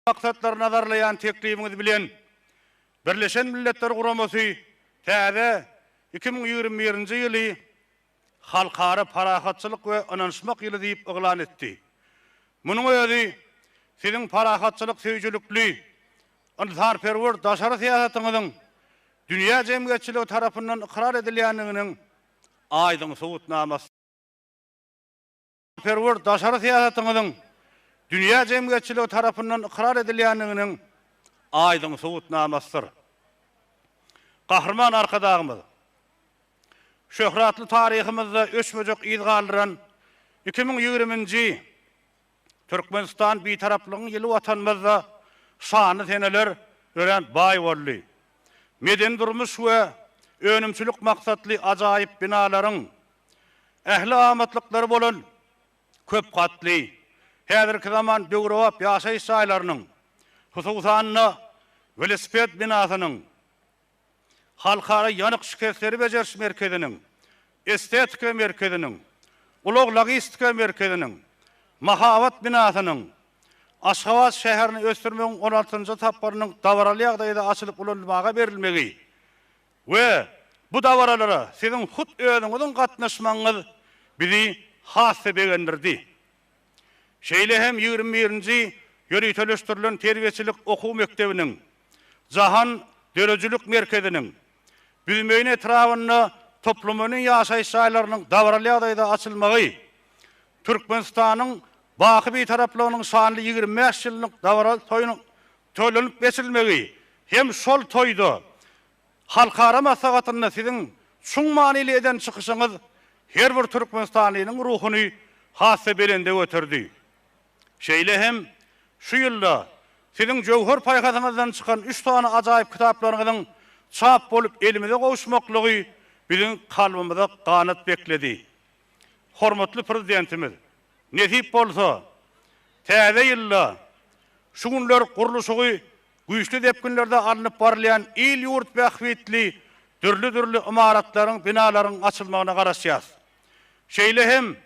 Maksatlary nazarlaýan teklibiňiz bilen Birleşen Milletler Guramasy täze 2021-nji ýyly Halkara parahatçylyk we ynanyşmak ýyly diýip yglan etdi. Munuň özi Siziň parahatçylyk söýüjilikli, ynsanperwer daşary syýasatyňyzyň dünýä jemgyýetçiligi tarapyndan ykrar edilýändiginiň aýdyň subutnamasydyr. Perwer daşary syýasatyňyzyň dünýä jemgyýetçiligi tarapyndan ykrar edilýändiginiň aýdyň subutnamasydyr. Gahryman Arkadagymyz şöhratly taryhymyzda öçmejek yz galdyran 2020-nji Türkmenistan Bitaraplygyň ýyly Watanymyzda şanly seneler örän baý boldy. Medeni-durmuş we önümçilik maksatly ajaýyp binalaryň, ähli amatlyklary bolan köp gatly, häzirki zaman döwrebap ýaşaýyş jaýlarynyň, hususan-da, welosiped binasynyň, Halkara ýanyk şikesleri bejeriş merkeziniň, Estetika merkeziniň, Ulag-logistika merkeziniň, Mahabat binasynyň, Aşgabat şäherini ösdürmegiň on altynjy tapgyrynyň dabaraly ýagdaýda açylyp ulanylmaga berilmegi we bu dabaralara siziň hut özüňiziň gatnaşmagyňyz bizi has-da begendirdi. Şeýle hem 21-nji ýöriteleşdirilen terbiýeçilik okuw mekdebiniň, Jahan döredijilik merkeziniň, Büzmeýin etrabynda toplumynyň ýaşaýyş jaýlarynyň dabaraly ýagdaýda açylmagy Türkmenistanyň baky Bitaraplygynyň şanly 25 ýyllyk dabaraly toýunyň toýlanyp geçirilmegi hem şol toýda halkara maslahatynda siziň çuň manyly eden çykyşyňyz her bir türkmenistanlynyň ruhuny has-da belende göterdi. Şeýle hem şu ýylda siziň jöwher paýhasyňyzdan çykan üç sany ajaýyp kitaplaryňyzyň çap bolup elimize gowuşmaklygy biziň kalbymyza ganat bekledi. Hormatly Prezidentimiz, nesip bolsa, täze ýylda şu günler gurluşygy güýçli depginlerde alnyp barylýan il-ýurt bähbitli dürli-dürli ymaratlaryň, binalaryň açylmagyna garaşýarys. Şeýle hem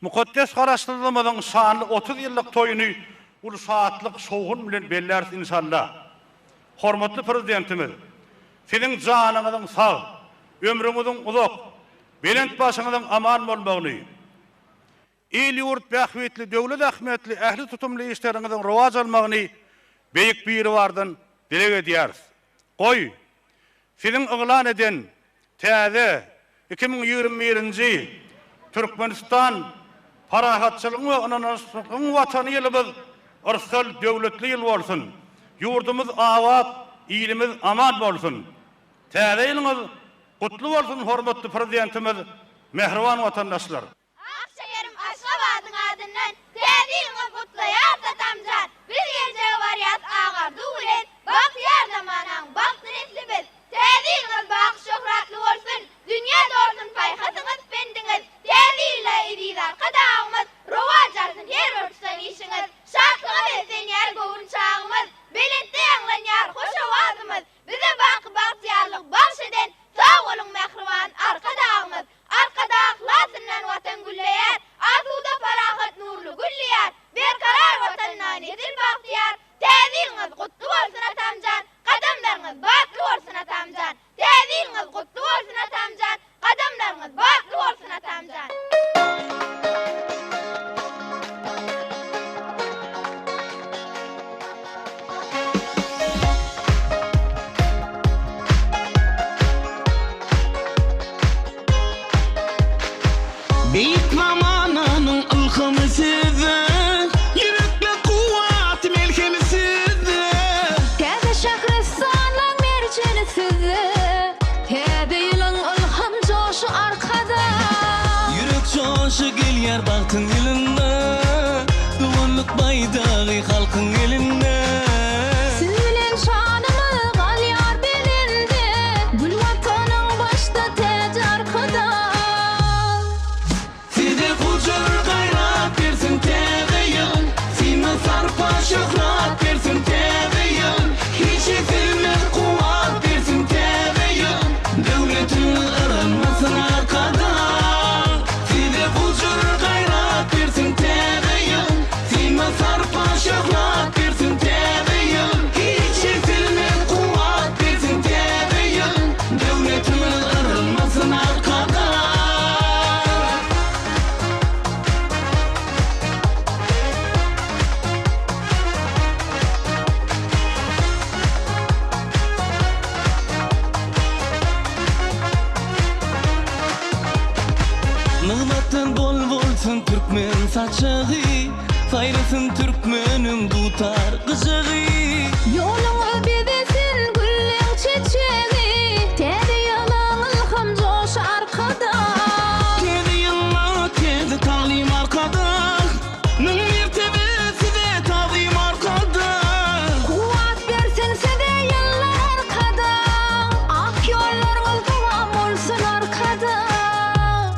mukaddes Garaşsyzlygymyzyň şanly 30 ýyllyk toýuny uly şatlyk, şowhun bilen belläris inşallah. Hormatly Prezidentimiz, Siziň janyňyzyň sag, ömrüňiziň uzak, belent başyňyzyň aman bolmagyny, Il-ýurt bähbitli, döwlet ähmiýetli ähli tutumly işleriňiziň rowaç almagyny Beýik Biribardan dileg edýäris. Goý, Siziň yglan eden täze 2021-nji Türkmenistan parahatçylygyň we ynanyşmaklygyň Watany ýylymyz yrsgal döwletli ýyl bolsun! Ýurdumyz abat, ilimiz aman bolsun! Täze ýylyňyz gutly bolsun, hormatly Prezidentimiz, mähriban watandaşlar! Ak şäherim Aşgabadyň adyndan Täze ýylyňyz gutlaýarys atamjan! Biz geljege barýas ak arzuw bilen, Bagtyýar zamanaň bagtly nesli biz! Täze ýylyňyz baky şöhratly bolsun, Dünýä dolsun paýhasyňyz, pendiňiz! Täze ýylda eziz Arkadagymyz, Rowaç alsyn her bir tutan işiňiz! Şatlyga beslenýär göwün çagymyz, Belentde ýaňlanýar hoş owazymyz! Bize baky bagtyýarlyk bagş eden Sag boluň mähriban Arkadagymyz! Arkadag lasyndan Watan gülleýär, Asuda parahat nurly gül diýar, Berkarar Watanda nesil bagtyýar, Täze ýylyňyz gutly bolsun atamjan, Gadamlaryňyz batly bolsun atamjan! Täze ýylyňyz gutly bolsun atamjan, Gadamlaryňyz batly bolsun atamjan! Beýik zamananyň ylhamy sizde, Ýürekde kuwwat melhemi sizde. Täze şähristanyň merjeni sizde, Täze ýylyň ylham joşy Arkadag. Ýürek joşy gelýär bagtyň ýylynda, Doganlyk baýdagy halkyň elinde. Siz bilen şanymyz galýar belende, Gül Watanyň başda täji Arkadag. Size gujur gaýrat bersin täze ýyl, Syna sarpa şöhrat bersin täze ýyl, Hiç egsilmez kuwwat bersin täze ýyl, Döwletiňiz yrylmasyn Arkadag. Size gujur gaýrat bersin. saçagy, Saýrasyn türkmeniň dutar gyjagy. Ýoluňyz bezesin gülleň çeçegi, Täze ýylyň ylham joşy Arkadag. Täze ýylda täze taglym Arkadag, Müň mertebe size tagzym Arkadag. Kuwwat bersin size ýyllar Arkadag, Ak ýollaryňyz dowam bolsun Arkadag.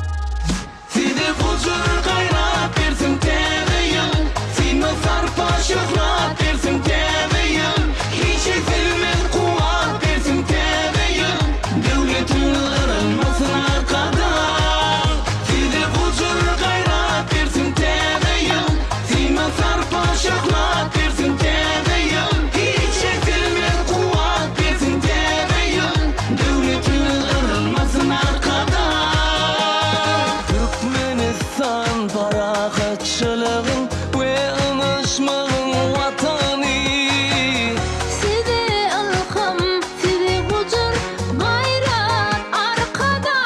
Size gujur gaýrat bersin täze ýyl, Synmaz sarpa şöhrat bersin täze ýyl, Hiç egsilmez kuwwat bersin täze ýyl, Döwletiňiz yrylmasyn Arkadag. Size gujur gaýrat bersin täze ýyl, Synmaz sarpa şöhrat bersin täze ýyl, Hiç egsilmez kuwwat bersin täze ýyl, Döwletiňiz yrylmasyn Arkadag. Türkmenistan parahatçylygyň we ynanyşmagyň Watany. Size ylham, size gujur, gaýrat Arkadag.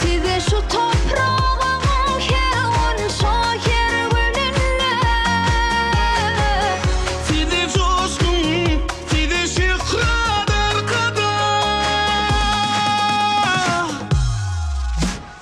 Size şu topragyň her gunça, her gülünde. Size joşgun, size şöhrat Arkadag.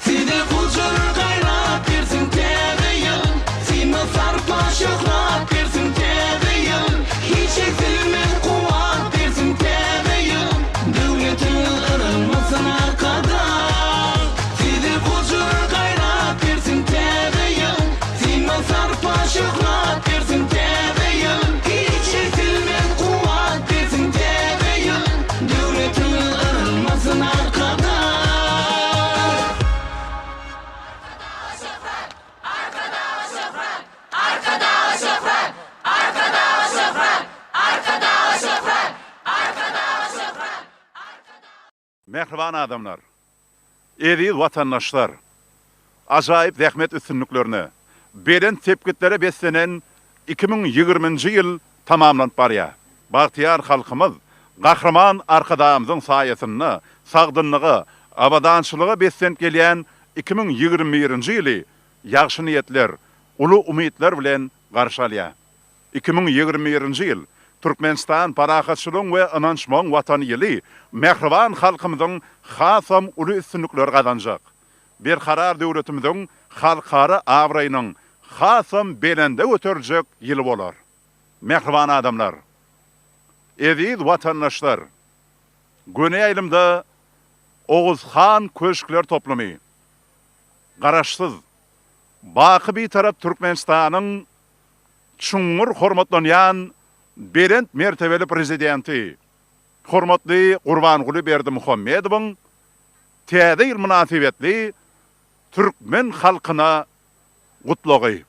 Size gujur gaýrat bersin täze ýyl, Synmaz sarpa şöhrat bersin täze ýyl, Hiç egsilmez kuwwat bersin täze ýyl, Döwletiňiz yrylmasyn Arkadag. Size gujur gaýrat bersin täze ýyl, Synmaz sarpa şöhrat bersin täze ýyl, Hiç egsilmez kuwwat bersin täze ýyl, Döwletiňiz yrylmasyn Arkadag. Mähriban adamlar! Eziz watandaşlar! Ajaýyp zähmet üstünliklerine, belent sepgitlere beslenen 2020-nji ýyl tamamlanyp barýar. Bagtyýar halkymyz Gahryman Arkadagymyzyň saýasynda sagdynlyga, abadançylyga beslenip gelýän 2021-nji ýyly ýagşy niýetler, uly umytlar bilen garşy alýar. 2021-nji ýyl, Türkmenistan parahatçylygyň we ynanyşmagyň Watany ýyly mähriban halkymyzyň hasam uly üstünlikleri gazanjak, Berkarar döwletimiziň halkara abraýynyň hasam belende göteriljek ýyly bolar. Mähriban adamlar! Eziz watandaşlar! Göni ýaýlymda Oguz han köşkler toplumy, Garaşsyz, baky Bitarap Türkmenistanyň çuňňur hormatlanýan belent mertebeli Prezidenti hormatly Gurbanguly Berdimuhamedowyň Täze ýyl mynasybetli türkmen halkyna Gutlagy.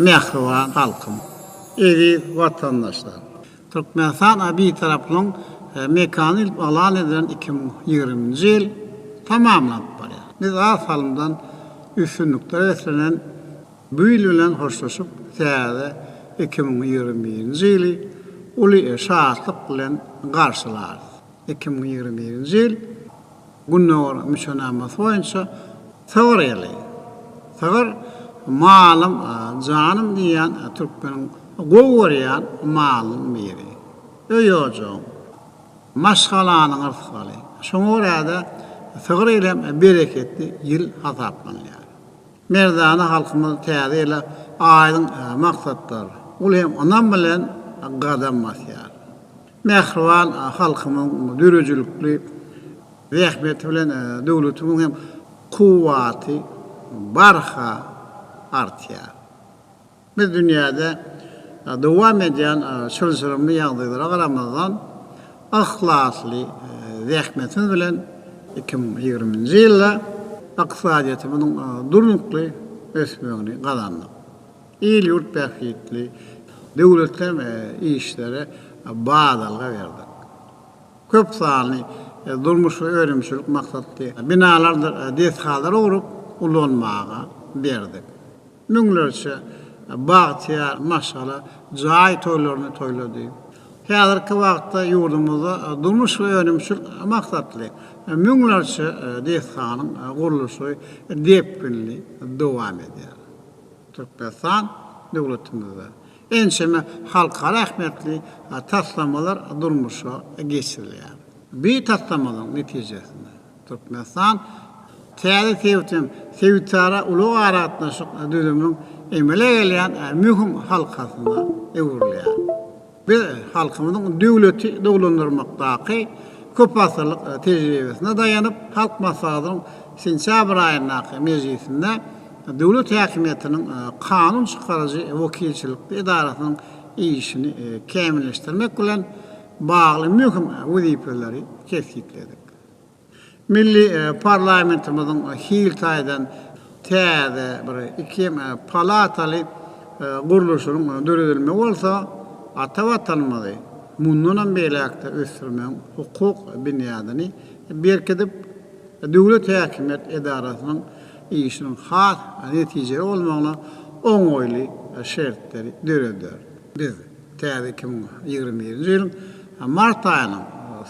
Mähriban halkym, eziz watandaşlar! Türkmenistan Bitaraplygyň mekany diýlip yglan edilen 2020-nji ýyl tamamlanyp barýar. Biz az salymdan üstünliklere beslenen bu ýyl bilen hoşlaşyp, täze 2021-nji ýyly uly şatlyk bilen garşylarys. 2021-nji ýyl Gündogar müçenamasy boýunça sygyr ýyly. Sygyr malym, janym diýýän türkmeniň gowy görýän malynyň biri. Öý-ojagyň, maşgalanyň rysgaly. Şoňa görä-de, sygyr ýyly hem bereketli ýyl hasaplanylýar. Merdana halkymyz täze ýyla aýdyň maksatlar, uly hem ynam bilen gadam basýar. Mähriban halkymyň döredijilikli zähmeti bilen döwletimiziň hem kuwwaty barha artýar. Biz dünýäde dowam edýän çylşyrymly ýagdaýlara garamazdan, yhlasly zähmetimiz bilen 2020-nji ýylda ykdysadyýetimiziň durnukly ösmegini gazandyk. Il-ýurt bähbitli döwletli işlere badalga berdik. Köp sanly durmuş we önümçilik maksatly binalardyr desgalary gurup ulanmaga berdik. Müňlerçe bagtyýar maşgala jaý toýlaryny toýlady. Häzirki wagtda ýurdumyzda durmuş we önümçilik maksatly müňlerçe desganyň gurluşygy depginli dowam edýär. Türkmenistan döwletimizde ençeme halkara ähmiýetli taslamalar durmuşa geçirilýär. Bu taslamalaryň netijesinde Türkmenistan täze sebit hem sebitara ulag-aragatnaşyk düzüminiň emele gelýän möhüm halkasyna öwrülýär. Biz halkymyzyň döwleti dolandyrmakdaky köpasyrlyk tejribesine daýanyp, Halk Maslahatynyň sentýabr aýyndaky mejlisinde döwlet häkimiýetiniň kanun çykaryjy wekilçilikli edarasynyň işini kämilleşdirmek bilen bagly möhüm wezipeleri kesgitledik. Milli parlamentimiziň hil taýdan täze bir iki palataly gurluşynyň döredilmegi bolsa ata Watanymyzy mundanam beýläk-de ösdürmegiň hukuk binýadyny berkidip, döwlet häkimiýet edarasynyň işiniň has netijeli bolmagyna oňaýly şertleri döreder. Biz täze 2021-nji ýylyň mart aýynyň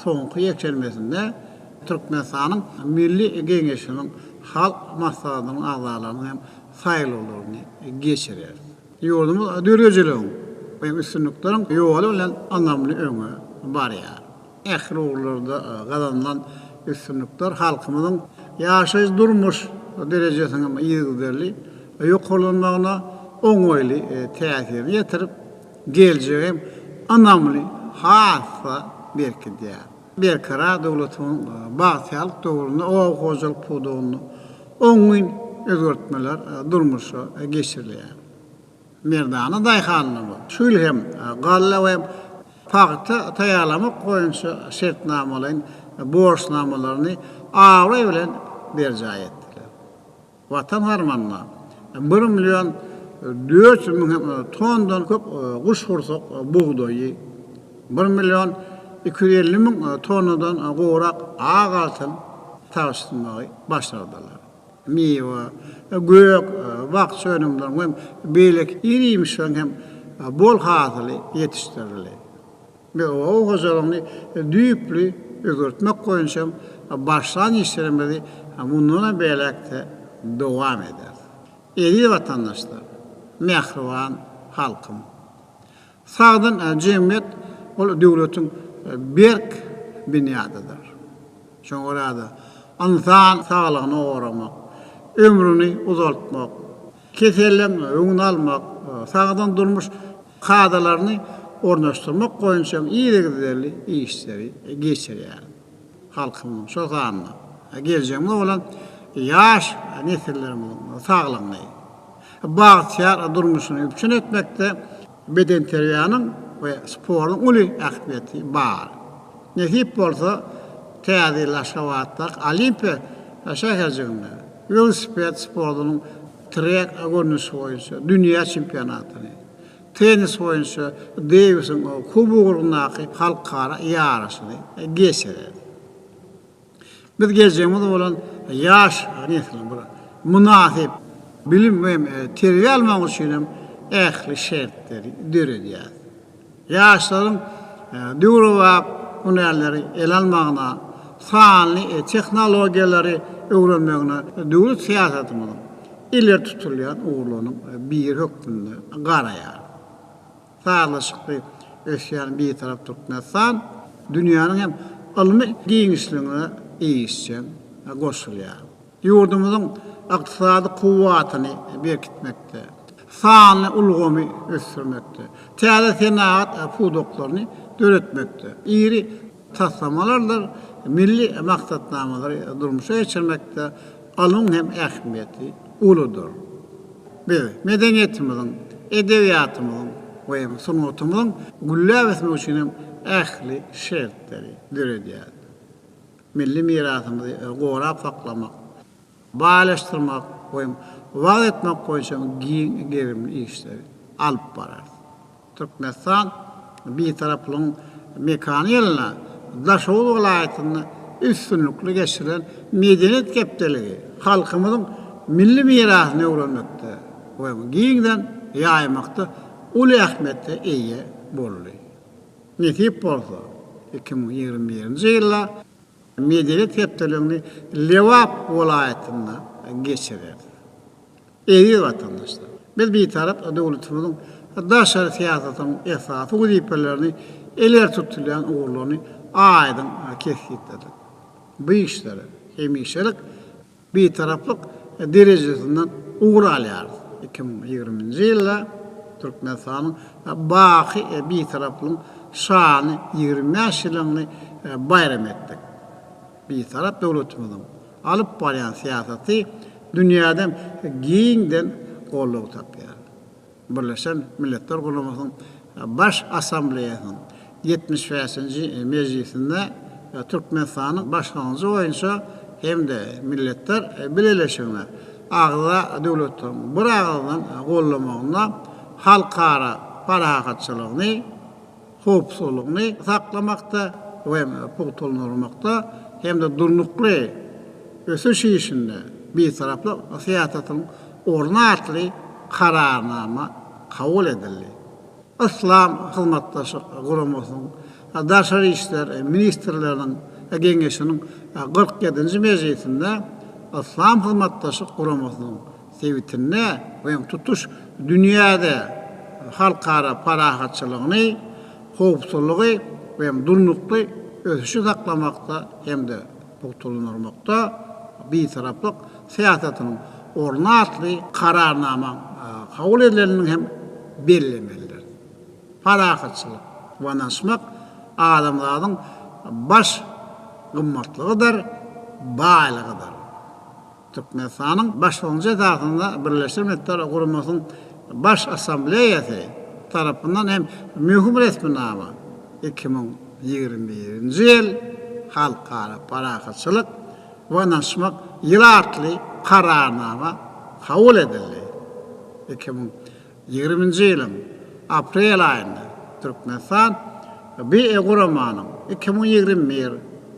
soňky ýekşenbesinde Türkmenistanyň Milli Geňeşiniň Halk Maslahatynyň agzalarynyň hem saýlawlaryny geçireris. Ýurdumyz döredijiligiň we üstünlikleriň ýoly bilen ynamly öňe barýar. Ähli ugurlarda gazanylan üstünlikler halkymyzyň ýaşaýyş-durmuş derejesiniň yzygiderli ýokarlanmagyna oňaýly täsirini ýetirip, geljegi hem ynamly has-da berkidýär. Berkarar döwletimiziň bagtyýarlyk döwründe oba hojalyk pudagynda oňyn özgertmeler durmuşa geçirilýär. Merdana daýhanlarymyz şu ýyl hem galla we pagta taýýarlamak boýunça şertnamalaýyn borçnamalaryny abraý bilen berjaý etdiler. Watan harmanyna bir million 400 müň tonnadan köp guşgursak bugdaýy, bir million 250 müň tonnadan gowrak ak altyn tabşyrmagy başardylar. Miwe, gök, bakja önümleriniň hem beýleki ir-iýmişleriň hem bol hasyly ýetişdirildi. Biz oba hojalygyny düýpli özgertmek boýunça başlan işlerimizi mundan beýläk-de dowam ederis. Eziz watandaşlar, mähriban halkym! Sagdyn jemgyýet ol döwletiň berk binýadydyr. Şoňa görä-de, ynsan saglygyny goramak, ömrüni uzaltmak, keselleriň öňüni almak, sagdyn durmuş kadalaryny ornaşdyrmak boýunça yzygiderli işleri geçirýär. Halkymyzyň, şol sanda geljegimiz bolan ýaş nesillerimiziň saglygyny, bagtyýar durmuşyny üpjün etmekde bedenterbiýäniň we sportuň uly ähmiýeti bar. Nesip bolsa, Täze ýyl Aşgabatdaky Olimpiýa şäherjiginde welosiped sportunyň Trek görnüşi boýunça dünýä çempionatyny, tennis boýunça Dewisiň kubogy ugrundaky halkara ýaryşyny geçirer. Biz geljegimiz bolan ýaş nesliň bir mynasyp bilim we terbiýe almagy üçin hem ähli şertleri döredýäris. Ýaşlaryň döwrebap hünärleri ele almagyna, sanly tehnologiýalary öwrenmegine döwlet syýasatymyzyň ileri tutulýan ugurlarynyň biri hökmünde garaýarys. Sazlaşykly ösýän Bitarap Türkmenistan dünýäniň hem ylmy giňişligine işjeň goşulýar. Ýurdumyzyň ykdysady kuwwatyny berkitmekde, sanly ulgamy ösdürmekde, täze senagat pudaklaryny döretmekde, iri taslamalardyr milli maksatnamalary durmuşa geçirmekde ylmyň hem ähmiýeti uludyr. Biz medeniýetimiziň, edebiýatymyzyň we sungatymyzyň gülläp ösmegi üçin hem ähli şertleri döredýäris. Milli mirasymyzy gorap saklamak, baýlaşdyrmak we wagyz etmek boýunça giň gerimli işleri alyp bararys. Türkmenistan Bitaraplygyň mekany ýylynda Daşoguz welaýatynda üstünlikli geçirilen Medeniýet hepdeligi halkymyzyň milli mirasyny öwrenmekde we giňden ýaýmakda uly ähmiýete eýe boldy. Nesip bolsa, 2021-nji ýylda Medeniýet hepdeligini Lebap welaýatynda geçireris. Eziz watandaşlar! Biz Bitarap döwletimiziň daşary syýasatynyň esasy wezipelerini, ileri tutulýan ugurlaryny aýdyň kesgitledik. Bu işlere hemişelik Bitaraplyk derejesinden ugur alýarys. 2020-nji ýylda Türkmenistanyň baky Bitaraplygyň şanly 25 ýyllygyny baýram etdik. Bitarap döwletimiziň alyp barýan syýasaty dünýäde giňden goldaw tapýar. Birleşen Milletler Guramasynyň Baş Assambleýasynyň 75-nji mejlisinde Türkmenistanyň başlangyjy boýunça hem-de Milletler Bileleşigine agza döwletleriň biragyzdan gollamagynda halkara parahatçylygyny, howpsuzlygyny saklamakda we pugtalandyrmakda hem-de durnukly ösüş işinde Bitaraplyk syýasatynyň orny atly Kararnama kabul edildi. Yslam Hyzmatdaşlyk Guramasynyň Daşary işler ministrleriniň geňeşiniň 47-nji mejlisinde Yslam Hyzmatdaşlyk Guramasynyň sebitinde we tutuş dünýäde halkara parahatçylygyny, howpsuzlygy we durnukly ösüşi saklamakda hem-de pugtalandyrmakda Bitaraplyk syýasatynyň orny atly Kararnamaň kabul edilendigini hem bellemelidiris. Parahatçylyk we ynanyşmak adamzadyň baş gymmatlygydyr, baýlygydyr. Türkmenistanyň başlangyjy esasynda Birleşen Milletler Guramasynyň Baş Assambleýasy tarapyndan hem möhüm resminama, 2021-nji ýyl Halkara parahatçylyk we ynanyşmak ýyly atly Kararnama kabul edildi. Ýigriminji ýylyň aprel aýynda Türkmenistan BE guramanyň 2021,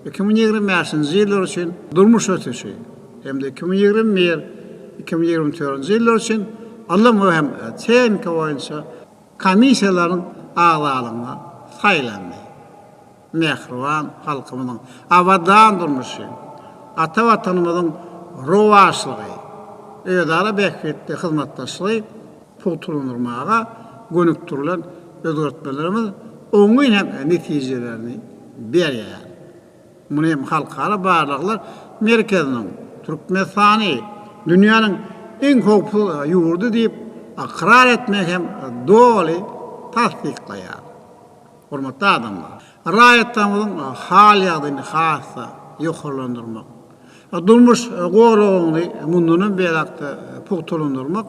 2025-nji ýyllar üçin durmuş ösüşi hem-de 2021, 2024-nji ýyllar üçin ylym we hem tehnika boýunça komissiýalaryň agzalygyna saýlandy. Mähriban halkymyzyň abadan durmuşy, ata Watanymyzyň rowaçlygy, özara bähbitli hyzmatdaşlygy pugtalandyrmaga gönükdirilen özgertmelerimiz oňyn hem netijelerini berýär. Muny hem Halkara barlaglar merkeziniň Türkmenistany dünýäniň iň howpsuz ýurdy diýip ykrar etmegi hem doly tassyklaýar. Hormatly adamlar! Raýatlarymyzyň hal-ýagdaýyny has-da ýokarlandyrmak, durmuş goragyny mundanam beýläk-de pugtalandyrmak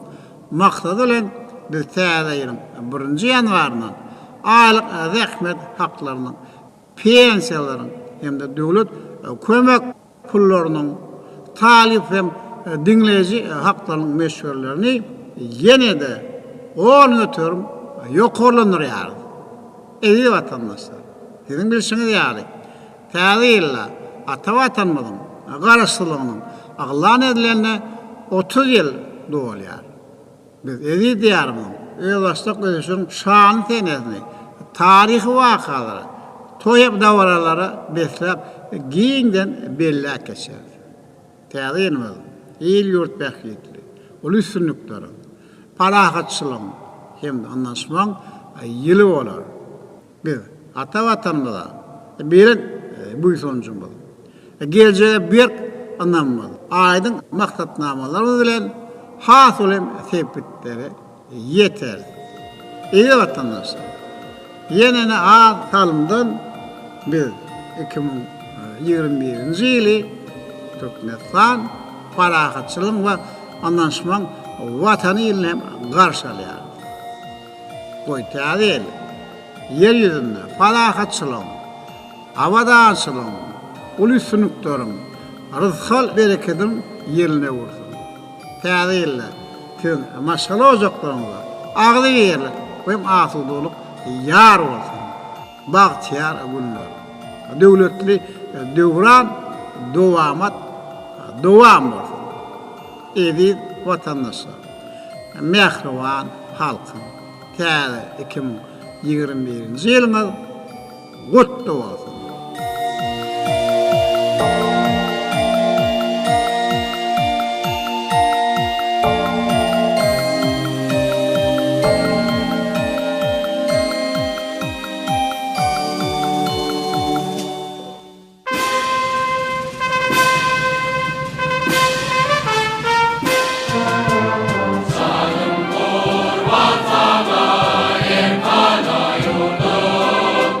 maksady bilen biz täze ýylyň birinji ýanwaryndan aýlyk zähmet haklarynyň, pensiýalaryň hem-de döwlet kömek pullarynyň, talyp hem. diňleýji haklarynyň möçberlerini ýene-de 10% ýokarlandyrýarys. Eziz watandaşlar, siziň bilşiňiz ýaly, täze ýylda ata Watanymyzyň Garaşsyzlygynyň yglan edilenine 30 ýyl dolýar. Biz eziz Diýarymyzyň özbaşdak ösüşiniň şanly senesini taryhy wakalara, toý hem dabaralara besläp, giňden belläp geçeris. Täze ýylymyz il-ýurt bähbitli uly üstünlikleriň, parahatçylygyň hem-de ynanyşmagyň ýyly bolar. Biz ata Watanymyza belent buýsanjymyz, geljege berk ynamymyz, aýdyň maksatnamalarymyz bilen has uly sepgitlere ýeteris. Eziz watandaşlar! Ýene-de az salymdan biz 2021-nji ýyly Türkmenistan parahatçylygyň we ynanyşmagyň Watany ýylyny hem garşy alýarys. Goý, täze ýyl Ýer ýüzünde parahatçylygyň, abadançylygyň, uly üstünlikleriň, rysgal-berekediň ýylyna öwürsin. Täze ýylda siziň maşgala ojaklaryňyza agzybirlik we asudalyk ýar bolsun! Bagtyýar günler, döwletli döwran dowamat dowam bolsun! Eziz watandaşlar, mähriban halkym! Täze 2021-nji ýylyňyz gutly bolsun! Janym gurban saňa erkana ýurdum.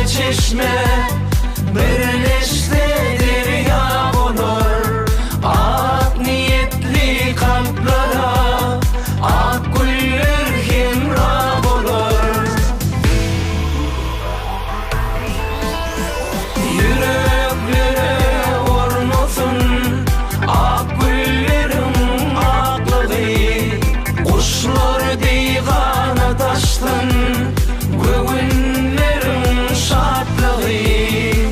çeşme Birleşse derýa bolar Ak niýetli kalplara Ak güller hemra bolar. Ýüreklere ornasyn ak gülleriň aklygy, Guşlar deý ganat açsyn göwünleriň şatlygy.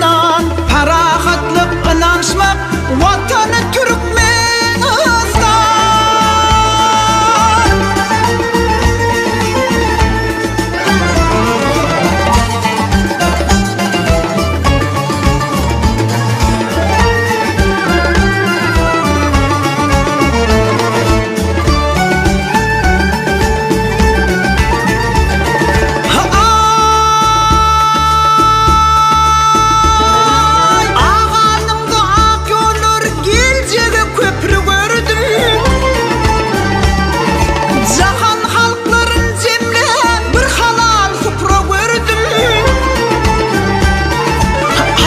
Türkmenistan, Parahatlyk, ynanyşmak Watany Türkmenistan. Aý, aganymda ak ýollar, geljege köpri gördüm. Jahan halklaryn jemlän bir halal supra gördüm.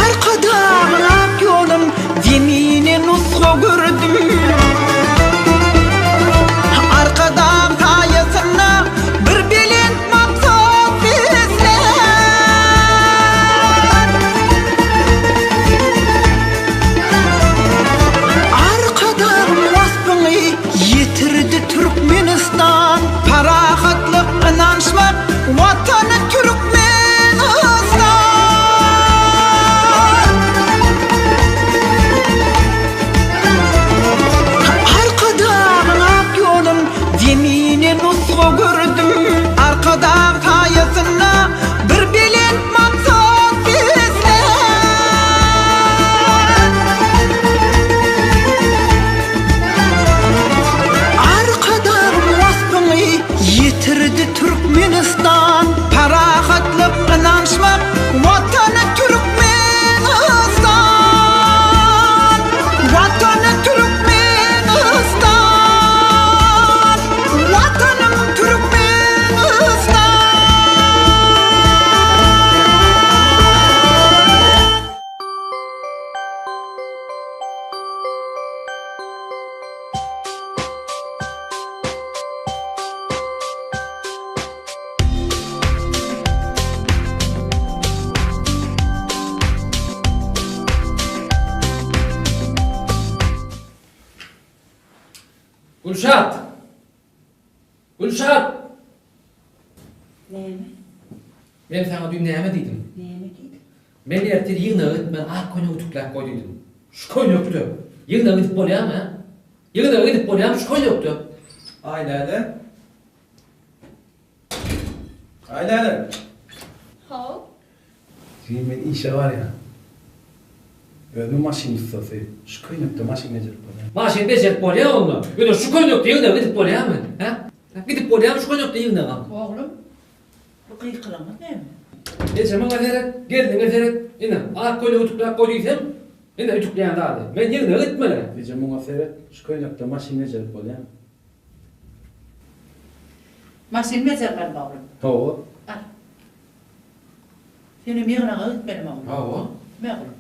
Arkadagyň ak ýolun zemine nusga gördüm. Arkadag saýasynda bir belent maksat beslän. Arkadagyň waspyny ýetirdi Türkmenistan. Parahatlyk, ynanyşmak Watany Türkmenistan. Arkadagyň ak ýolun zemine nusga gördüm. Arkadag saýasynda bir belent maksat beslän. Arkadagyň waspyny ýetirdi Türkmenistan. Parahatlyk, ynanyşmak Watany Türkmenistan. Watany Türkmenistan. Watanym Türkmenistan. Gülşat! Gülşat! Näme? Men saňa düýn näme diýdim? Näme diýdiň? Men ertir ýygnaga gitmeli ak köýnek ütükläp goý diýdim. Şu köýnekde ýygnaga gidip bolýarmy, hä? Ýygnaga gidip bolýarmy şu köýnekde? Aýläle. Aýläle. How. Jigim men işe barýan. Özüm maşyn ussasy. Şu köýnekde maşyn bejerip bolýar. Maşyn bejerip bolýar onda. Ýöne şu köýnekde ýygnaga gidip bolýarmy, hä? Gidip bolýarmy şu köýnekde ýygnaga? Oglum, bu gykylygyňyz näme? Eje maňa seret, gelniňe seret. Ine, ak köýnegi ütükläp goý diýsem, ine ütükleýän zady. Men ýygnaga gitmeli. Eje muňa seret, şu köýnekde maşyn bejerip bolýarmy? Maşyn bejermelimi oglum? Hawa. Al. Senem ýygnaga gitmelimi oglum? Hawa. Me oglum.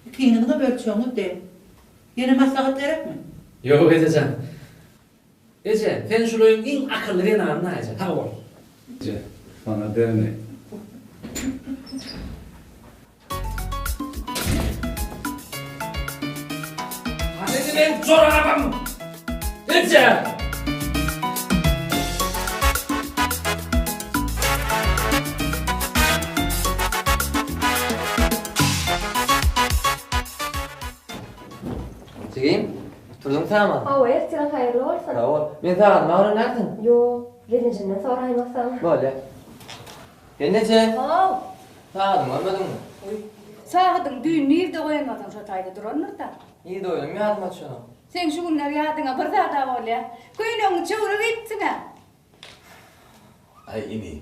Ikiňiziňem ölçegiňiz deň. Ýene maslahat gerekmi? Ýok ejejan. Eje, sen şul öýüň iň akylly zenanyna eje. Sag bol. Eje, saňa döneýin. Hany indi meň jorabym? Eje! Jigim, turduň sagman? Hawa, ertiriň haýyrly bolsun. Sag bol. Men sagadymy öwrenärsiň? Ýok, gelinjimden soraýmasam. Bolýa. Gelneje! Haw! Sagadyňy görmediňmi? Oý, sagadyň düýn nirde goýan bolsaň şo taýda durandyr-da. Nirde goýdum ýadyma düşenok. Seň şu günler ýadyňa bir zad-a bolýa. Köýnegiňi çöwre geýipsiň-ä. Aý ini.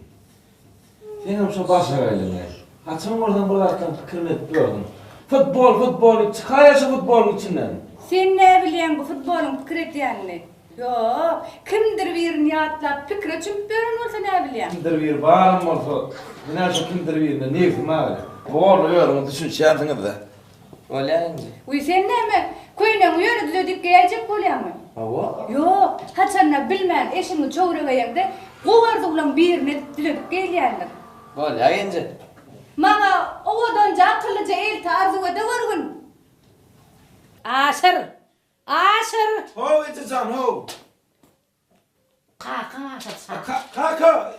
Senem şo başagaýlygyňy. Haçan görseň bir zatlaryň pikirini edip ýörsüň. Futbol, futbol diýip çykaýa şu futbolyň içinden. Sen näbilýäň bu futbolyň pikir edýänini? Ýok, kimdir birini ýatlap pikire çümüp ýören bolsa näbilýäň. Kimdir biri baram bolsa, menä şo kimdir birine nebsim agyrýar. Borly özüňiz düşünişýänsiňiz-dä. Bolýar indi. Wiý, sen näme, köýnegiňi ýöne düzedip geýäýjek bolýaňmy? Hawa. Ýok, haçanda bilmän eşigiňi çöwre geýeňde, gowy arzuwlaň birini edip düzedip geýilýändir. Bolýar genje. Maňa owadanja akyllyja elti arzuw ede görgün. Aşyr! Aşyr! How ejejan how. Kakaň Aşyr çagyr. Kaka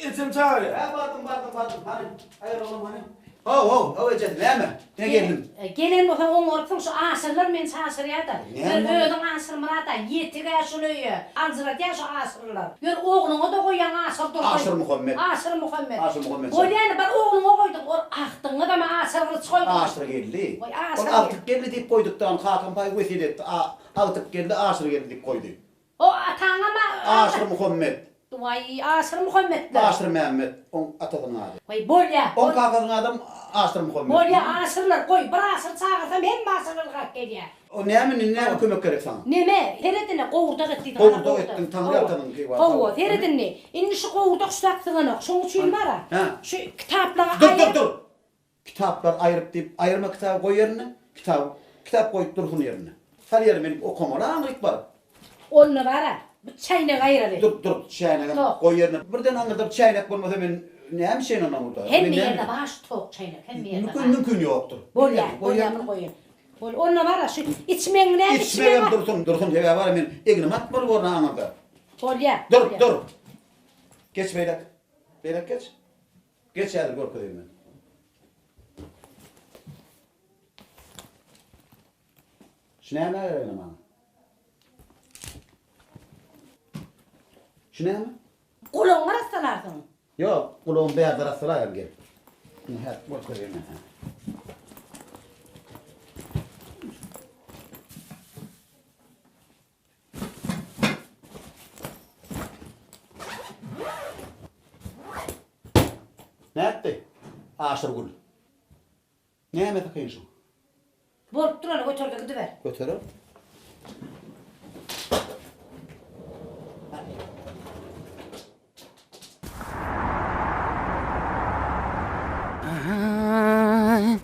ejem çagyrýar. Hä bardym bardym bardym hany aýal oglan hany. Haw, haw, haw ejesi, näme? Ne geldim? Gelen bolsaň oňarypsyň, şu Aşyrlar meni çaşyrýa-da. Näme Ýör, boldy? özüň Aşyrmyrat-a, ýetig-ä şul öýe. Aljyradýa şu Aşyrlar. Ýör, ogluňa-da goýýaň Aşyr Durdy. Aşyrmuhammet. Aşyrmuhammet. Aşyrmuhammet jan. Bolýany, bir ogluňa goýduň, ol agtygyňyzam Aşyr Gylyç goýduň. Aşyr geldi. Goý, Ol Aşyr agtyk geldi diýip goýduk-da, ony kakam paý wesýet etdi. A, agtyk geldi, Aşyr geldi diýip goýdy. O ataňam-a Aşyrmuhammet. Waý, Aşyrmuhammetler. Aşyrmämmet, oň atasynyň ady. Waý, bolýa. Oň kakasynyň adam Aşyrmuhammet. Bolýa, Aşyrlar, goý, bir Aşyr çagyrsam hemme Aşyr ylgap gelýä. O näme indi, näme kömek gerek saňa? Neme, seret ine, gowurdak et diýdiň, ana Gowurdak etdiň, Taňry ýalkanyňky bar. Hawa, seret indi. Indi şu gowurdak şu zat syganok. Şoň üçin bar-a, şu kitaplaňy Dur, dur, aýyr. dur! Kitaplar aýryp diýip aýyrma kitaby goý ýerine kitaby kitap goýup dursun ýerine sal ýeri men okamaly aňryk baryp. Onda bara bu çäýnegi aýyraly. Dur dur çäýnegem goý ýerine birden aňyrda bir çäýnek bolmasa men näme içeýin ondan burada. Hemme ýerde bar şu tok çäýnek hemme ýerde bar. Mümkin mümkin ýokdur. Bolýa bolýa muny goýaýyn. Bol onda bara şu içmegiň näme içmegem dursun dursun sebäbi bara men egnime atmaly borun aňyrda. Bolýa. Dur dur. Geç beýlek. Beýlek geç. Geç häzir görkezeýin men. Şu näme gerek ene maňa? Şu näme? Gulagyňy arassalarsyň. Ýok, gulagym bärde arassalaýaryn gel. Ine häzir görkezeýin men sana. Nätdi? Aşyrgül. Nämesi kyn şuň? Bolup durany göter-de gidiber. Göterer.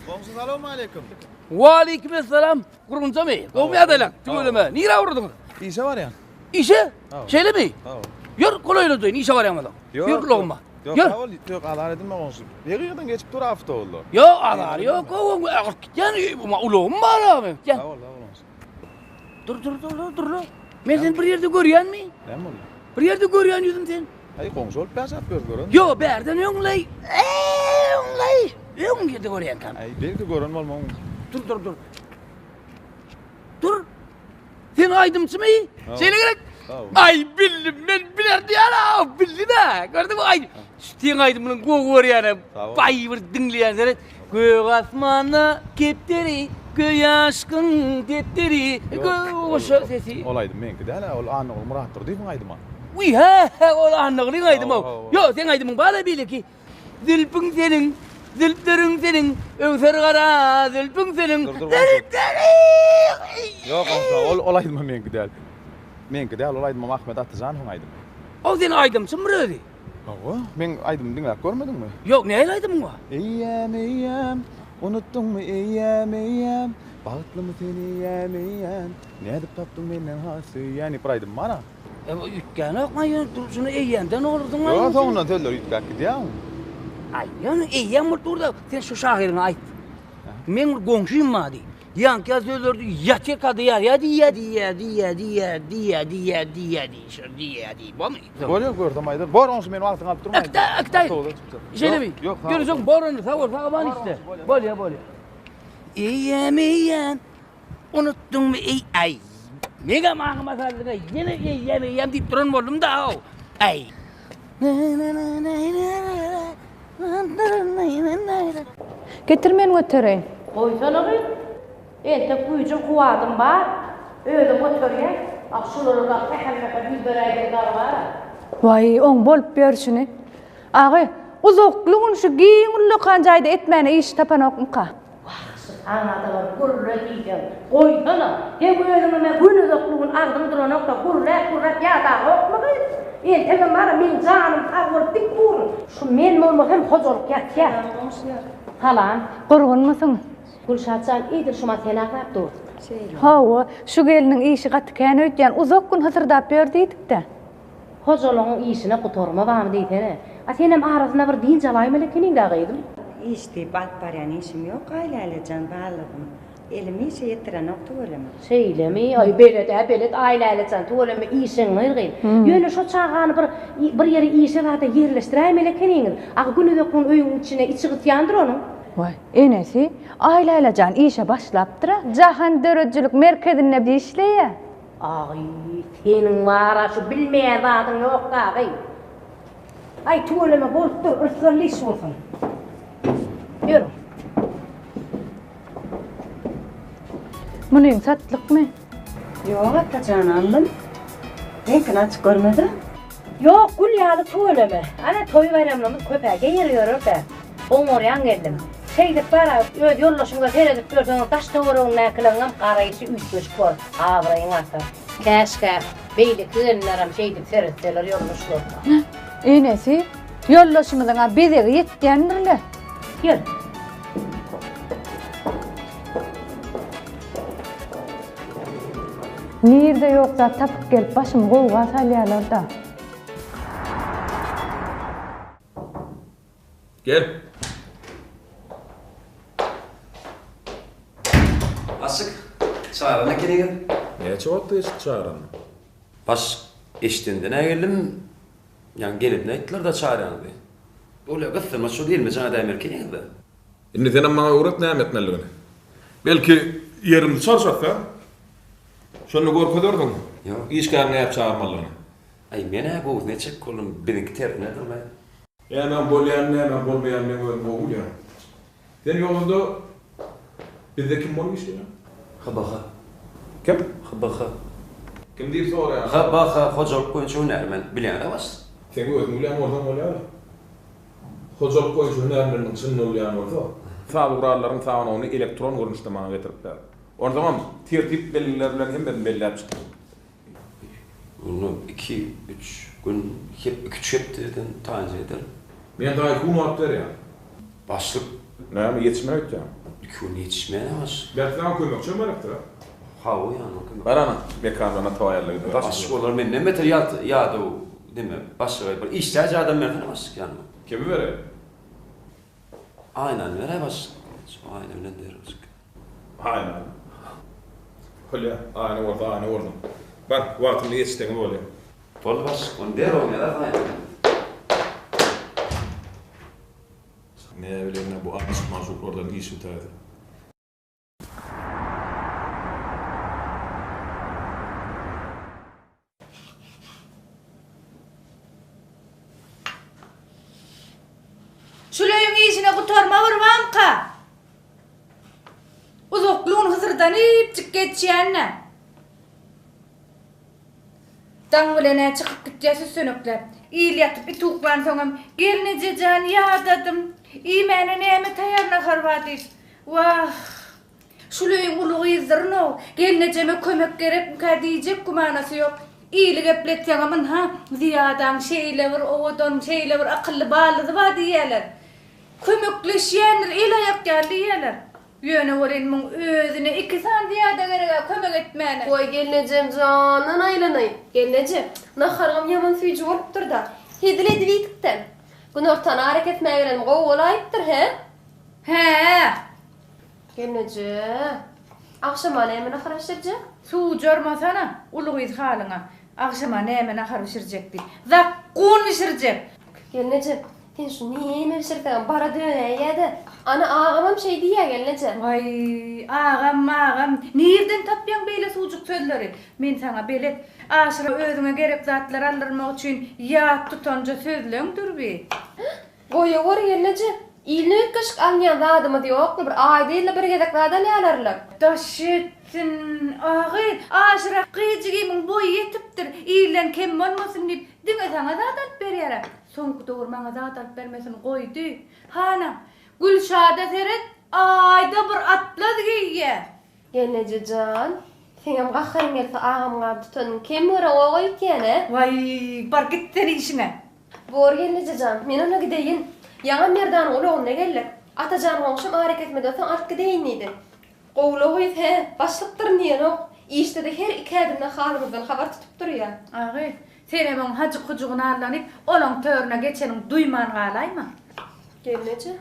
Goňşy salowmaleýkim. Waleýkim essalam. Gurgunjamy? Gowmy ýagdaýlaň? Tüweleme. Nirä urduňyz? Işe barýan. Işe? Şeýlemi? Ýör, golaýladaýyn, işe barýan bolsaň. Ýör ulagyma. Ýok, Ýör. sag bol, ýok, azar edinme goňşy. Ýygy-ýygydan geçip dur awtobuslar. Ýok, azar ýok, gowy, agyp gitýän, ulagym bar-a meň. Sag bol, sag bol goňşy. Dur, dur, dur, dur, dur. Men seni bir ýerde görýänmi? Näme boldy? Bir ýerde görýän ýüzüm sen. Aý, goňşy bolup ýaşap ýörüs, gören. Ýok, bärden öňleý. Öňleý. Öň ýerde görýänkäm. Aý, belki gören bolmagyň. Dur, dur, dur. Dur. Sen aýdymçymy? Şeýle gerek. Aý, bildim, men bilerdi ýa, bildim-ä. Gördüňmi, aý, seň aýdymyňy gowy görýänem. Baý bir diňleýän seret. Gök asmanda kepderi, göý aşkyň depderi. Goşa sesi. Ol aýdym meňki däl-ä, ol Annaguly Myratdurdyýewiň aýdymy. Wiý, hä, ol Annagulyň aýdymy. Ýok, seň aýdymyň bar-a beýleki. Zülpüň seniň, zülpleriň seniň, öwser gara zülpüň seniň, zülpleriň! Ýok, onsoň ol ol aýdymam meňki däl. Meňki däl, ol aýdymam Ahmet Atajanowyň aýdymy. Ol seniň aýdymçyňmyr özi? Hawa, meň aýdymymy diňläp görmediňmi? Ýok, nähili aýdymyň bar? Eýýäm, eýýäm, unutdyňmy eýýäm, eýýäm, Bagtlymy sen eýýäm, eýýäm, Nädip tapdyň menden has söýýän diýip bir aýdym bar-a. E, bu üýtgänokmy ýöne durşuna eýýämden olurdyň Ýok, soňundan sözler üýtgäp gidýär oň. Aý, ýöne eýýäm bolup dur-da, sen şu şahyryňa aýt. Meň bir goňşym bar diý. Ýaňky ýaly sözleri ýatyrka diýýär, diýýär, diýýär, diýýär, diýýär, diýýär, diýýär, diýýär diý, şo diýýär diý, bormy? Bolýar, görsem aýdar. Bor, goňşy, meni wagtyňy alyp durmaýyn. Äkde, äkde. Şeýlemi? Ýok, sag bol. Görüşeň, bor onda, sag bol, sag aman işle. Bolýar, bolýar. Eýýäm, eýýäm. Unutdyňmy eý aý. Meňem aňyma saldyňa ýene eýýäm eýýäm diýip duran boldum da how. Aý. Getir men götereýin. Goýsana gyz. Entek güýjüm kuwwatym bar. Özüm göterýän. Ah şulara dagy sähel-mähel ýüz beräýseň dagy bar-a. Waý, oň bolup ýörşüni. Agy, uzakly gün şu giň ullakan jaýda etmäne iş tapanokmyka? Wah, şu saňa-da bir gürle diýseň, goýsana! Seň özüňem-ä gün uzakly gün agzyň duranok-da, gürläp-gürläp ýadaňokmy gyz? Entegem bar-a, meň janym sag bolup dik durun. Şu men bolmasam hojalyk ýatýar. Salam goňşular. Salam. Gurgunmysyň? Gülşat jan, edil şumat seni agzap durduk. Şeýle. Hawa, şu gelniň işi gaty kän öýdýän, uzak gün hysyrdap ýör diýdik-dä. Hojalygyň işine gutarma barmy diýsene. A senem arasynda bir dynç alaýmaly ekeniň-dä gyzym. Iş diýip alyp barýan işim ýok Aýläle jan ballygym. Elim işe ýetirenok tüweleme. Şeýlemi? Aý belet-ä belet Aýläle jan tüweleme işiň gyzgyn. Ýöne şo çagany bir bir ýere işe zada ýerleşdiräýmeli ekeniňiz. Agy günuzaklygyny öýüň içine içi gysýandyr onuň. Waý, enesi, Aýläle jan işe başlapdyr-a. Jahan döredijilik merkezinde işleýär. Aý, seniň bar-a şu bilmeýän zadyň ýok dagy. Aý, tüweleme bolupdyr, rysgally iş bolsun. Ýörüň. Munyň satlykmy? Ýok, Atajan, aldym. Reňkini açyk görmedim. Ýok, gül ýaly tüweleme. Ana, toý-baýramlarymyz köp-ä, geýer ýörer-dä. Oňarýaň geldim. Şeýdip bar-a, öz ýoldaşyňa seredip ýörseňem, daş-töweregiňdäkileriňem garaýşy üýtgeşik bor, abraýyň artar. Käşgä, beýleki gelinlerem şeýdip seretseler ýoldaşlaryna. Enesi, ýoldaşymyzyň-a bezegi ýetýändir-le. Gel. Nirde ýok zat tapyp gelip başymy gowga salýalar-da. Gel. Başlyk, çagyran ekeniňiz. Näçe wagtda eşit çagyranymy? Baş, eşidenden-ä geldim. Ýaňy gelenimde aýtdylar-da çagyrýaňyzy. Bolýa, gyssanmaç şol elime jaň edäýmeli ekeniňiz-dä. Indi senem maňa öwret näme etmelidigini. Belki ýerimizi çalşarys-a? Şonda görkezersiň işgäriň nädip çagyrmalydygyny. Aý, men-ä gowusyny etjek boldum, biziňki tersinedir-le. Nämäň bolýanyny, nämäň bolmaýanyny meň özüm gowy bilýän. Sen ýogsa-da bizde kim bolup işleýäň? HBH. Kim? HBH. Kim diýip soraýaň? HBH, hojalyk boýunça hünärmen. Bilýäňiz-ä başda. Seň özüň bilýän bolsaň bolýar-a. Hojalyk boýunça hünärmenligiň çyn bolýan bolsa. Saz gurallaryň sanawyny elektron görnüşde maňa getirip ber. Onsoňam tertip belgileri bilen hemmesini belläp çyk. Onda iki, üç gün, hep iki-üç hepdeden taýynja ederin. Men saňa iki gün wagt berýän. Başlyk. Näme, ýetişmän öýtýäň? Iki gün ýetişmän-ä başlyk. Belki saňa kömekçem gerekdir-a? Hawa, ýanyma kömek. Bar ana, mekanlaryna taýýarla gidiber. Başlyk olar menden beter ýadaw neme, başlyga bir işdäji adam bersene başlyk ýanyma. Kimi bereýin? Aýnany beräý başlyk. Şu aýna bilen derrew çyk. Aýna. Bolýa, aýna bolsa aýna bolsun. Bar, wagtynda ýetişseňiz bolýa. Boldy başlyk, ony derrew ýazarys aýnany. Näbileýin-ä bu aşyk-magşuklardan iş bitäýse. Şul öýüň işine gutarma bir bamka. Uzakly gün hysyrdanypjyk geçýän-dä. Daň bilen-ä çykyp gitýär süssenekläp. Il ýatyp it uklansoňam, Gelneje jan, ýadadym. Iýmäne näme taýýar nahar bar diýip. Wah! Şul öýüň uly gyzdyryn-ow, gelnejeme kömek gerekmikä diýjek gümanasy ýok. Ili gepletseňem, ynha, Zyýadaň şeýle bir owadan, şeýle bir akylly ballyzy bar diýýärler. Kömekleşýändir, el-aýak ýaly diýýärler. Ýöne welin muň özüne iki sany Zyýada gereg-ä kömek etmäne. Waý, gelnejem jandan aýlanaýyn. Gelneje, naharyňam ýaman süýji bolupdyr-da. Hezil edip iýdik-dä. Günortan arakesmä gelenim gowy bolaýypdyr, hä? Hä-ä! Gelneje, agşama näme nahar bişirjek? Suwjarmasana, uly gyz halyňa. Agşama näme nahar bişirjek diý. Zakgun bişirjek! Gelneje, sen şu näme bişirseňem bara dönäýýä-dä. Ana, agamam şeý diýýä, gelneje. Waý, agam, agam, nirden tapýaň beýle suwjuk sözleri? Men saňa belet. Aşyra özüňe gerek zatlary aldyrmak üçin ýat tutanja sözleňdir bi. Goýaweri gelneje. Iline üýtgeşik alynýan zadymyz ýokmy, bir aýda-ýylda bir gezek zat alýalarlar. Daş etsin, agy, Aşyra gyzjygymyň boýy ýetipdir, ilden kem bolmasyn diýip, diňe saňa zat alyp berýär-ä. Soňky döwür maňa zat alyp bermesini goýdy. Hana, Gülşada seret, aýda bir atlaz geýýä. Gelneje jan, seňem gaharyň gelse agamyň ady tutanyň kem göreňok öýtýän-ä? Waý, bar git sen işiňe. Bor gelneje jan, men onda gideýin. Ýaňam Merdanyň ulagynda geldik. Atajan goňşym arakesmeden soň alyp gideýin diýdi. Gowula gyz, hä, başlykdyryn diýenok. Işde-de her iki ädimde halymyzdan habar tutup durýa. Agy, senem oň hajyk-hujugyna allanyp, olaň törüne geçeniňi duýman galaýma. Gelneje,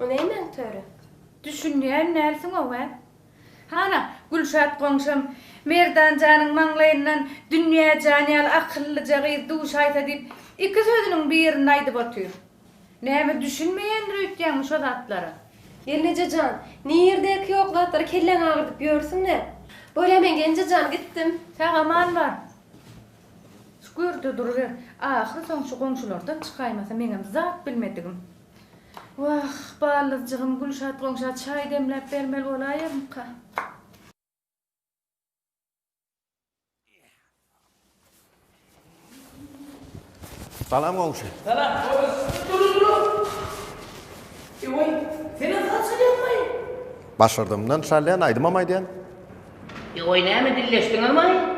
o nämäň töri? Düşünýän dälsiň-ow, hä? Hana, Gülşat goňşam, Merdan janyň maňlaýyndan Dünýä jan ýaly akyllyja gyz duşaýsa diýip, iki sözüniň birini aýdyp otyr. Näme düşünmeýändir öýtýäňmi şo zatlara? Gelneje jan, nirdeki ýok zatlary kelläňi agyrdyp ýörsüň-dä. Bolýa men gelneje jan gitdim. Sag-aman bar. Şu görde duruber. Ahyry soň şu goňşulardan çykaýmasa meňem zat bilmedigim. Wah, baldyzjygym Gülşat goňşa çaý demläp bermeli bolaýarmyka? Salam goňşy. Salam. Dur dur. Ewoý, senem saz çalýaňmy? Başardygymdan çalýan, aýdymam aýdýan. Ewoý, näme dilleşdiňizmi?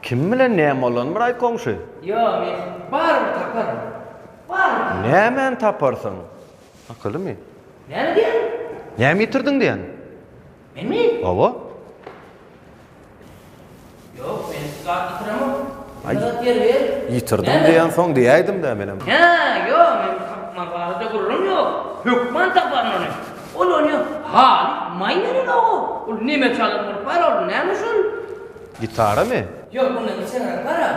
Kim bilen näme bolanyny bir aýt goňşy. Ýok, men barybir taparyn. Barybir taparyn. Nämäni taparsyň? Akylymy? Näme diýýäň? Näme ýitirdiň diýýän? Menmi? Hawa. Ýok, men zat ýitiremok. Aý, zat ýer ber. Ýitirdim diýensoň diýäýdim-dä menem. Hä, ýok, men tapmak barada gürrüň ýok. Hökman taparyn ony. Ol ony haly maý berenok-ow. Ol neme çalan bolup bar ol, näme şol? Gitaramy? Ýok, mundan kiçeňräk bar-a.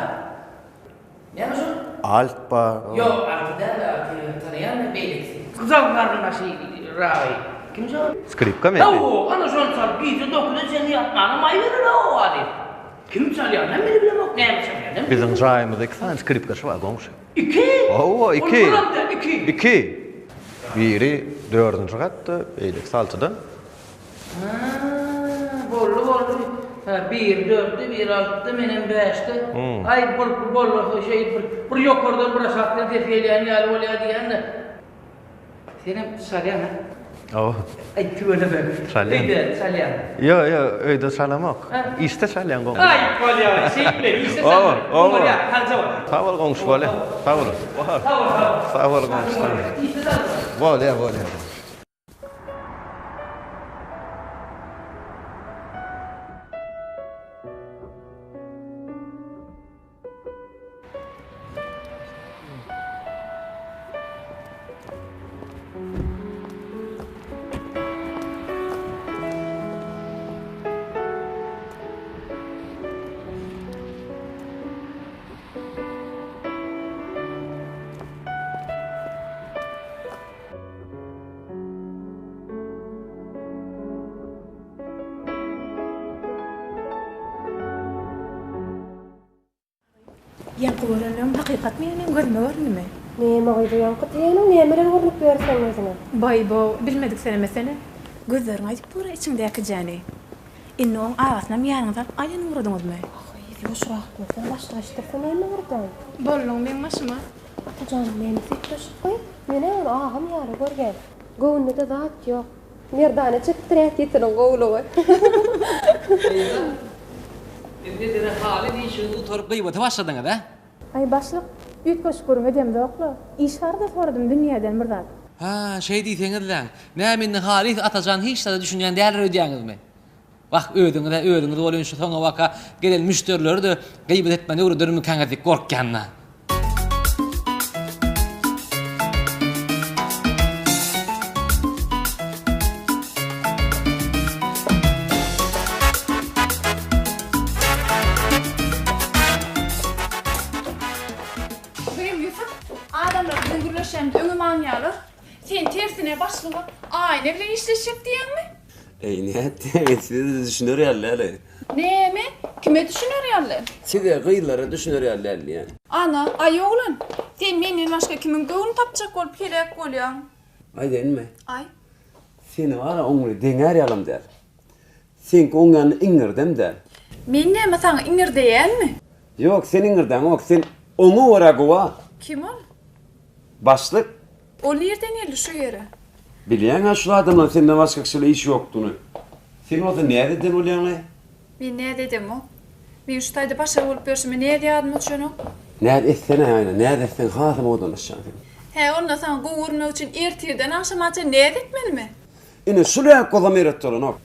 Näme şol? Alt bar. Ýok, alty däl, alty tanaýan men beýlekisi. Gyzal garyndaşy ragy. Kim şol? Skripkamy? Hawa, ana şony çalyp gije dokuza çenli ýatmana maý berer-ow ady. Kim çalýanam men bilemok, näme çalýanam. Biziň jaýymyzda iki sany skripkaçy bar, goňşy. Iki? Hawa, iki. Ol biram däl, iki. Iki. Biri dördünji gatda, beýlekisi altyda. Hä, boldy, boldy. Hä, biri dörtde, biri altyda, menem bäşde. Aý, bul, bu bolmasa şeýdip bir, bir ýokardan, bir aşakdan ses gelýän ýaly bolýar diýýän-de. Senem çalýaň, hä? Hawa. Aý, tüweleme. Çalýan. Öýde çalýaň. Ýok, ýok, öýde çalamok. Hä? Işde çalýan goňşy. Aý, bolýar, şeýtme, işde çalma. Hawa, hawa. Bolýar, çalja bol. Sag bol goňşy, bolýar. Sag bol. Sag bol, sag bol. Sag bol goňşy, sag bol. Işde çalma. Bolýar, bolýar. Ýaňky görenlerim hakykatmy ýa meň gözüme göründimi? Näme gyz o ýaňky diýeniň nämeler görnüp ýör seň gözüňe? Baý-bow, bilmedik senemesene. Gözleriň aýdyp dur-a içiňdäkijäni. Indi oň agasynam ýanyňyza alyp aýlanyp ugradyňyzmy? Gyz, ýuwaşrak bolsaň başlyk eşidirse näme birden? Bolduň meň başyma. Atajanyň nämesi üýtgeşik gyz? Men-ä ony agam ýaly görýän. Göwnüne-de zat ýok. Merdana çekipdir häsiýetiniň gowulygy. Gyzlar, indi size haly diýşiňizi gutaryp gybata başladyňyz, ä? Aý, başlyk, üýtgeşik gürrüň edemzok-la. Iş barada soradym dünýäden bir zat. Hä, şeý diýseňizläň. Näme indi halys Atajan hiç zada düşünýän däldir öýdýäňizmi? Wah, özüňiz-ä özüňiz welin şu soňabaka gelen müşderileri-de gybat etmäni öwredermikäňiz diýip gorkýan-da. Gyýym Ýusup, adamlar biziň gürleşýänimizi öňem aňýarlar. Sen tersine başlyga Aýna bilen işleşjek diýýäňmi? Eý, nätdiňiz, size-de düşüner ýaly däl-eý. Näme? Kime düşüner ýaly? Size, gyzlara düşüner ýaly däl diýýän. Ana, aý oglan, sen menden başga kimiň göwnüni tapjak bolup heläk bolýaň? Aýdaýynmy? Aý. Seni bar-a oň bilen deňär ýalam däl. Seňki oň ýanynda iňňirdem däl. Men näme saňa iňňirdeýänmi? Ýok, sen iňňirdäňok, sen oňa görä gowa. Kim ol? Başlyk. Ol nirden geldi şu ýere? Bilýäň-ä şul adamlaryň senden başga kişiyle işi ýokdugyny. Sen bolsa näz eden bolýaň-laý? Men näz edemok. Men şu taýda başga bolup ýörşüme näz ýadyma düşenok. Näz etsene, Aýna, näz etseň hasam owadanlaşjaň sen. Hä, onda saňa gowy görünmek üçin ertirden agşamaça näz etmelimi? Ine, şul ýaly gozam eret bolanok.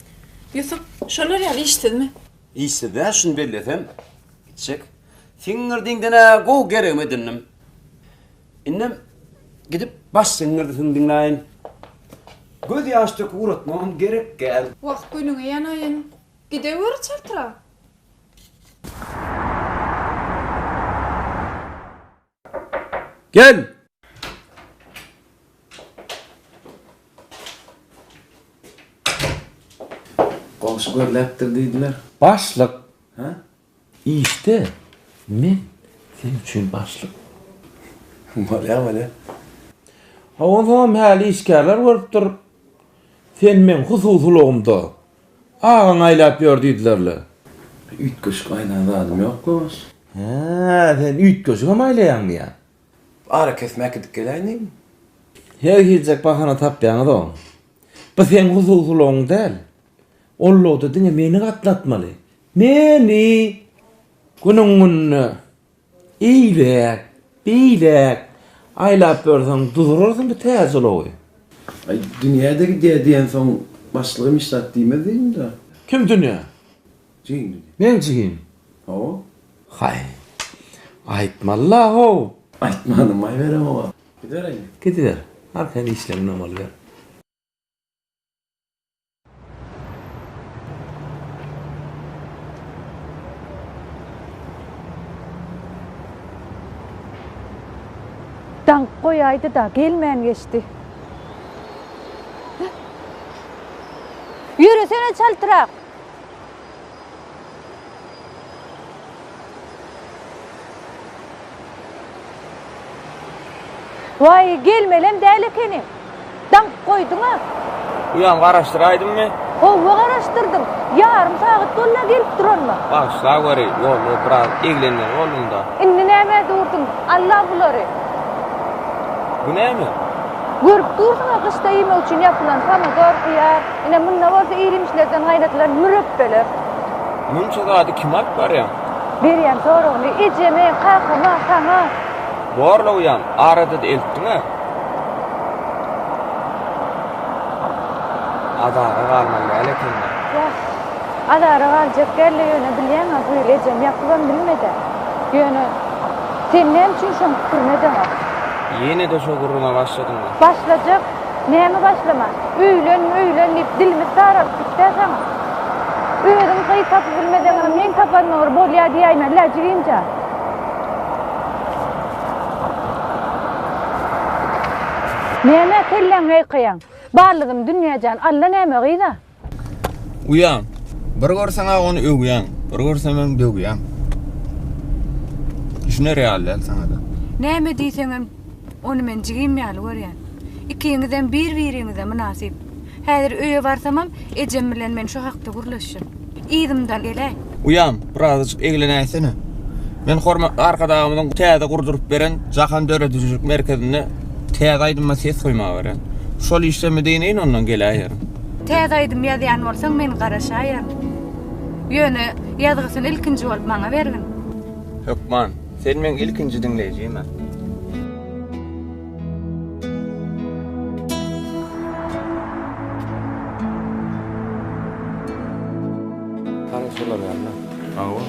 Ýusup, şolar ýaly işsizmi? Işsiz däl, şuny bellesem, gitjek. Siňňirdiňden-ä gowy geregimi edindim. Indem gidip baş siňňirdisin diňläýin. Göz ýaş döküp ugratmagam gerek däl. Wah, günüňe ýanaýyn. Gideweri çaltrak. Gel! Goňşy gözläpdir diýdiler. Başlyk. Hä? Işde men seň üçin başlyk. Bolýa, bolýa. Ha onsoňam häli işgärler görüpdir. Sen meň hususy ulagymda agaňy aýlap ýör diýdiler-le. Üýtgeşik aýlan zadym ýok-la baş. Hä, sen üýtgeşigem aýlaýaňmy ýa? Arakesme äkidip geläýin diýdim. Her hiljek bahana tapýaňyz-ow. Bu seň hususy ulagyň däl. Ol ulagda diňe meni gatnatmaly. Meni! Günüň gününe eýläk, beýläk aýlap ýörseň duzurarsyň bu täze ulagy. Aý, dünýä-de gidýär diýensoň, başlygym hiç zat diýmez diýdim-dä. Kim Dünýä? Jigiň Dünýä. Meň jigim? Hawa. Haý, aýtmaly-la how. Aýtmadym, aýberemok. Gidibereýinmi? Gidiber. Arkaýyn işleriňden boluber. Daňyp goýaýdy-da, gelmän geçdi. Ýöresene çaltrak! Waý, gelmelem däl ekeniň. Daňyp goýduň-a. Uýam garaşdyraýdymmy? Howwa garaşdyrdym. Ýarym sagat boldy-a gelip duranyma. Bagyşlaweri, ýolda biraz eglenmeli boldum-da. Indi nämä durduň? Al-la bulary. Bu näme? Görüp dursuň-a gyşda iýmek üçin ýapylan pomidor, hyýar. Ine, munda bolsa ir-iýmişlerden gaýnadylan mürepbeler. Munça zady kime alyp barýaň? Berýän soragyny ejeme, kakama, saňa. Borla uýam, arada-da eltdiň-ä. Azara galmaly däl eken-dä. Wah, azara galjak däl-le, ýöne bilýäň-ä, bu ýyl ejem ýapybam bilmedi. Ýöne, sen näme üçin şoň pikirini edeňok? Ýene-de şo gürrüňe başladyňmy? Başlajak. Näme başlama? Öýlen, öýlen diýip dilimiz saralyp gitdä saňa. Özüň gyz tapyp bilmeseňem meň tapanyma bir bolýa diýäýmeli-dä jigimjan. Nämä kelläňi ýaýkaýaň? Barlygym Dünýäjan, Alla näme gyz-a? Uýam, bir görseň-ä ony öwýäň, bir görsemem döwýäň. Düşüner ýaly däl saňa-da. Näme diýseňem, ony men jigim ýaly görýän. Ikiňizem bir-biriňize mynasyp. Häzir öýe barsamam, ejem bilen men şu hakda gürleşjek. Yzymdan geläý. Uýam, birazajyk eglenäýsene. Men hormatly Arkadagymyzyň täze gurduryp beren Jahan döredijilik merkezinde täze aýdyma ses goýmaga barýan. Şol işden bir dynaýyn, ondan geläýerin. Täze aýdym ýazýan bolsaň, men garaşaýaryn. Ýöne ýazgysyny ilkinji bolup maňa bergin. Hökman. Sen meň ilkinji diňleýjim-ä. Garaň şolar ýaly. Hawa.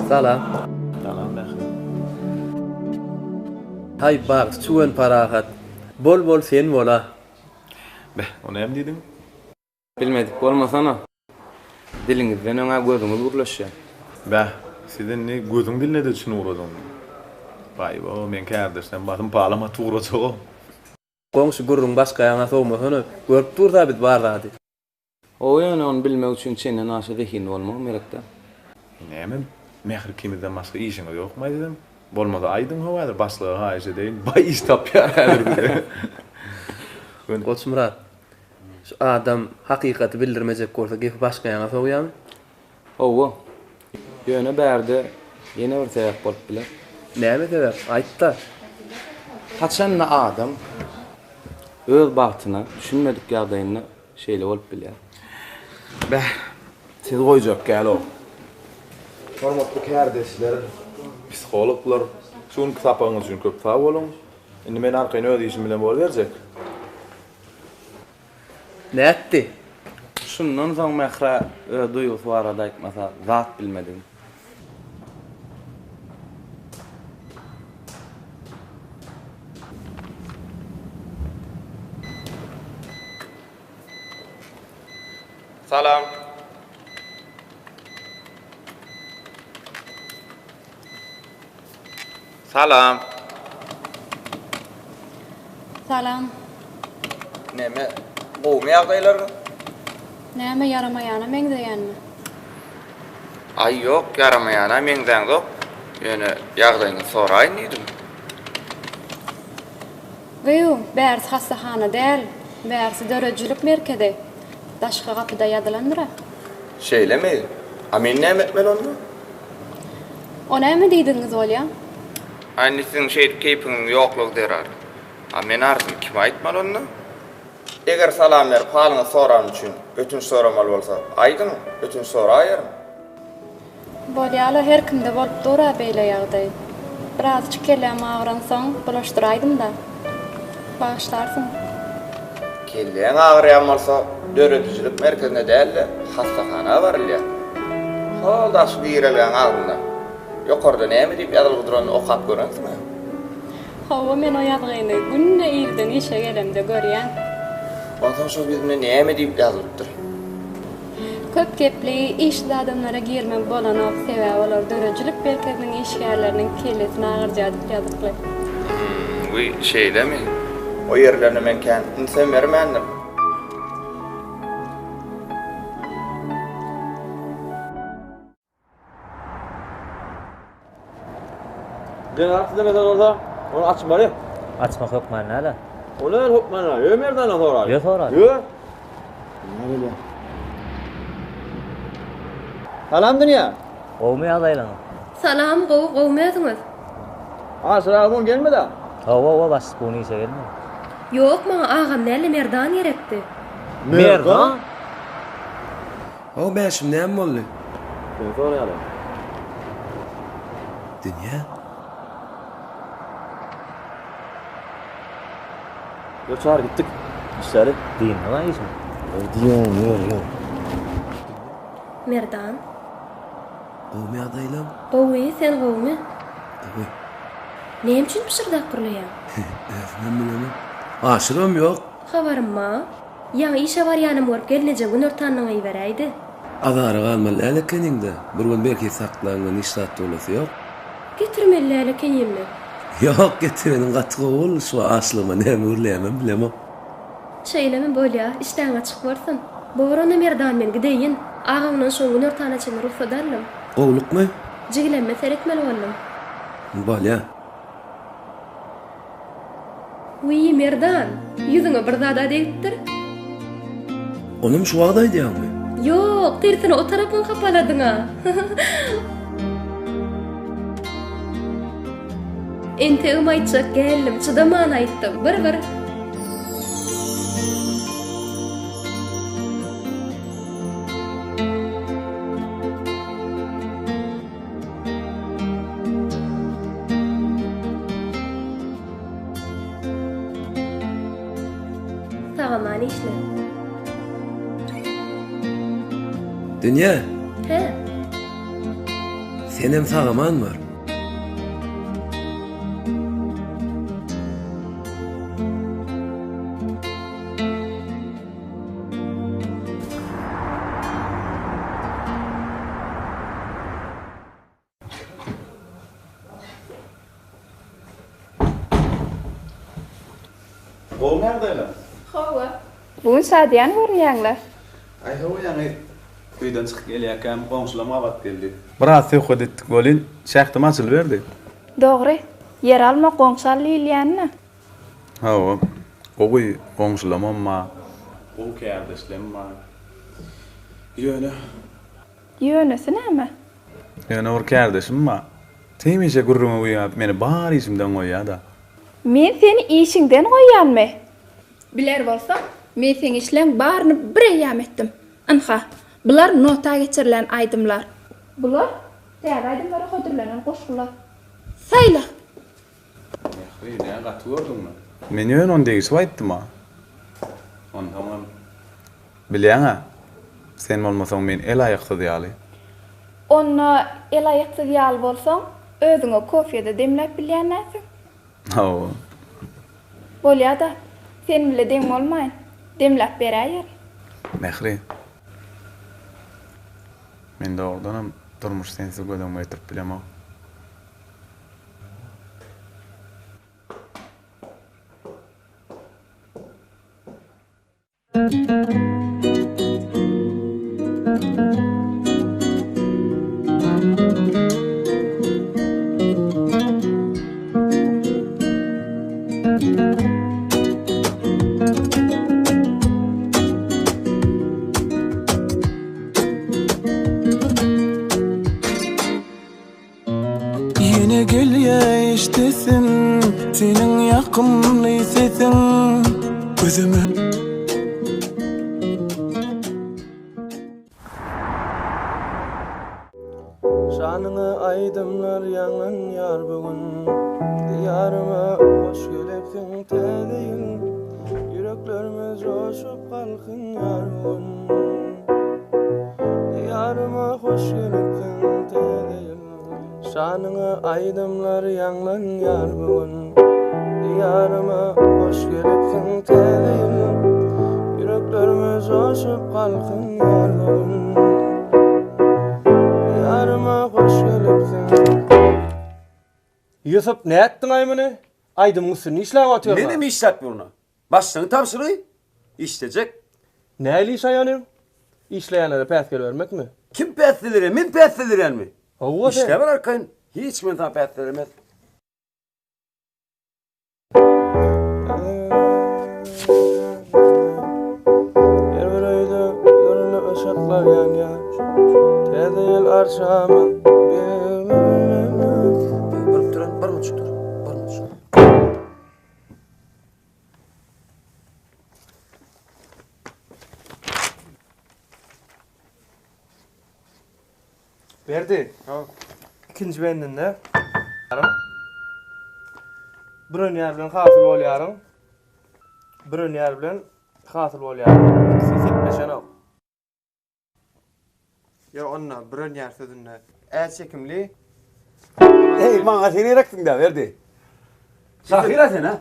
Salam. Salam Mähri. Haý bagty çüwen parahat. Bol bol sen bola. Beh, o näme diýdiň? Bilmedik bolmasana. Diliňizden öň-ä gözüňiz gürleşýär. Bäh, siz indi gözüň diline-de düşünip ugradyňmy? Baý-bo, meň kärdeşlem basym palam atyp ugrajag-ow. Goňşy gürrüň başga ýaňa sowmasana, görüp dursa biz bar zady. Hawa ýöne ony bilmek üçin çenden aşa zehinli bolmagam gerekdä. Näme Mähri ikimizden başga işiňiz ýokmaý siziň? Bolmasa aýdyň how häzir başlyga haýyş edeýin, baý iş tapýar häzir bize. Goçmyrat, şu adam hakykaty bildirmejek bolsa gepi başga ýaňa sowýamy? Hawa. Ýöne bärde ýene bir sebäp bolup biler. Näme sebäp? Aýt-da. Haçanda adam öz bagtyna düşünmedik ýagdaýynda şeýle bolup bilýär. Bäh, sizi goýjak däl-ow. Hormatly kärdeşler, psihologlar, şu günki sapagyňyz üçin köp sag boluň. Indi men arkaýyn öz işim bilen boluberjek. Nätdi? Şundan soň Mährä öz duýgusy barada aýtmasa, zat bilmedigim. Salam. Salam. Salam. Neme, gowumy ýagdaýlaryňyz? Näme ýaramaýana meňzeýänmi? Aý ýok, ýaramaýana meňzäňzok, ýöne ýagdaýyňyzy soraýyn diýdim. Gyýw, bärsi hassahana däl, bärsi döredijilik merkezi. Daşky gapyda ýazylandyr-a. Şeýlemi? A men näme etmeli onda? O näme diýdigiňiz bolýa? A indi siziň şeýdip keýpiňiziň ýoklugy zerarly. A men arzymy kime aýtmaly onda? Eger salam berip halyňyzy soranym üçin ötünç soramaly bolsa, aýdyň, ötünç soraýaryn. Bolýala her kimde bolup dur-a beýle ýagdaý. Birazjyk kelläm agyransoň bulaşdyraýdym-da. Bagyşlarsyň. Kelläň agyrýan bolsa döredijilik merkezine däl-de, hassahana barylýar. Hol daşky girelgäň agzynda. Ýokarda näme diýip ýazylgy duranyny okap görensiň-ä. Hawa men o ýazgyny günde irden işe gelemde görýän. Onsoň şol ýüzünde näme diýip ýazylypdyr? Köp gepli, işsiz adamlara girmek bolanok, sebäbi olar döredijilik merkeziniň işgärleriniň kellesini agyrdýar diýip ýazyply. Hum, wiý, şeýlemi? O ýerlerine men kän ünsem bermändim. Jenahat size mesele bolsa, ony açmaly. Açmak hökman däl-ä. O näme hökman däl? Ýör Merdandan soraly. Ýör soraly. Ýör. Dünýä gelýär. Salam Dünýä. Gowumy ýagdaýlaryňyz? Salam, gowy, gowumy özüňiz? Aşyr aga bu gün gelmedi-ä? Hawa, hawa, başlyk bu gün işe gelmedi. Ýok, maňa agam däl-de Merdan gerekdi. Merdan? Hawa Bäşim näme boldy? Seni soraýarlar. Dünýä. Ýör Çary gitdik. Işläli. Dyndyň-a işiň. Ýör diýýän ýör ýör. Merdan. Gowumy ýagdaýlaň? Gowy, sen gowumy? Gowy. Näme üçin pyşyrdap gürleýäň? Özümem bilemok. Aşyram ýok. Habarym bar. Ýaňy işe barýanym görüp gelneje günortanyny iberäýdi. Azara galmaly däl ekeniň-dä. Bir gün belki saklaňdan hiç zat bolasy ýok. Getirmeli däl ekenimmi? Ýok, getireniň gaty gowy boldy. Şu açlygyma näme gürleýämem bilemok. Şeýlemi, bolýa, işdäň açyk bolsun. Bor onda Merdan men gideýin. Agaňdan şoň günortana çenli rugsat aldym. Gowlukmy? Jigilemme seretmeli boldum. Bolýa. Wiý, Merdan, ýüzüňe bir zad-a degipdir. Onam şu wagt aýdýaňmy? Ýok, tersine o tarapyňy hapaladyň-a. Entegem aýtjak geldim, çydaman aýtdym. Bir-bir. Sag-aman işle. Dünýä. Hä? Senem sag-aman bar. Gowy ýagdaýlar? Hawa. Bu gün şadyýan görünýäňle. Aý hawa ýaňy öýden çykyp gelýärkäm goňşulam gabat geldi. Biraz söhbet etdik welin, şähdim açylyberdi. Dogry. Ýer alma, goňşy al diýilýänine. Hawa, gowy goňşulamam bar. Gowy kärdeşlem bar. Ýöne. Ýönesi näme? Ýöne bir kärdeşim bar. Hemişe gürrüňe güýäp, meni bar işimden goýýa-da. Men seni işiňden goýýanmy? Biler bolsaň, men seň işleň baryny bir eýýäm etdim. Ynha, bular nota geçirilen aýdymlar. Bular täze aýdymlara hödürlenen goşgular. Saýla! Mähri, nä gaty gördüňmi? Men ýöne ony degişip aýtdym-a. Onsoňam, bilýäň-ä, sen bolmasaň men el-aýaksyz ýaly. Onda el-aýaksyz ýaly bolsaň, özüňe kofýe-de demläp bilýän dälsiň. Hawa. Bolýa-da, sen bile deň bolmaýyn, demläp beräýerin. Mähri, men dogrudanam durmuşy sensiz göz öňüme getirip bilemok. Seniň ýakymly sesiň gözüme. Şanyňa aýdymlar ýaňlanýar bu gün Diýaryma hoş gelipsiň täze ýyl Ýüreklerimiz joşup galkynýar bu gün Diýaryma hoş gelipsiň täze ýyl Şanyňa aýdymlar ýaňlanýar bu gün Diýaryma hoş gelipsiň täze ýyl Ýüreklerimiz joşup galkynýar bu gün Diýaryma hoş gelipsiň Ýusup nätdiňaý muny? Aýdymyň üstünde işläp otyrma. Menem işläp ýörün-ä. Başlygyň tabşyrygy, işlejek. Nähili iş aýanyň? Işleýänlere päsgel bermekmi? Kim päsgel berýär? Men päsgel berýänmi? Hawa sen. Işläber arkaýyn. Hiç kim saňa päsgel bermez. Her bir öýde dürli yşyklar ýanýar. Täze ýyl arçamyz Bir duran, bir buçuk dur. Bir buçuk. Berdi. Ikinji bendinde Bürenýär bilen hasyl bolýaryň. Bürenýär bilen hasyl bolýaryň. Ikisi sepleşenok. Ýok onda bürenýär sözünde ä çekimli. Eý maňa sen gereksiň-dä Berdi. Şahyr-a sen-a.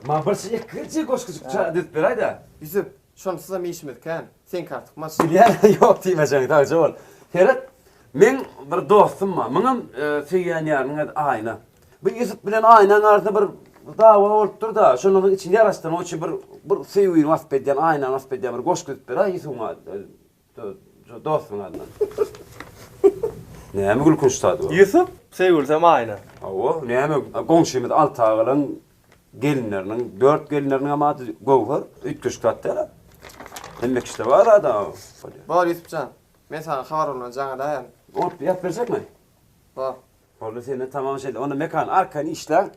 Maňa bir şey ekirje goşgujyk düzüp beräý-dä. Ýusup, şonsuzam işimiz kän. Seňki artykmaç. Bilýän, ýok diýmejegiň sagja bol. Seret, meň bir dostum bar. Muňam söýýän ýarynyň ady Aýna. Bu Ýusup bilen Aýnaň arasynda bir dawa bolupdyr-da, şondan soň içini ýaraşdyrmak üçin bir bir söýgini wasp edýän, Aýnany wasp edýän bir goşgy düzüp beräý Ýusubyň dostunyň adyndan. Näme gülkünç zat bu? Ýusup, söýgülisem Aýna. Hawa, näme goňşymyz Alty agalaň gelinleriniň, dört gelinleriniňem ady Göwher. Üýtgeşik zat däl-ä. Hemme kişide bar ad-a. Bor Ýusup jan, men saňa habar bolman jaň edäýerin. Bolup, ýazyp berjekmi? Bor. Boldy sende tamam şeýle. Onda Mekan arkaýyn işläň.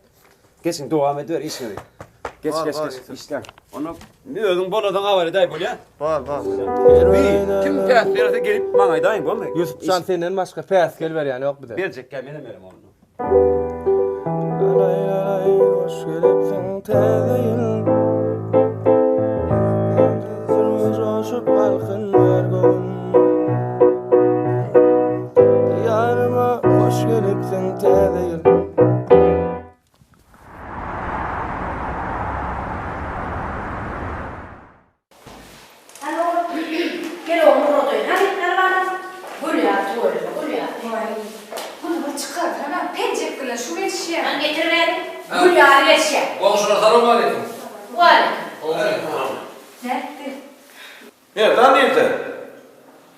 Geçiň dowam ediber işiňizi. Geç geç geç işläň. Onda özüň boladan habar edäý bolýa. Bor bor. Bi kim päs berse gelip maňa aýdaýyň bolmy? Ýusup jan senden başga päsgel berýän ýok bize. Berjekkä menem berem onda. Lalaý hoş gelipsiň täze ýyl. Joşup galkynýar göwün. Diýaryma hoş gelipsiň täze ýyl. Hany oglum, gel oglum ugradaýyn. Hany, hany balam. Gülýär tüweleme, gülýär. Waý, muny bir çykarsana, penjek bilen şu gelişýär. Hany getir bäri. Gül ýaly gelişýär. Goňşular salowmaleýkim. Waleýkim. Nätdi? Merdan nirde?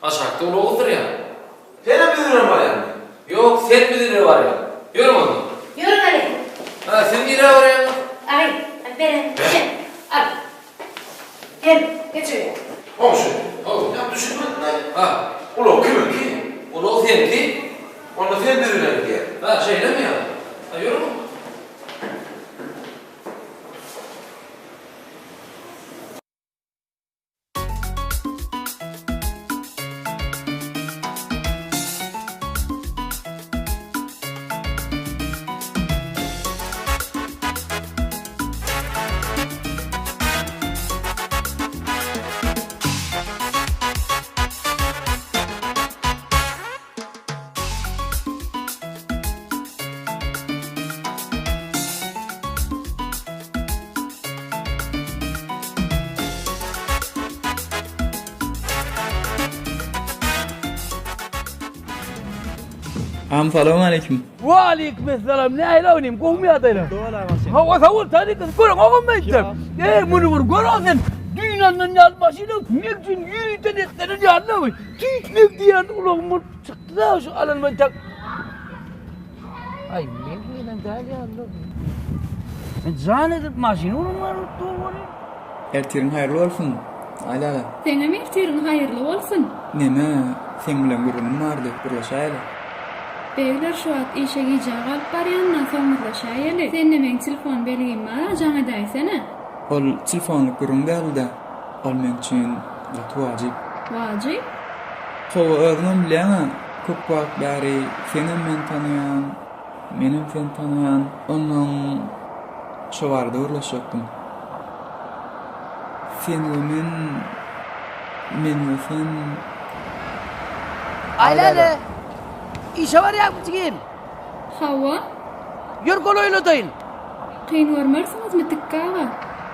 Aşakda ulag oturýar. Senem biz bilen barýaňmy? Ýok, sen biz bilen barýaň. Ýörüň onda. Ýörüň hany. Hä, siz nirä barýaňyz? Aý, beren, gel, al. Gel, geç öýe. Goňşy, how, ýa düşünmedim-aý. Hä, ulag kimiňki? Ulag seňki. Onda sen biz bilen gidýäň. Hä, şeýlemi ýa? Hä, ýörüň onda. Agam salowmaleýkim. Waleýkim essalam nähili onim gowmy ýagdaýlar? Hawa sag bol tany gyz görüň ogam meýtdim. Eý muny bir gör sen. Düýn alnan ýaly maşyna men üçin ýörite netlenen ýaly tüýs men diýen ulagym bolup çykdy-da şu alan men tak. Aý men gelen däl ýaly. Sen jan edip maşyny ulanman bolup dur welin. Ertiriň haýyrly bolsun, Aýläle. Begler şu wagt işe gijä galyp barýan-da, soňuzlaşaýaly. Sende meň telefon belgim bar-a, jaň edäýsene. Ol telefonlyk gürrüň däldi-dä. Ol meň üçin gaty wajyp. Wajyp? Hawa, özüňem bilýäň-ä, köp wagt bäri senem meni tanaýaň, menem seni tanaýan. Onnoň şo barada gürleşjekdim. Sen we men, men we sen. Aýläle! Işe barýaňmy jigim? Hawa. Ýör golaýladaýyn. Kyn görmersiňizmi Tikgi aga?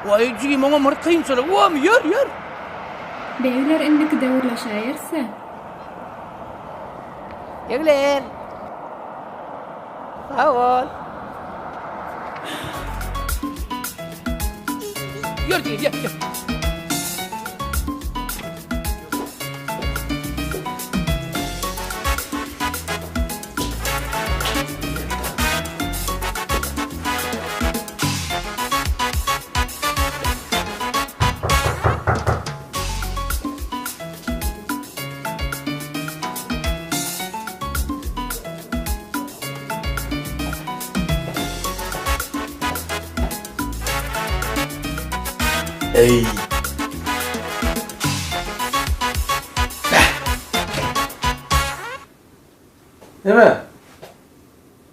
Waý jigim oňam bir kynçylygy bormy ýör ýör. Begler indikide gürleşäýeris-dä. Begler. Sag bol. Ýör jigim ýör ýör. Eý. Neme?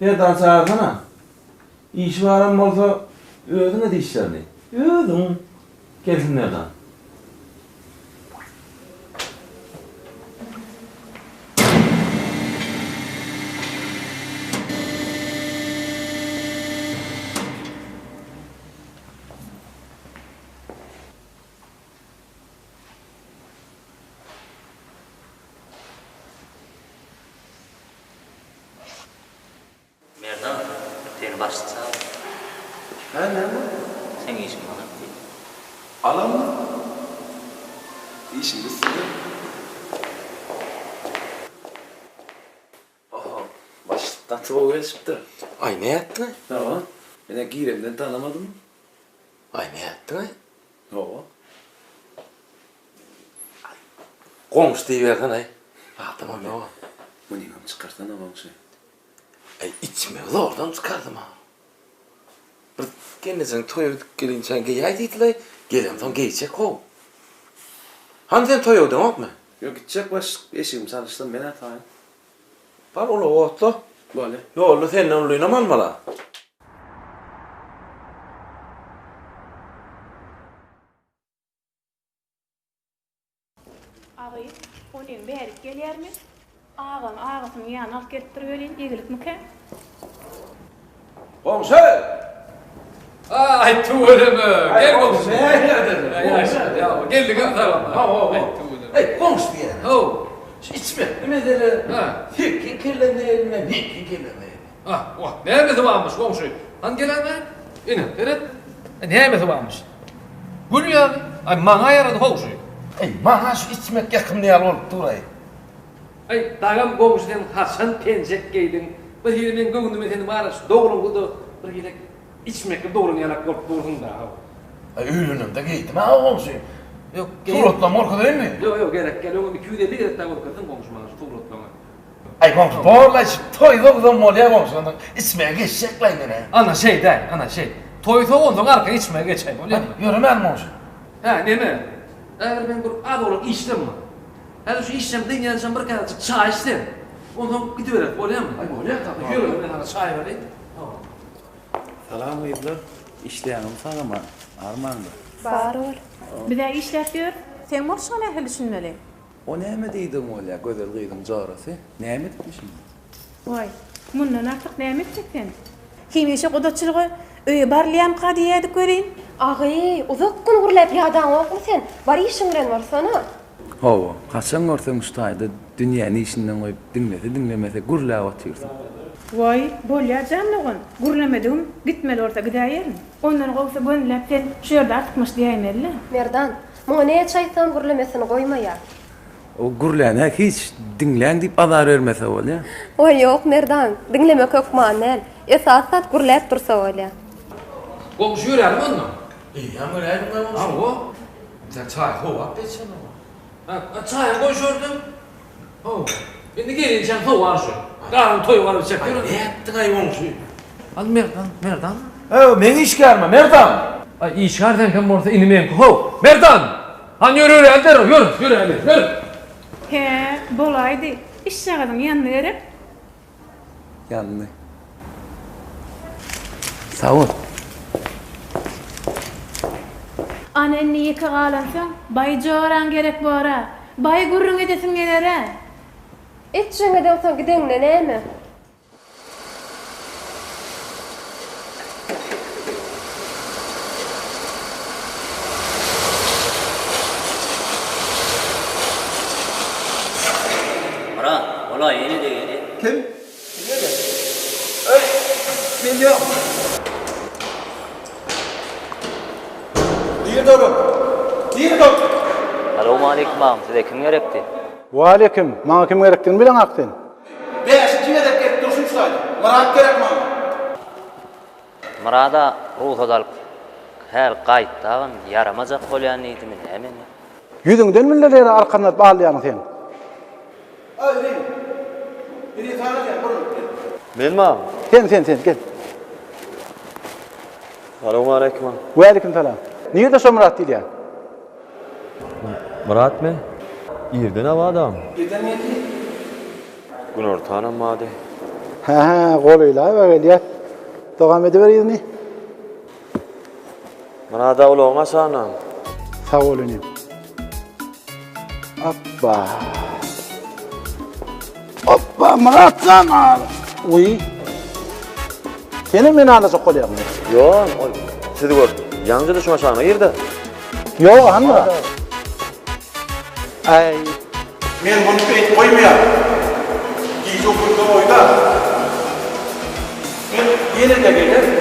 Merdan çagyrsana. Işi baram bolsa özüň et işlerini. Özüň. Gelsin Merdan. Merdan, seni başlyk çagyrdy. Hä, näme boldy? Seň işiň maňat diýdi. Alanmy? Işiň üstünde. Oho, başlyk gaty gowy gelşipdir. Aý, nätdiň-aý? Hawa, men-ä giremden tanamadym. Aý, nätdiň-aý? Hawa. Goňşy diýibersen-aý. Adamam ýog-a. Munyňam çykarsana goňşy. Aý, içmegi zordan çykardym-a. Bir gelnejeň toýa gidip gelinçäň geýäý diýdilaý, gelemsoň geýjek-how. Hany sen toýa gideňokmy? Ýok, gitjek başlyk, eşigimi çalyşsam men-ä taýyn. Bar ulagy otla. Bolýa. Ýolda senden ulynam almal-a. Agy, onyň bärik gelýärmi? Agaň agasynyň ýanyna alyp gelipdir welin, egilikmikä? Goňşy! Aý, tüweleme! Gel goňşy! Geldiňem salam. Eý, goňşy diýýän. Haw. Şu içmekli mesele. Seňki kellende eline, meňki kellende eline. Ah, wah, nämesi barmyş, goňşy? Hany geläýme? Ine, seret. Nämesi barmyş? Gül ýaly. Aý, maňa ýarady how şu. Eý, maňa şu içmek ýakymly ýaly bolup dur-aý. Aý, dagam goňşy sen haçan penjek geýdiň? Bir hili meň göwnüme sen bar-a şu dogruňda-da bir hili içmekli dogran ýalak bolup dursuň-da, how. Aý, öýlenemde geýdim-ä, goňşy. Ýok, Suratlaryňy görkezeýinmi? Ýok, ýok, gerek däl. Öňem 250 gezek dagy görkezdiň goňşy maňa şu suratlaryňy. Aý goňşy borlaý şu toý sowsam bolýa goňşy ondan içmäge geçjeklaý menä. Ana şeýdäý ana şeý. Toý sowansoň arkaýyn içmäge geçäý bolýamy. Hany ýöremäli goňşy. Hä neme? Häzir meň bir az oglan işlem bar. Häzir şu işlem dynýançam bir käsejik çaý iç sen. Onsoň gidibereris bolýamy? Aý bolýa tabi. Ýör men saňa çaý bereýin. Salam gyzlar. Işleýäňizmi sag-aman? Armaňda. Bar bol. Biz-ä işläp ýörüs. Seň bolşuňa nähili düşünmeli? O näme diýdigiň bolýa, gözel gyzyň jorasy? Näme edipmişim? Waý, mundan artyk näme etjek sen? Hemişe gudaçylyga öýe barylýamyka diýýädik welin. Agy, uzak gün gürläp ýadaňokmy sen? Bar işiň bilen bolsana. Hawa, haçan görseň şu taýda dünýäni işinden goýup diňlese diňlemese gürläp otyrsyň. Waý, bolýa jan dogan, gürlemedigim, gitmeli bolsa gidäýerin. Ondan gowusy gönüläp sen şu ýerde artykmaç diýäýmeli-le. Merdan, Muňa näçe aýtsam gürlemesini goýmaýar. O gürlänä hiç diňläň diýip azar bermese bolýa. Waý ýok Merdan, diňlemek hökman däl. Esasy zat gürläp dursa bolýa. Goňşy ýöräliň onda. Eýýäm göräýdiň-ä goňşy. Hawa. Sen çaý sowap geçen oňa. Hä, çaýam goý şu ýerde. Hawa. Indi gelinçäň sowar şu. Garyn toýup alyp içek ýörün. Nätdiň-aý goňşy? Al Merdan, Merdan. Ew, meň işgärime, Merdan! Aý, işgär seňkem bolsa ini meňki how. Merdan! Hany ýör ýöräli derrew, ýör, ýöräli, ýör! Hä, bolaýdy. Işjagazyň ýandy gerek. Ýandy. Sag bol. Ana indi ýeke galansoň, baý joraň gerek bor-a. Baý gürrüň edesiň geler-ä. Etjegiňe degsoň gideňde näme? Myrat, ol-a ýene-de gelýär. Kim? Kim gelýär? Öý, men ýok. Nirde ol? Nirde ol? Salowmaleýkim agam, size kim gerekdi? Waleýkim, maňa kim gerekdigini bileňak sen. Bäşinji gezek gelip durşum şu taýda. Myrat gerek maňa. Myrada rugsat alyp häl gaýtdy agam, ýaramajak bolýan diýdimi näme indi? Ýüzüňden bildirýär arkanlanyp alýaň sen. Aý inim. Biri sana gel, bir minut gel. Menmi agam? Sen sen sen gel. Salowmaleýkim agam. Waleýkim salam. Nirde şo Myrat diýilýän? Myratmy? Irden abadam. Irden geldi. Günortanam bardy. Hä-hä, golaýlap-a gelýär. Dowam ediber yzyny. Myrada ulagyň aşagyndan. Sag bol inim. Opba. Opba, Myrat jan! Uý. Senem meni aldajak bolýarmy? Ýok, ol sizi görüp, ýaňja-da şuň aşagyna girdi. Ýok, hany Myrat? Aý. Men muny beýdip goýmaýan. Gije ukyňda oýna. Men ýene-de gelerin.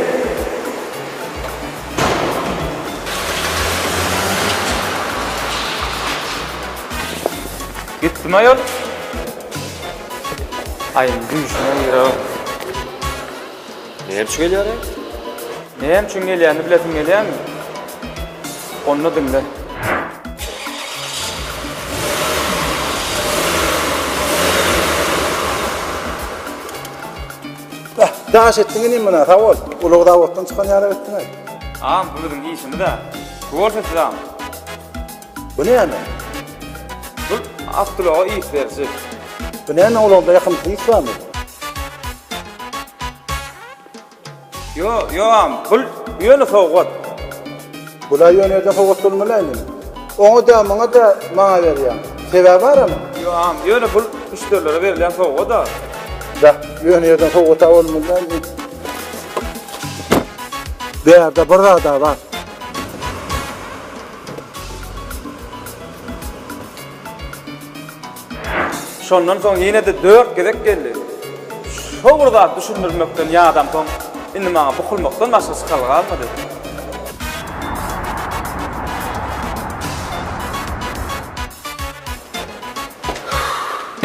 Gitdim aýol. Aý, düýşüme girip. Näme üçin gelýär-aý? Näme üçin gelýänini bilesiň gelýärmi? Onda diňle. Daş etdiň inim muna, sag bol. Ulag zawoddan çykan ýaly etdiň-aý. Agam, bu biziň işimiz-ä. Bu bolsa siz agam. Bu näme? Bu awtoulaga ys beriji. Bu näme ulagda ýakymsyz ys barmy? Ýo, ýo agam, bul ýöne sowgat. Bula ýöne ýerden sowgat bolmaly indi. Oňa-da, muňa-da maňa berýäň. Sebäbi baramy? Ýo agam, ýöne bul müşderilere berilýän sowgat-a. Da, ýöne ýerden sowgat-a bolmaly däl indi. Bärde bir zad-a bar. Şondan soň ýene-de dört gezek geldi. Şo bir zat düşündirmekden ýadamsoň, indi maňa bukulmakdan başga çykalga galmady.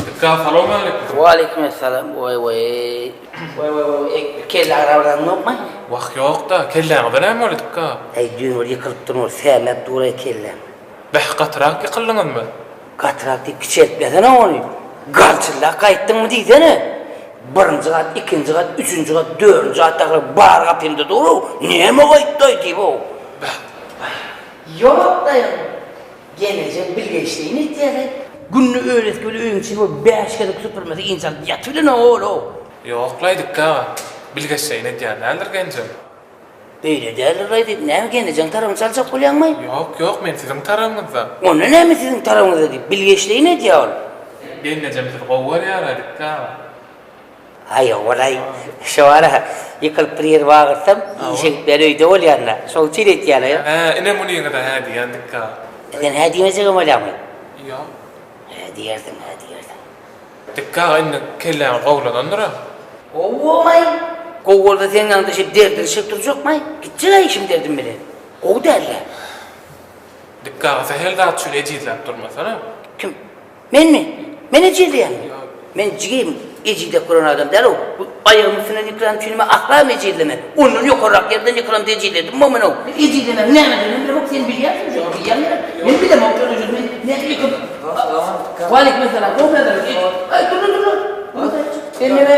Dikkat salowmaleýkim. Waleýkim essalam. Waý waý. Waý waý waý eý kelle agrabraň ýokmy? Wah ýokda, kelläňize näme boldy Dikkat? Eý düýn bir ýykylypdyryn ol sämäp dur-aý kelläm. Beh gatyrak ýykyldyňyzmy? Gatyrak diýip kiçeltmesene ony. Garçyllap gaýtdyňmy diýsene. Birinji gat, ikinji gat, üçünji gat, dördünji gatdakylar bar gapymda dur-ow, näme gaýtdaý diýip-ow. Beh. Ýok daýaw. Gelnejem bilgeşleýin etýär-aý. Günde öýlesi bile öýüň içini bir bäş gezek süpürmese ynjalyp ýatybilenok ol-ow. Ýok-laý Dikgi aga, bilgeşleýin edýän däldir genjem. Beýle däldir-laý diýip, näme gelnejeň tarabyny çaljak bolýaňmy? Ýok, ýok, men siziň tarabyňyzda. Onda näme siziň tarabyňyzda diýip, bilgeşleýin edýär ol. Gelnejem sizi gowy görýär-ä Dikgi aga. Aý, ol-aý, şo ara ýykylyp bir ýeri bagyrtsam, işe gitmän öýde bolýan-da. Şoň üçin etýän-aý. Hä, ine munyňyza hä diýýän Dikgi aga. Sen hä diýmejegem bolýaňmy? Ýok. Hä diýersiň, hä diýersiň. Dikgi aga indi kelläňiz gowulanandyr-a? Gowy bolmaý. Gowy bolsa seň ýanyňda şeýdip derdinişip durjakmaý? Gitjeg-ä işim derdim bilen. Gowy däl-dä. Dikgi aga sähel zat üçin ejizläp durmasana. Kim? Menmi? Men ejizleýänmi? Men jigim, ejizläp gören adam däl-ow. Bu aýagymyň üstünden ýykylan üçinmi aslam ejizlemen. Ondan ýokarrak ýerden ýykylamda ejizledim men-ow. Ejizlemegiň nämediginem bilemok, sen bilýärsiň şony, bilýäň gerek? Men bilemok ýöne şony men nädip ýykyp. Waleýkim essalam, gowy häzir. Aý, dur, dur, dur. Sen neme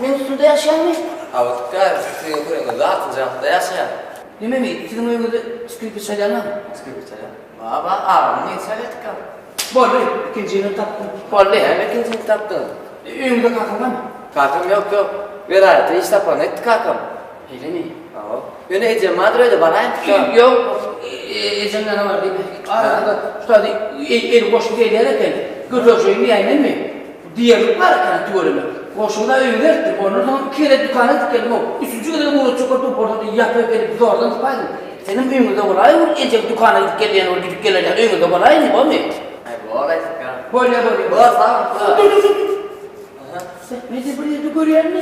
meň üstümde ýaşaýaňmy? Hawa Tükge aga, siziň öňüňizde altynjy gatda ýaşaýan. Nememi, siziň öýüňizde skripka çalýanlarmy? Skripka çalýan. Bar, bar, agamyň gyzy çalýar Tükge aga. Boldy, ikinjini tapdym. Boldy. Näme ikinjini tapdyňyz? Öýüňizde kakam barmy? Kakam ýok, ýok. Welaýatda iş saparyna gitdi kakam. Şeýlemi? Hawa. Ýöne ejem bardyr öýde, baraýyn Tükge aga. Ýok, ejem ýana bar diýme. Arasynda şu taýda eli goşly gelýän eken. Göterişeýin diýäýmenmi? Diýerlik bar eken-ä tüweleme. Goşuny-da öýüňe eltdim. Ondan soň iki gezek dükana gidip geldim-ow. Üçünji gezegem ugratjak bolup durup bolsa-da ýapyp gelip zordan sypaýdym. Seniň öýüňizde bolaý bir ejeň dükana gidip gelýän bolup gidip geler ýaly öýüňizde bolaýyn, bormy? Aý, bor-aý, Tükge. Bolýa, bolýa. Bor, sag bol. Dur, dur, dur, dur. Sen meni bir ýerde görýänmi?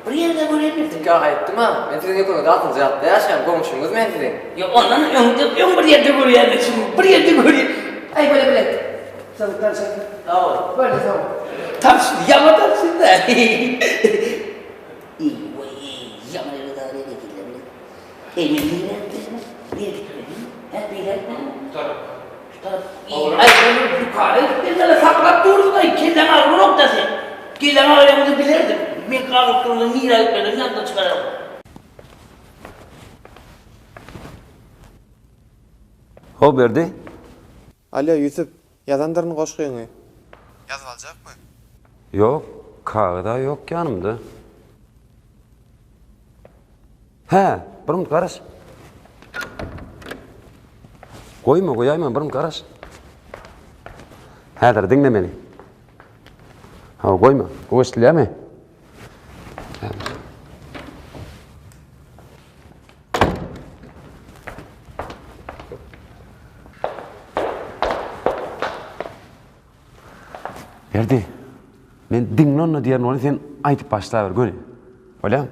Bir ýerde görýänmi? Tükge aga aýtdym-a, men siziň öýüňizde altynjy gatda ýaşaýan, goňşyňyz men siziň. Ýok, ondan öň, öň bir ýerde görýänmi? Bir ýerde görýän. Aý, bolýa, bolýa. Sag bol, tanşyp. Sag bol. Boldy, sag bol. Tanşdy, ýaňy tanşdy-da. Eý, waý, ýaňy ýere dagy nerede geldi bile. Eý, men nirä gitmeli? Nirä gitmeli? Hä, nirä gitmeli? Şu tarap. Şu tarap. Aý, sen dükana gidip gelmeli, saklap dursuň-aý, kelläň agranok-da sen. Kelläň agyrýan bolsa bilerdim. Men galyp duranda nirä gitmelidigini ýatdan çykararyn. How Berdi? Alýo, Ýusup, ýazandyryn goşgyňy. Ýazyp aljakmy? Ýok, kagyz-a ýok ýanymda. Hä, bir minut garaş. Goýma, goýaýma, bir minut garaş. Häzir diňle meni. Hawa, goýma. Gowy eşidilýärmi? Häzir. Berdi, men diňle onda diýerin ony sen aýdyp başlaber göni. Bolýamy?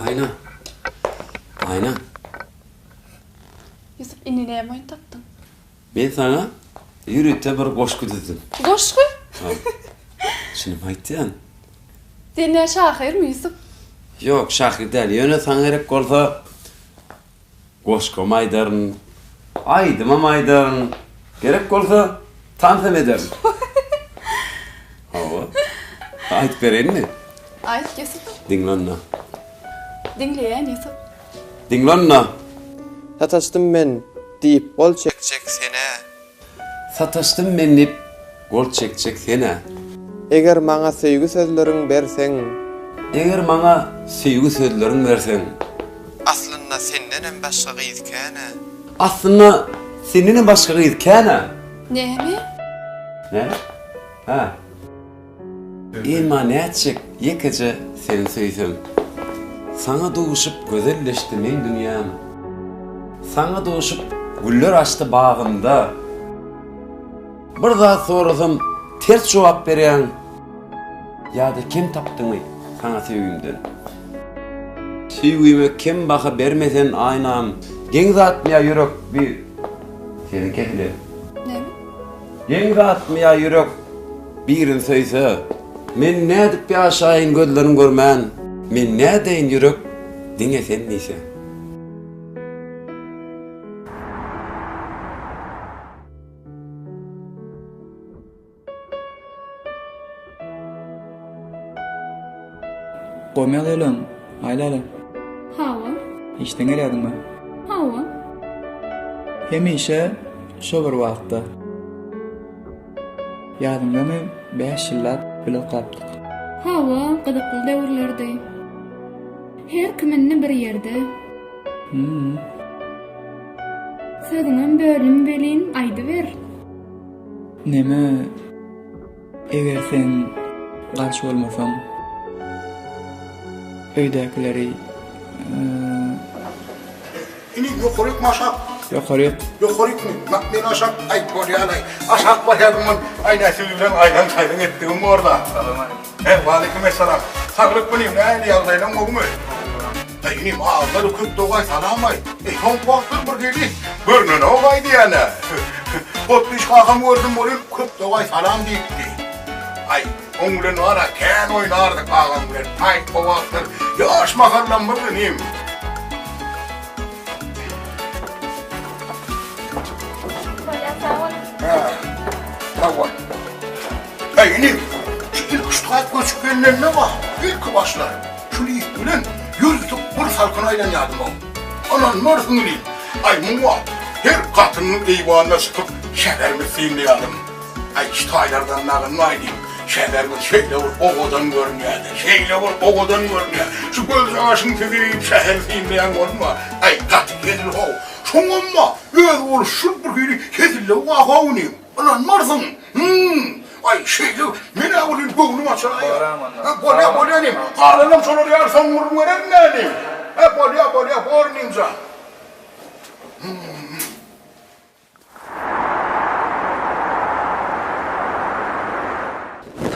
Aýna. Aýna. Ýusup indi näme oýun tapdyň? Men saňa ýörite bir goşgy düzdüm. Goşgy? Çynymy aýtýan. Sen nä şahyrmy Ýusup? Ýok, şahyr däl. Ýöne saňa gerek bolsa Goşgam aýdaryn, aýdymam aýdaryn, gerek bolsa tansam ederin. Hawa. Aýdyp bereýinmi? Aýt, Ýusup. Diňle onda. Diňleýän, Ýusup. Diňle onda. Sataşdym men diýip gol çekjek sen-ä. Sataşdym men diýip gol çekjek sen-ä. Eger maňa söýgi sözleriň berseň. Eger maňa söýgi sözleriň berseň. Aslynda sendenem başga gyz kän-ä. Aslynda sendenem başga gyz kän-ä. Näme? Näme? Hä. Emma nätjek ýekeje seni söýsem. Saňa duşup gözelleşdi meň dünýäm. Saňa duşup güller açdy bagymda. Bir zat sorasam ters jogap berýäň. Ýa-da kem tapdyňmy saňa söýgimden. Söýgime kem baha berme sen aýnam. Geň zatmy ýa ýürek bir sesiň kesilýär. Näme? Geň zatmy ýa ýürek birin söýse. Men nädip ýaşaýyn gözleriň görmän. Men nädeýin ýürek diňe sen diýse. Gowy ýagdaýlaň, Aýläle? Hawa. Işden gelýärdiňmi? Hawa. Hemişe şo bir wagtda. Ýadyňdamy, bäş ýyllap bile okapdyk. Hawa, gyzykly döwürlerdi. Her kim indi bir ýerde. Hüm. Sözüňem böldüm welin, aýdyber. Neme, eger sen garşy bolmasaň, öýdäkileri, Ini ýokarykmy aşak? Ýokaryk. Ýokarykmy? Mak men aşak. Aý bolýalaý. Aşak barýadym men. Aý näçe bilen aýlan çaýlan etdigim borda. Salam aleýkum. He, waleýkim essalam. Saglyk bilim, nähili ýagdaýlaň gowumy? Aý inim, agzada köp dogaý salam aý. Eý, soňky wagtlar bir hili görnenok-aý diýýän-ä. Potdyş kakam gördüm welin, köp dogaý salam diýipdi. Aý, oň bilen bar-a, kän oýnardyk agam bilen. Aý, o wagtlar ýaş mahallamyz inim. taýt göçüp gelnende bar, ilki başlar, şul it bilen ýörite bir salkyn aýlanýardym-ow. Ynanmarsyň inim, aý muňa her gatynyň eýwanyna çykyp şäherimizi synlaýardym. Aý şu taýlardan nagynyny aýdym, şäherimiz şeýle bir owadan görünýär-de, şeýle bir owadan görünýär. Şu gözjagaşyň süzüp şäheri synlaýan bolma, aý gaty hezil-how. Şoňam-a özboluşly bir hili hezilligi bar-how inim. Ynanmarsyň. Hum! Aý, şeýle, men-ä welin göwnüm açylaýýar. Hä, bolýa, bolýa inim. Galanam şolar ýaly soň gürrüň bererin-dä inim. Hä, bolýa, bolýa, bor inim jan. Hum!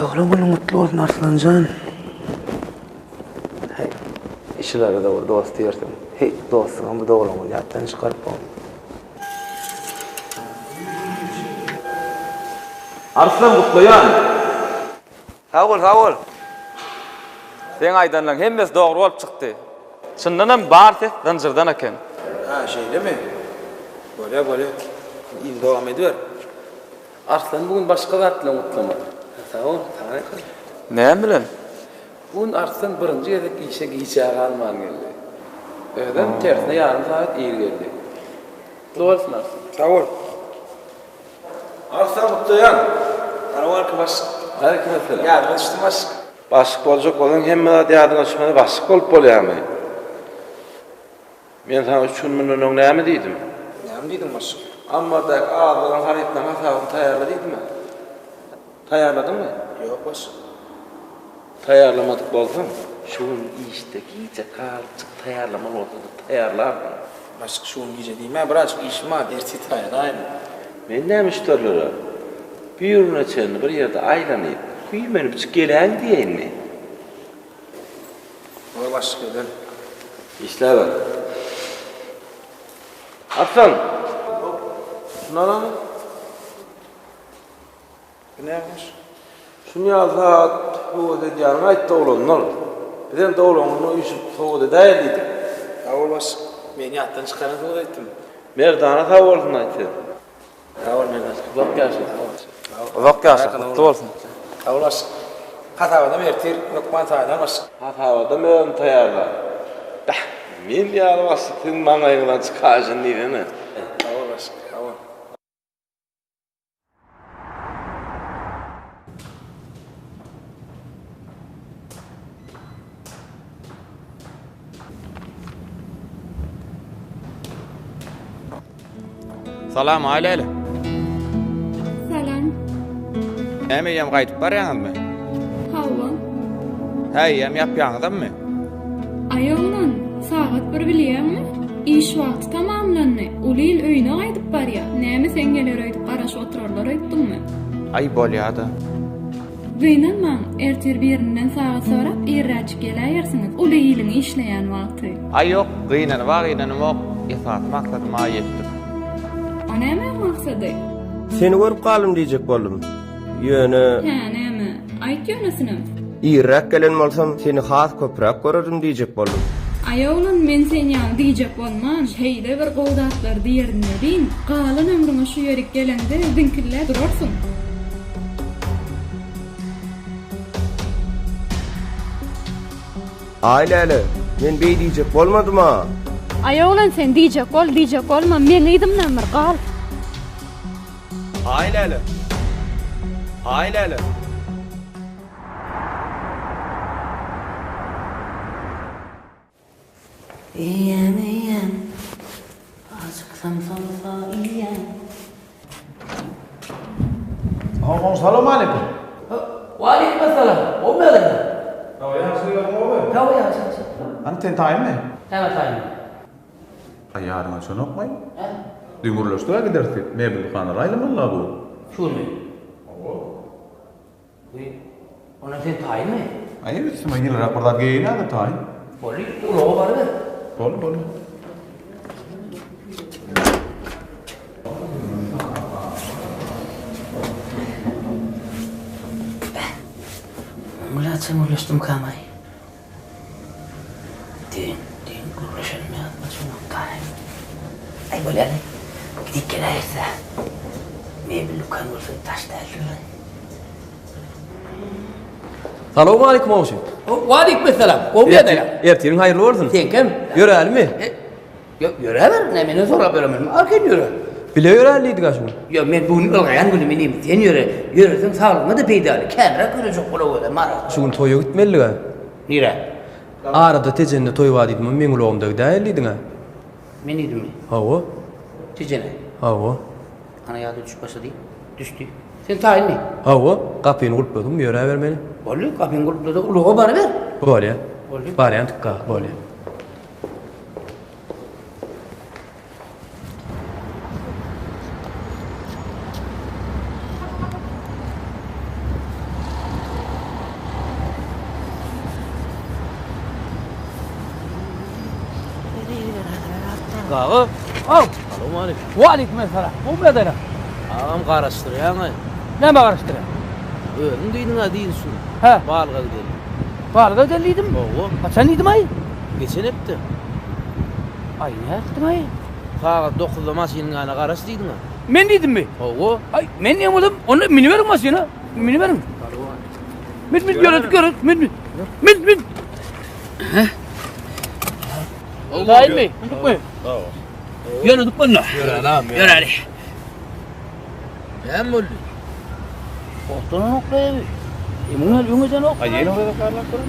Doglan günüň gutly bolsun Arslanjan. Heý, işilere-de bir dost diýersiň. Heý, dostuňam bu doglan gününi ýatdan çykaryp boň. Arslan gutlaýan. Sag bol sag bol. Seň aýdanlaň hemmesi dogry bolup çykdy. Çyndanam bar ses zynjyrdan eken. Hä şeýlemi? Bolýa bolýa. Yzy dowam ediber. Arslan bu gün başga zat bilen gutlamaly. Sag bol, saňa aýtdym. Näme bilen? Bu gün Arslan birinji gezek işe gijä galman geldi. Özem tersine ýarym sagat ir geldi. Gutly bolsun Arslan. Sag bol. Arslan gutlaýan. Salowmaleýkim başlyk. Aleýkim esselam. Ýadyma düşdüm başlyk. Başlyk boljak bolsaň hemme zat ýadyňa düşmese başlyk bolup bolýarmy? Men saňa üç gün mundan öň näme diýdim? Näme diýdiň başlyk? Ammardaky azygyň harytlaryň hasabyny taýýarla diýdim-ä. Taýýarladyňmy? Ýok başlyk. Taýýarlamadyk bolsaň, şu gün işde gijä galypjyk taýýarlamaly bolsa-da taýýarlardyň. Başlyk şu gün gije diýme, birazjyk işim bar, ertir taýýarlaýyn. Men näme müşderilere birine çenli bir ýerde aýlanyp, güýmenipjik geläýin diýeýinmi? Bor başlyk eder. Işläber. Arslan! Şuny alaňyz. Bu nämiş? Şuny ýaly sagat höwes edýäniňi aýtdy oglanlar. Bizem doglan günüňe üýşüp sowgat edäýeli diýdik. Sag bol başlyk. Meni ýatdan çykaransyňyz aýtdym. Merdana sag bolsun aýt sen. Sag bol Merdan. Uzak ýaşa. Uzak ýaşa, gutly bolsun. Sag bol başlyk. Hasabatam ertir hökman taýynlar başlyk. Hasabatam özüm taýýarlar. Bäh, men ýaly başlyk siziň maňlaýyňyzdan çykaýşyny diýsene. Sag bol başlyk, sag bol. Salam Aýläle. Salam. Näme eýýäm gaýdyp barýaňyzmy? Hawa. Hä, eýýäm ýapýaňyzammy? Aý oglan, sagat bir bilýäňmi? Iş wagty tamamlandy. Uly il öýüne gaýdyp barýa. Näme sen geler öýdüp garaşyp oturarlar öýtdüňmi? Aý bolýa-da. Gynanmaň, ertir birinden sagat sorap irräjik geläýersiňiz, uly iliň işleýän wagty. Aý ýok, gynanyba gynanamok, esasy maksadyma ýetdim. O nämäň maksady? Seni görüp galdym diýjek boldum. Ýöne. Hä, näme? Aýt ýönesinem. Irräk gelen bolsam, seni has köpräk görerdim diýjek boldum. Aý oglan, men sen ýaly diýjek bolman, şeýle bir gowy zatlar diýerin welin, galan ömrüňe şu ýerik geleňde ziňkilläp durarsyň. Aý läle, men beý diýjek bolmadym-a. Aý oglan sen diýjek bol, diýjek bolma, meň yzymdan bir gal. Aý läle. Aý läle. Iýýän iýýän ajyksam somsa iýýän. Oglan salowmaleýkim. Waleýkim essalam. Gowmy ýagdaýlar? Hawa ýagşy ýagdaýlar gowmy? Hawa ýagşy ýagşy. Hany sen taýynmy? Näme taýyn? Aý ýadyňa düşenokmy? Düýn gürleşdik-ä gideris diýip, mebel dükanlara aýlanmaly-la bu gün. Şu günmi? Hawa. Wiý, onda sen taýynmy? Aý, üstüme ýylyrak bir zat geýinäýdim, taýyn. Boldy, ulaga baryber. Boldy, boldy. Beh, muň bilen haçan gürleşdimkäm-aý? Düýn, düýn gürleşenim ýadyma düşenok-daý. Aý, bolýa-laý, gidip geläýeris-ä. Mebel dükan bolsa daş däldir-laý. Salowmaleýkim goňşy. Waleýkim essalam. Gowy ýagdaýlar. Ertiriň haýyrly bolsun. Seňkem. Ýörälimi? Ýok, ýöräber. Näme menden sorap ýöremen. Arkaýyn ýöre. Bile ýöräli diýdik-ä şu gün. Ýok, men bu gün ylgaýan günüm inim. Sen ýöre. Ýöreseň saglygyňa-da peýdaly. Känräk ýörejek bolawerä, Marat. Şu gün toýa gitmelidig-ä. Nirä? Arada Tejende toý bar diýdim, meň ulagymda gidäýeli diýdiň-ä. Men diýdimmi? Hawa. Tejene? Hawa. Ana ýada düşüp başlady. Düşdi. Sen taýynmy? Hawa, gapyny gulpladym, ýöräbermeli. Boldy, gapyňy gulplada, ulaga baryber. Bolýa. Boldy. Barýan tükga, bolýa. Gaga. Aw. Salowmaleýkim. Waleýkim essalam. Gowy ýagdaýlar. Agam garaşdyrýaňaý. Näme garaşdyrýaň? Özüň diýdiň-ä diýdi şu. Hä. Balyga gideli. Balyga gideli diýdim. Hawa. Haçan diýdim-aý? Geçen hepde. Aý, nätdim-aý? Sagat dokuzda maşynyň ýanyna garaş diýdiň-ä. Men diýdimmi? Hawa. Aý, men diýen bolsam, onda müniberiň maşyna. Müniberiň. Min, min, ýöredik, ýöredik, min, min. Min, min. Hä? Daýymy, mündükmi? Ýöredik onda. Ýöräli agam, ýöräli. Näme boldy? Otlanan oklaýar. Emin ol öňeden ok. Aý, ýene bir barlap görün.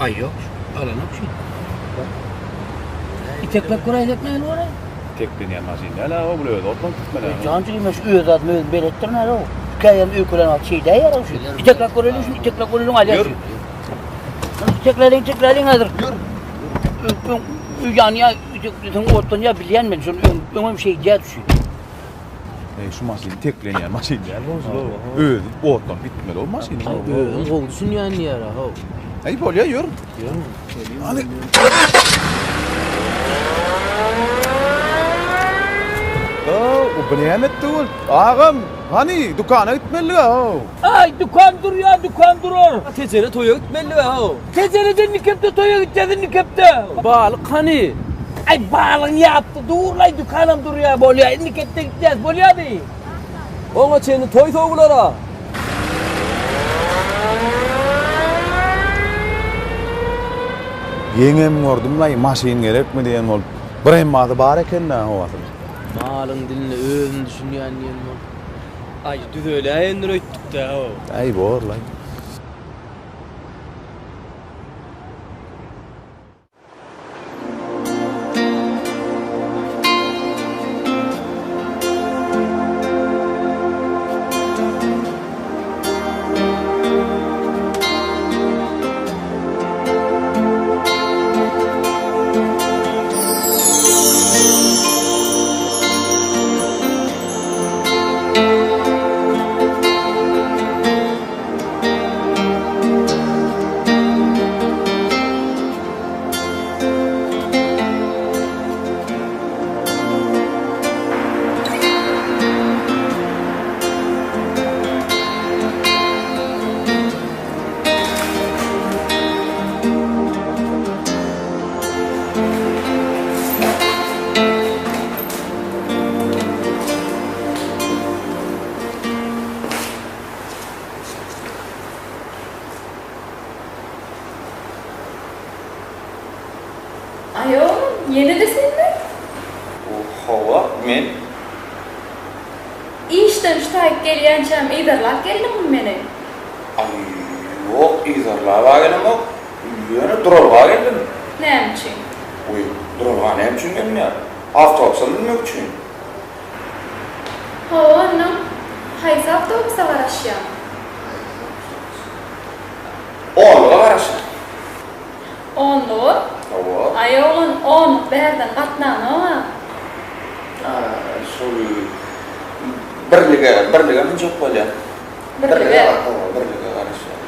Aý ýok, alanok şu. Iteklep göräýsek näme bolar? Teklenýän maşyn däl a, bul özi otlanyp gitmeli. Jan jigim şu öz adymy özüm beletdirin hä o. Käýem öýkelen wagt şeýdäýýär o şu. Iteklep göreliň şuny, iteklep göreliň alýar şu. Itekläliň, itekläliň häzir. Ýör. Öň ýanýa, itekleseň otlanýar bilýän men şony öň öňem şeýdýär şu. Eý şu maşyn teklenýän maşyn däl bolsun. Özi otlanyp gitmeli o maşyn. Özüm gowy düşünýän diýýär-ä how. Eý bolýa ýör. Ýör. Hany. O bu näme etdi ol? Agam, hany dükana gitmelidik how. Aý dükan durýar, dükan durar. Tejene toýa gitmelidik how. Tejeneden nikepde toýa gitýäs indi kepde. Balyk hany? Aý balygyň ýapdy dur-laý dükanam durýar bolýa indi kepde gitýäs bolýamy? Oňa çenli toý sowular-a. Ýeňňem gördüm-laý, maşyn gerekmi diýen bolup. Bir emmasy bar eken-dä howasy. Malyň diline özüm düşünýän diýen bolup. Aý, düzeläýendir öýtdük-dä, how. Äý, bor-laý. Aý oglum, ýene-de senmi? Hawa, men. Işden şu taýyk gelýänçäm yzarlap geldiňmi meni? Aý, ýok, yzarlab-a gelemok. Ýöne duralga geldim. Näme üçin? Wiý, duralga näme üçin gelinýär? Awtobusa münmek üçin. Hawa, onnoň haýsy awtobusa garaşýaň? Onluga garaşýan. Onluga? Hawa. Aý, oglan, onluk bärden gatnanok-a. Şol birlige, birlige münjek bolýan. Birlige? Hawa, birlige garaşýan.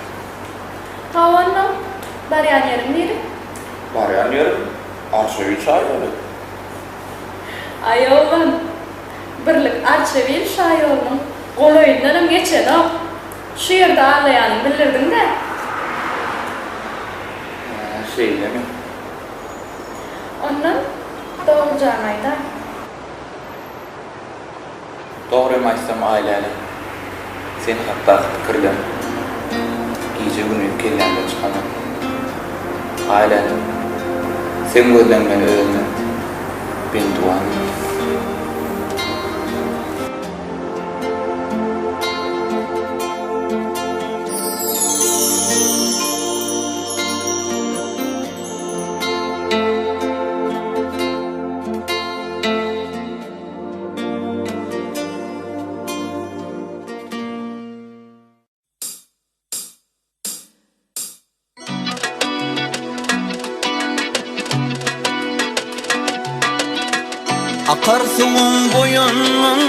Hawa, onnoň barýan ýeriň nire? Barýan ýerim Arçabil şaýoly. Aý oglan, birlik Arçabil şaýolunyň golaýyndanam geçenok. Şu ýerde aglaýanyňy bildirdiň-dä. Hä, şeýlemi? Ondan dogrujagyny aýdaý. Dogrymy aýtsam, Aýläle, Sen hakdaky pikirlem gije-gündiz kellämden çykanok. Aý läle, seň gözleň meni özüne bendiwan etdi. Akar suwuň boýundan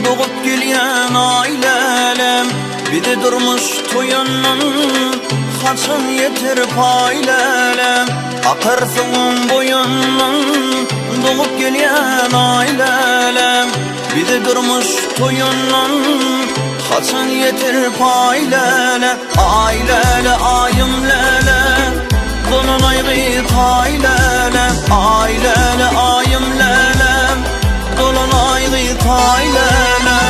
dogup gelýän aý lälem Bizi durmuş toýundan haçan ýeter paý lälem Akar suwuň boýundan dogup gelýän aý lälem Bizi durmuş toýundan haçan ýeter paý läle Aý läle aýym läle Dolanaý gyz haý läle Aý läle aýym läle Dolanaý gyz haý läle.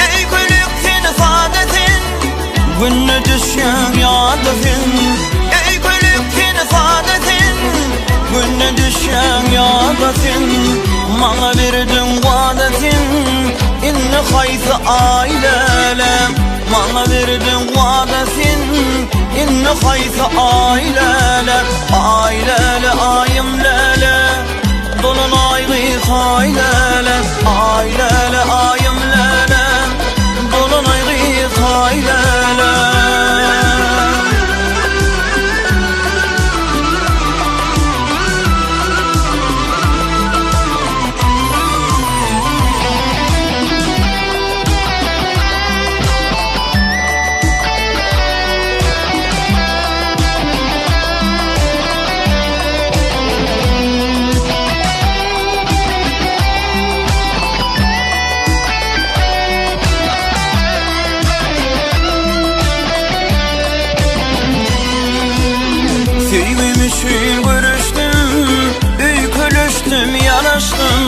Eý gülük sen sada sen Günde düşýäň ýada sen Eý gülük sen sada sen Günde düşýäň ýada sen Maňa berdiň wada sen Indi haýsy aý lälem Maňa berdiň wada sen Indi haýsy aý läle Aý läle aýym läle Dolanaý gyz haý läle Aý läle aýym läle Dolanaý gyz haý läle. Söýgüm üçin göreşdim, öýkeleşdim, ýaraşdym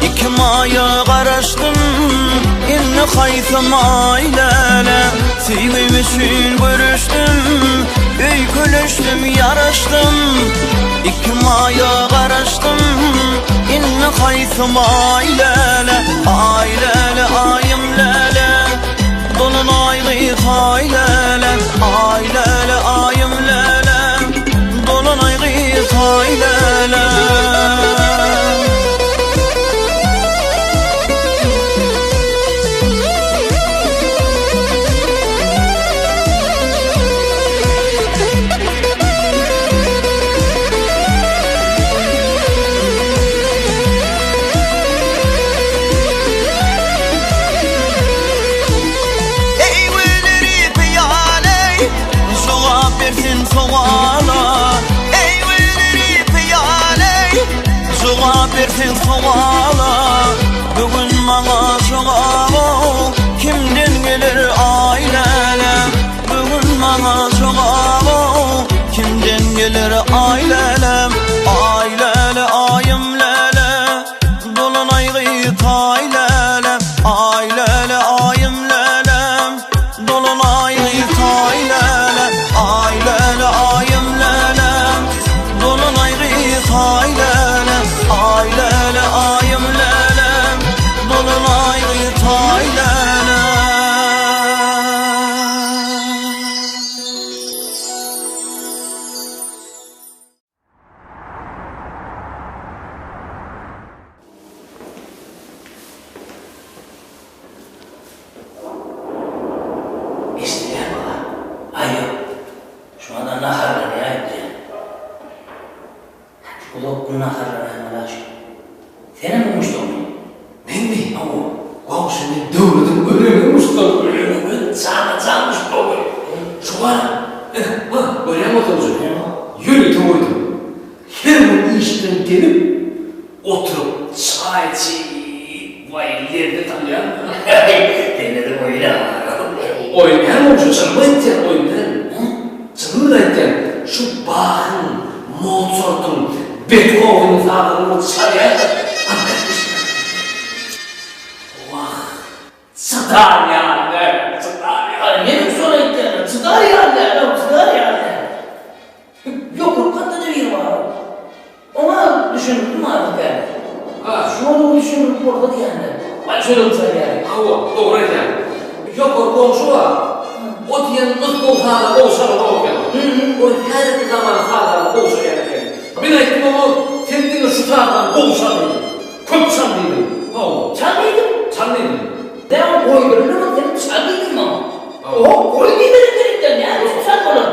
Iki maýa garaşdym, indi haýsy maý läle Söýgüm üçin göreşdim, öýkeleşdim, ýaraşdym Iki maýa garaşdym, indi haýsy maý läle Aý läle, aýym läle, dolanaý gyz haý läle Aý läle, aýym läle, dolanaý gyz haý läle. Eý güleri pyýaleý, jogap ber sen sowala. Eý güleri pyýaleý, jogap ber sen sowala. Bu gün maňa jogap kimden geler aý läle. Bu gün maňa jogap kimden geler aý lälem. Aý läle aýym läle. Dolanaý gyz taý läle. Aý läle aýym läle. Dolanaý gyz taý läle. Aý läle aýym läle. Dolanaý gyz taý läle. Aý läle aýym läle. Dolanaý gyz taý läle. Eşidilýärmi aga? Aý ýok. Şu adam naharlanýar öýdýän. Uzak gün naharlanaýmaly-a şu. Senem muşdakmy? Menmi? Hawa. Goňşy men döwlediň öleni muşdagy. Öleni men jana-jan muşdagy. Şu gara, ine, ha, görýäňmi oturjy? Ýörite goýdum. Her gün işden gelip. Waý, lezzet alýan. Sende-de oýun-a bar. Oýun näme goňşy, çynymy aýtýan, oýun däl. Çynymy aýtýan, şu Bahyň, Mosartyň, Bethoweniň sazlaryny bir çalýan-da, Wah, çydar ýaly däl, çydar ýaly. Menem şony aýtýan-da, çydar ýaly däl-ow, çydar ýaly däl. Ýokary gatda-da biri bar-ow. Oňa düşündirdim azda-kände. Şony düşündirip bolsa diýende. Aý şonam çalýar. Hawa, dogry aýdýaň. Ýokary goňşy bar. O diýen nusgawy sazlar gowy çalanok eken. O häzirki zaman sazlaryny gowy çalýan eken. Men aýtdym oňa, sen diňe şu sazlary gowy çal diýdim. Köp çal diýdim. Hawa. Çal diýdim. Çal diýdim. Näme goýdurylmadyk sen çal diýdiň maňa. Oho, goý diýmeli eken-dä, näme üçin çal bolar?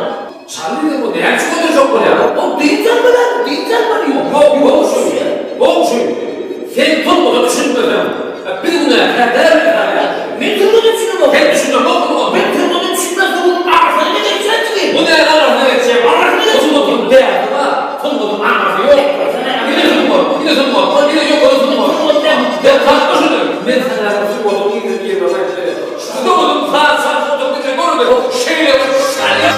Çal diýdim, o näme üçin goýdurjak bolýar? O dynç almaly, dynç almaly. Ýok, goňşy, goňşy, sen turbada düşünmeseň, biz günäkär dälmiz hä? Men turbada düşünemok. Sen düşünemok muňa. Men turbada düşünmesem, onuň arasyna ne geçýär jigim? Bu näme arasyna geçýär? Arasyna geçýär. Sungatyň däbi bar, sungatyň aňyrsy ýok. Ine sungat, ine sungat, ine ýokary sungat. Sen tapma şuny. Men saňa sungatyň yzyny ýerine aýtdy. Sungatyň saz çalyp oturyp diňle görme, şeýle bir çalýar.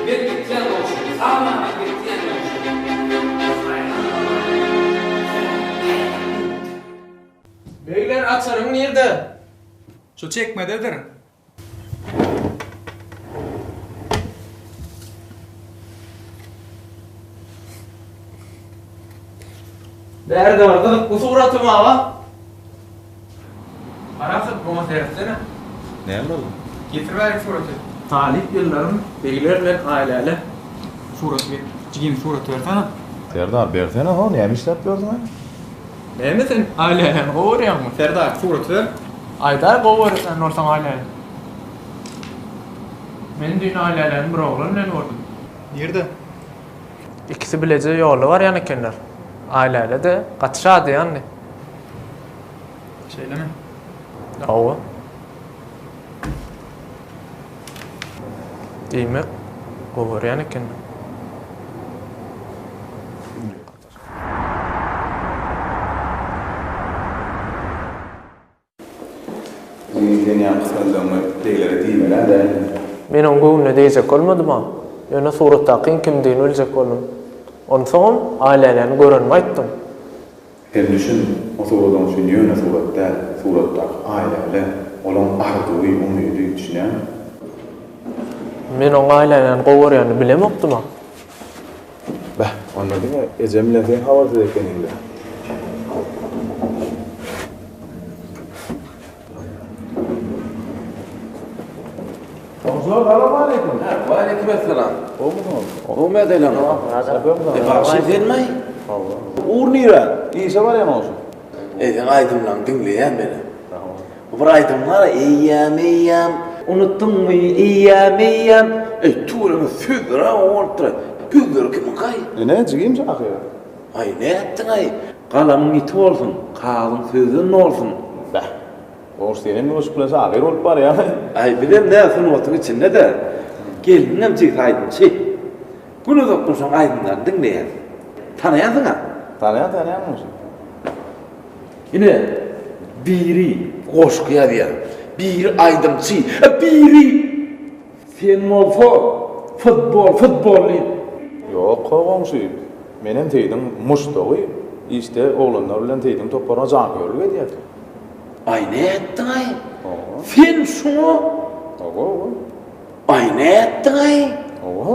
Men gitýän goňşy, sag bol men gitýän goňşy. Begler açaryň nirde? Şu çekmededir. Bärde bir gyzykly suratym aga. Parahat buňa seretsene. Näme boldy? Getir bärik suraty. Talyp ýyllarym begler bilen Aýläle. Suraty get. Jigim suraty bersene. Serdar bersene ho näme işläp ýörsüň aý? Näme sen Aýläläni gowy görýäňmi? Serdar suraty ber. Aýdaý gowy görýän bolsaň Aýläle. Men düýn Aýläläni bir oglan bilen gördüm. Nirde? Ikisi bileje ýolda barýan ekenler. Aýläle-de gaty şadyýandy. Şeýlemi? Hawa. Diýmek, gowy görýän ekenler. Jigim sen ýaňky sözleriňi beglere diýmel-ä däl. Men oň göwnüne degjek bolmadym-a. Ýöne suratdakyň kimdigini biljek boldum. Onsoňam Aýläläni görenimi aýtdym. Sen düşün, o surat oň üçin ýöne surat däl, suratdaky Aýläle, olaň arzuwy, umydy, düşünýäňmi? Men oň Aýläläni gowy görýänini bilemokdym-a. Beh, onda diňe ejem bilen sen habarsyz ekeniň-dä. Goňşular salowmaleýkim. Waleýkim essalam. Gowumysyňyz? Gowy mädeýleň. E bagşy senmi? Hawa. Ugur nirä? Işe barýan goňşy. E seň aýdymlaryňy diňleýän menem. Bu bir aýdym bar eýýäm eýýäm unutdyňmy eýýäm eýýäm eý tüweleme sözleri gowy bolupdyr sözleri kimiňkaý. Ine jigim şahyr. Aý nätdiňaý galamyň ýiti bolsun kagyzyň sözden dolsun. Bäh. Goňşy senem ýuwaşlyk bilen şahyr bolup barýaň. Aý bizem nä sungatyň içinde-de gelniňem jigsi aýdymçy. Gün uzakdan şoň aýdymlaryny diňleýäs. Tanaýansyň-a? Tanaýan tanaýan goňşy. Ine, biri goşgy ýazýar, biri aýdymçy, biri Sen bolsa futbol, futbol diýip. Ýok-how goňşy, menem Seýdiň muşdagy, işde oglanlar bilen Seýdiň toparyna janköýerlik edýäs. Aý nätdiň-aý? Sen şuňa? Hawa, hawa. Aý nätdiň-aý? Hawa.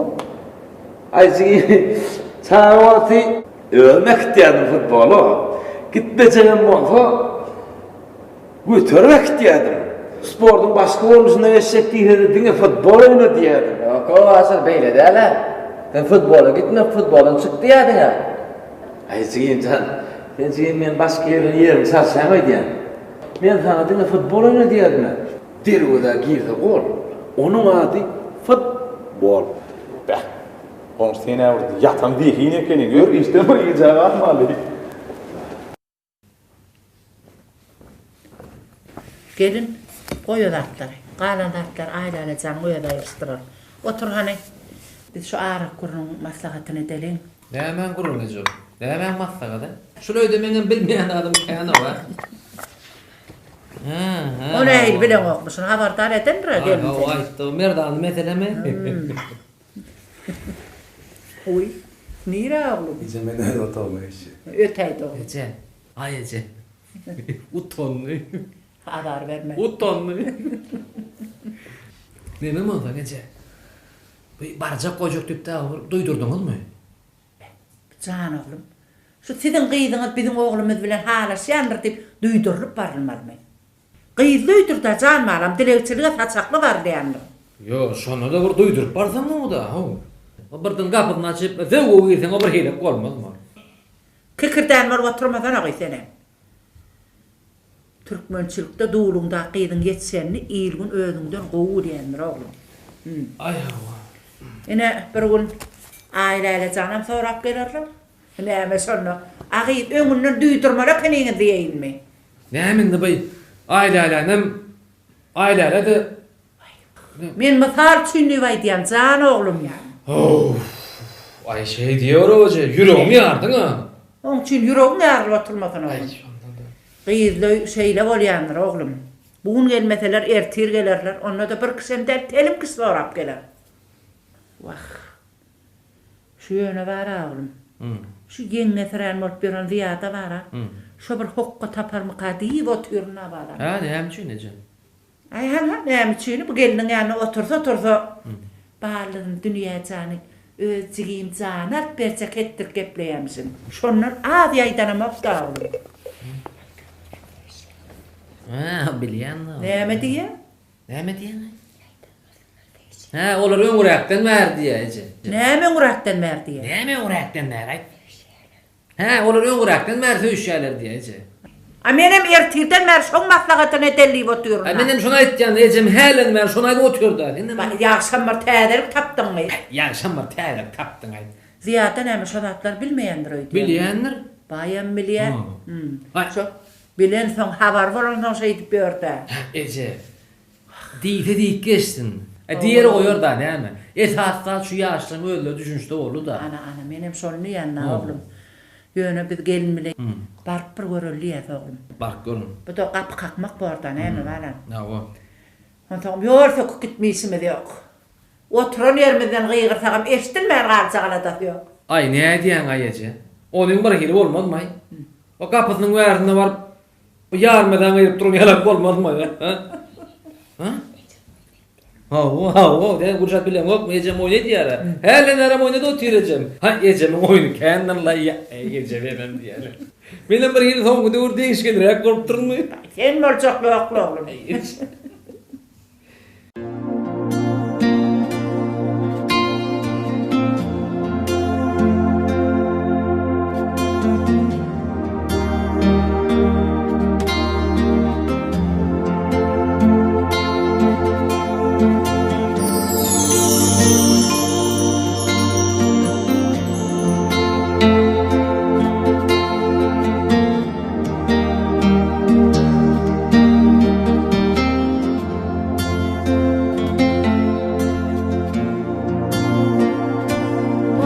Aý jigim, çaga wagty özüm äkitýärdim futbola. Gitmejegem bolsa, göterip äkitýärdim. Sportuň başga görnüşine geçjek diýse-de diňe futbol oýna diýýärdim. Ýok-ow, Aşyr, beýle däl-ä. Sen futbola gitme, futboldan çyk diýýärdiň-ä. Aý jigim jan, sen jigim meni başga ýerden ýerimi çalyşaýma öýdýäň. Men saňa diňe futbol oýna diýýärdim-ä. Derwezä girse gol. Onuň ady futbol. Bäh. Goňşy sen-ä bir ýatan zehin ekeniň. Ýör işden bir gijä galmaly. Gelin, goý o zatlary. Galan zatlary Aýläle janyň özi aýryşdyrar. Otur hany. Biz şu arak gürrüň maslahatyny edeliň. Nämäň gürrüňi eje ol? Nämäň maslahady? Şul öýde meňem bilmeýän zadym kän-ow-a. Hä, hä. O nähili bileňokmy? Şuny habardar edendir-ä gelin seni. Hawa, aýtdy. Merdanly meselemi? Goý. Nirä oglum? Eje men öz otagyma geçýän. Ötäýdi oglum. Eje. Aý eje. Utandy. Azar berme. Utandy. Neme bolsaň eje. Bu barjak goýjak diýip dagy bir duýdurdyňyzmy? Jan oglum. Şu siziň gyzyňyz biziň oglumyz bilen halaşýandyr diýip duýdurylyp barylmalymy? Gyzly öýdür-dä jan balam, dilegçilige saçakly barylýandyr. Ýok, şonda-da bir duýduryp barsaň gowy-da, how. Birden gapysyny açyp, zöwwe girseň o bir hile bolmazmy? Kikirdän bolup oturmasana gyz senem. Türkmençilikde duluňdaky gyzyň ýetişenini il-gün özüňden gowy bilýändir oglum. Hüm. Aý hawa. Ine, bir gün Aýläle janam sorap gelerler. Näme şonda? A gyz, öňünden duýdurmaly ekeniňiz diýeýinmi? Näme indi by Aýlälänem Aýläle-de Men mysal üçin diýip aýdýan, jan oglum. Owf, aý şeý diýewere eje, ýüregimi ýardyň-a. Oň üçin ýüregiň ýarylyp oturmasyn oglum. Gyzly şeýle bolýandyr oglum. Bu gün gelmeseler ertir gelerler, onda-da bir kişem däl, telim kişi sorap geler. Wah. Şu ýöne bar-a oglum. Şu ýeňňesirän bolup ýören Zyýada bar-a. Şo bir hokga taparmyka diýip otyryn-a balam. Hä, näme üçin eje? Aý, hanha, näme üçini, bu gelniň ýanynda otursa-otursa, Ballyny, Dünýä jany, öz jigim jany alyp berjek etdirip gepleýärmişin. Şondan az ýaýdanamok-da, oglum. Hä, bilýän-dä. Näme diýýä? Näme diýýäň-aý? Hä, olar öňräkden bäri diýýä, eje. Näme öňräkden bäri diýýä? Näme öňräkden bäri, aýt? Hä, olar öňräkden bäri söýüşýärler diýýä, eje. A menem ertirden bäri şoň maslahatyny edeli diýip otyryn-a. A menem şony aýtýan, ejem hälden bäri şony aýdyp otyr-da. Sen-de Ba, ýagşam bir täzelik tapdyňmy? Ýagşam bir täzelik tapdyň-aý. Zyýada näme şo zatlary bilmeýändir öýdýän. Bilýändir. Baýam bilýär. Hum. Şo bilensoň, habary bolansoň şeýdip ýör-dä. Hä, eje. Diýse diýip geçsin. E diýeri goýar-da näme. Esasy zat şu ýaşlaryň özleri düşünişde boldy-da. Ana, ana, menem şony diýýän-dä, oglum. Ýöne biz gelin bile baryp bir göreli diýýäs, oglum. Baryp görüň. Bu-da gapy kakmak bor-da, näme, balam. Hawa. Onsoňam ýol söküp gitme işimiz ýok. Oturan ýerimizden gygyrsagam eşidilmän galjak aladasy ýok. Aý, nädýäň-aý, eje? Onyň birhili bolmazmy-aý? O gapysynyň bärisinde baryp Bu ýarmadan gyýyp duran ýalak bolmazmy? Ha? Hawa, hawa, sen Gülşat bileňokmy, ejem oýun edýär-ä. Hälden bärem oýnady otyr ejem. Ha, ejemiň oýny kändir-laý, eý, ejem emem diýýär. Menem bir hili soňky döwür degişgenräk bolup durmy? Sen boljak ýokly oglum.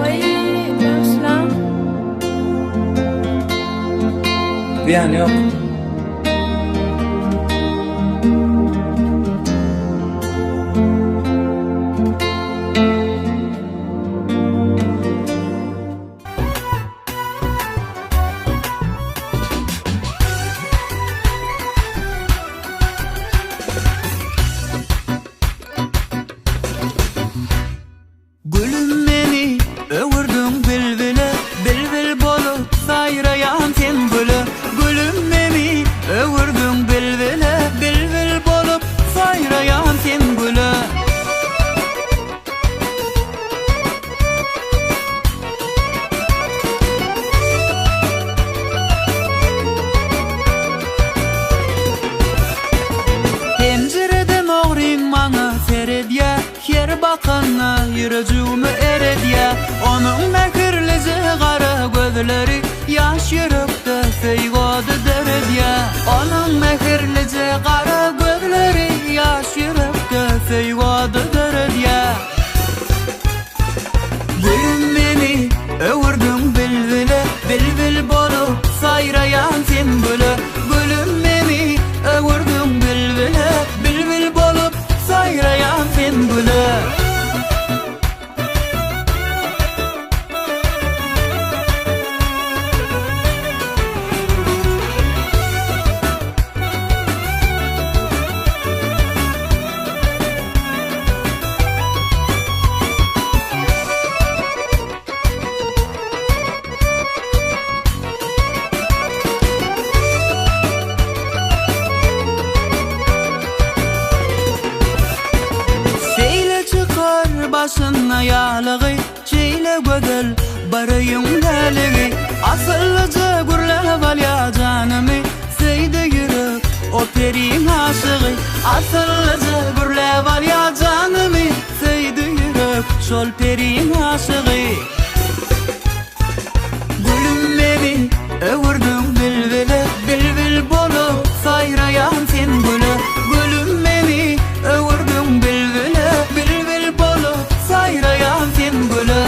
Oý, bagyşlaň. Zyýany ýok. Gülüm meni öwürdiň bilbile, Bilbil bolup saýraýan sen güle. Gülüm meni öwürdiň bilbile, Bilbil bolup saýraýan sen güle. Penjireden ogryň maňa seredýä, Her bakanda ýürejigimi eredýä. Onuň mähirlije gara gözleri Ýaş ýürekde söýgi ody döredýä. Onuň mähirlije gara gözleri Ýaş ýürekde. Başynda ýalygy Şeýle gözel bir öýüň läligi Asyllyja gürläp alýar janymy Söýdi ýürek o periň aşygy Asyllyja gürläp alýar janymy Söýdi ýürek şol periň aşygy Gülüm meni öwürdiň bilbile Bilbil bolup saýraýan sen güle Gülüm meni öwürdiň bilbile Bilbil bolup saýraýan sen güle.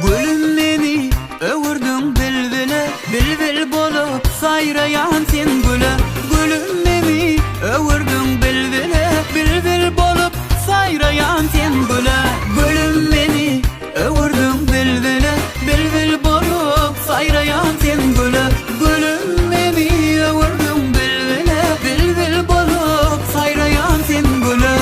Gülüm meni öwürdiň bilbile, Bilbil bolup saýraýan sen güle. Gülüm meni öwürdiň bilbile, Bilbil bolup saýraýan sen güle. Gülüm meni öwürdiň bilbile, Bilbil bolup saýraýan sen güle. Gülüm meni öwürdiň bilbile, Bilbil bolup saýraýan sen güle.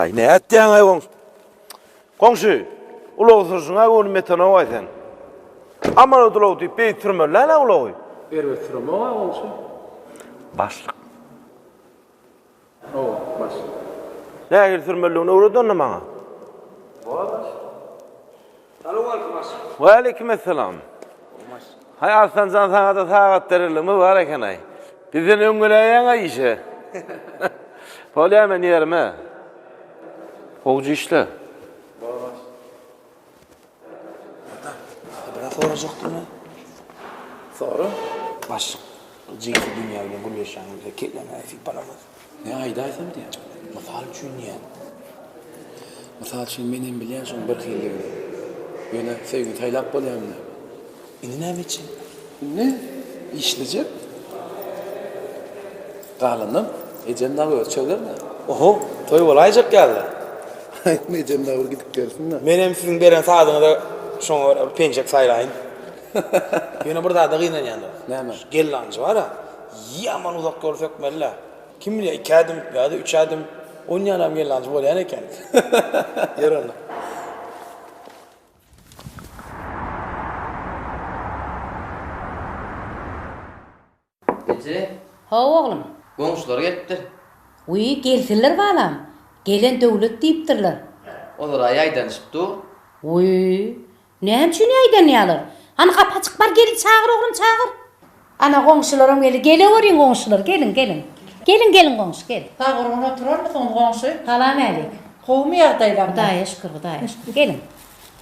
Aý, ne etýäň-aý goňşy? Goňşy, ulag sürşüň-ä göwnüm ýetenok-aý sen. Amanat ulag diýip beýdip sürmeli däl-ä ulagy. Erbet süremok-a goňşy. Başlyk. Hawa, başlyk. Nähili sürmelidigini öwret onda maňa. Bor, başlyk. Salowmaleýkim, başlyk. Waleýkim essalam. Haý, Arslan jan saňa-da sagat bererligimiz bar eken-aý. Bizden öň geläýýäň-aý işe. Bolýa men ýerime. Gowja işle. Bor, başlyk. Ata, biraz sorajakdym men. Sora. Başlyk, jigsi dünýä bilen gürleşýän bolsa kelläňe sypalamaz. Ne aýdaýsam diýýän. Mysal üçin diýýän. Mysal üçin men hem bilýän şoň birhililigini. Ýöne söýgini saýlap bolýarmy näme? Indi näme etjek? Indi işlejek. Galanynam ejem dagy özi çözer-dä. Oho, toý bolaýjak ýaly-la. Aýtma ejem dagy bir gidip gelsin-dä. Menem siziň beren sazyňyza şoňa görä bir penjek saýlaýyn. Ýöne bir zada gynanýan-da. Näme? Şu gelnalyjy bar-a, ýaman uzak ýol sökmeli-dä. Kim bilýär, iki ädim ýa-da üç ädim onýanam gelnalyjy bolýan eken. Ýör onda. Eje. Hawa, oglum. Goňşular gelipdir. Wiý, gelsinler balam. Gelen döwlet diýipdirler. Olar-a ýaýdanyşyp dur. Wiý, näme üçin ýaýdanýarlar? Hany gapy açyk, bar gelin çagyr oglum, çagyr. Ana, goňşularam geldi. Geleweriň goňşular, geliň, geliň. Geliň, geliň goňşy, gel. Sag gurgun oturarmysyňyz goňşy? Salam-älik. Gowumy ýagdaýlaryňyz? Hudaýa şükür, Hudaýa şükür. Geliň.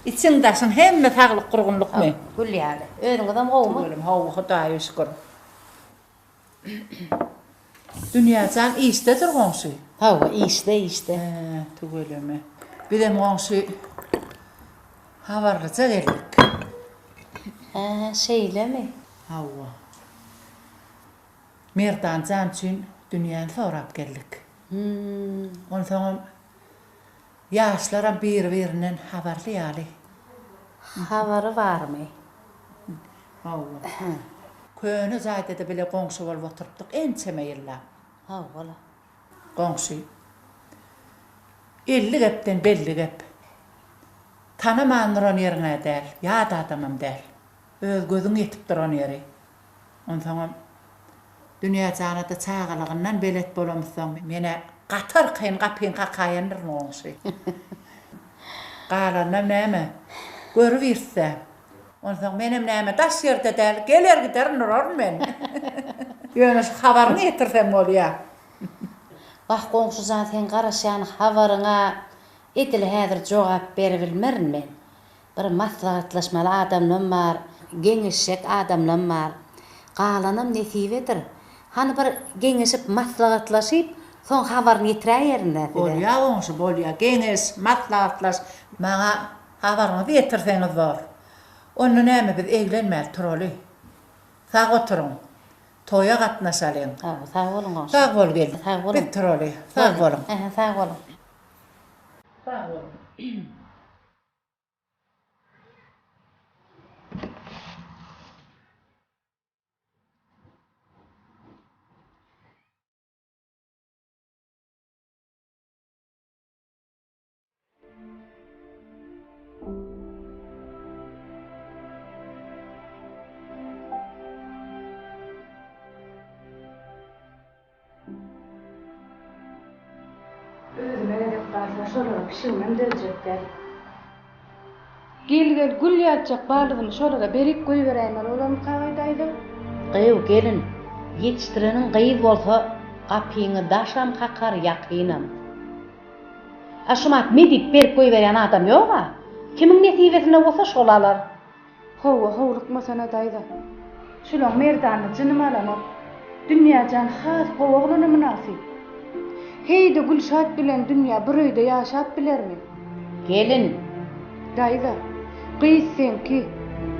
Içiň daşyň hemme saglyk gurgunlykmy? Gül ýaly. Özüňizem gowumy? Tüweleme hawa Hudaýa şükür. Dünýäjan işdedir goňşy. Hawa işde işde. Hä tüweleme. Bizem goňşy habarlyja geldik. Hä şeýlemi? Hawa. Merdan jan üçin dünýäni sorap geldik. Onsoňam Ýaşlaram biri-birinden habarly ýaly. Habary barmy? Hawa. Köne jaýda-da bile goňşy bolup oturypdyk ençeme ýyllap. Hawa-la. Goňşy. 50 gepden belli gep. Tanaman duran ýeriň-ä däl, ýat adamam däl. Öz gözüň ýetip duran ýeri. Onsoňam Dünýä jana-da çagalygyndan belet bolamyzsoň, men-ä gaty arkaýyn gapyňy kakaýandyryn goňşy. Galanynam näme, görübiris-dä. Onsoň menem näme, daş ýerde däl, geler giderin duraryn men. Ýöne şu habaryňy ýetirsem bolýa. Wah, goňşy jan, seň garaşýan habaryňa edil häzir jogap beribilmerin men. Bir maslahatlaşmaly adamlam bar, geňeşjek adamlam bar. Galanam nesibedir. Hany bir geňeşip, maslahatlaşyp, soň habaryny ýetiräýerin-dä size. Bolýa goňşy, bolýa. Geňeş, maslahatlaş. Maňa habaryňyzy ýetirseňiz bor. Onda näme biz eglenmäli turaly. Sag oturyň. Toýa gatnaşalyň. Sag boluň goňşy. Sag bol gelin. Sag boluň. Biz turaly. Sag boluň. Ähä, sag boluň. Sag boluň. Özüme gezek galsa şolara pişigimem dözjek däl. Gel gel gül ýaljak balygymy şolara berip goýberäýmeli bolarmyka daýza? Gyýw gelin, ýetişdireniň gyz bolsa gapyňy daşam kakar ýakynam. A şumat me diýip berip goýberýän adam ýog-a. Kimiň nesibesinde bolsa şol alar. Hawa, howlukmasana daýza. Şulaň Merdany jynym alanok. Dünýäjan has gowy oglana mynasyp. Heý-de Gülşat bilen Dünýä bir öýde ýaşap bilermi? Gelin! Daýza, gyz seňki.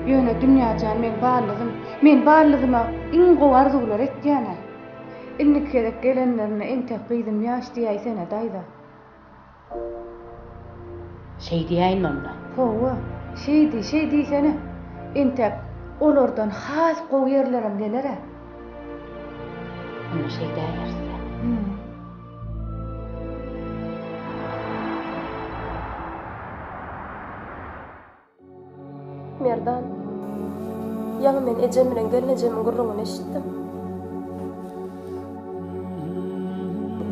Ýöne Dünýäjan meň ballyzym. Men ballyzyma iň gowy arzuwlary etýän-ä. Indiki gezek gelenlerinde entek gyzym ýaş diýäýsene, daýza. Şeý diýäýin onda. Hawa, şeý diý, şeý diýsene. Entek olardan has gowy ýerlerem geler-ä. Onda şeý däýeris-dä. Merdan, ýaňy men ejem bilen gelnejemiň gürrüňini eşitdim.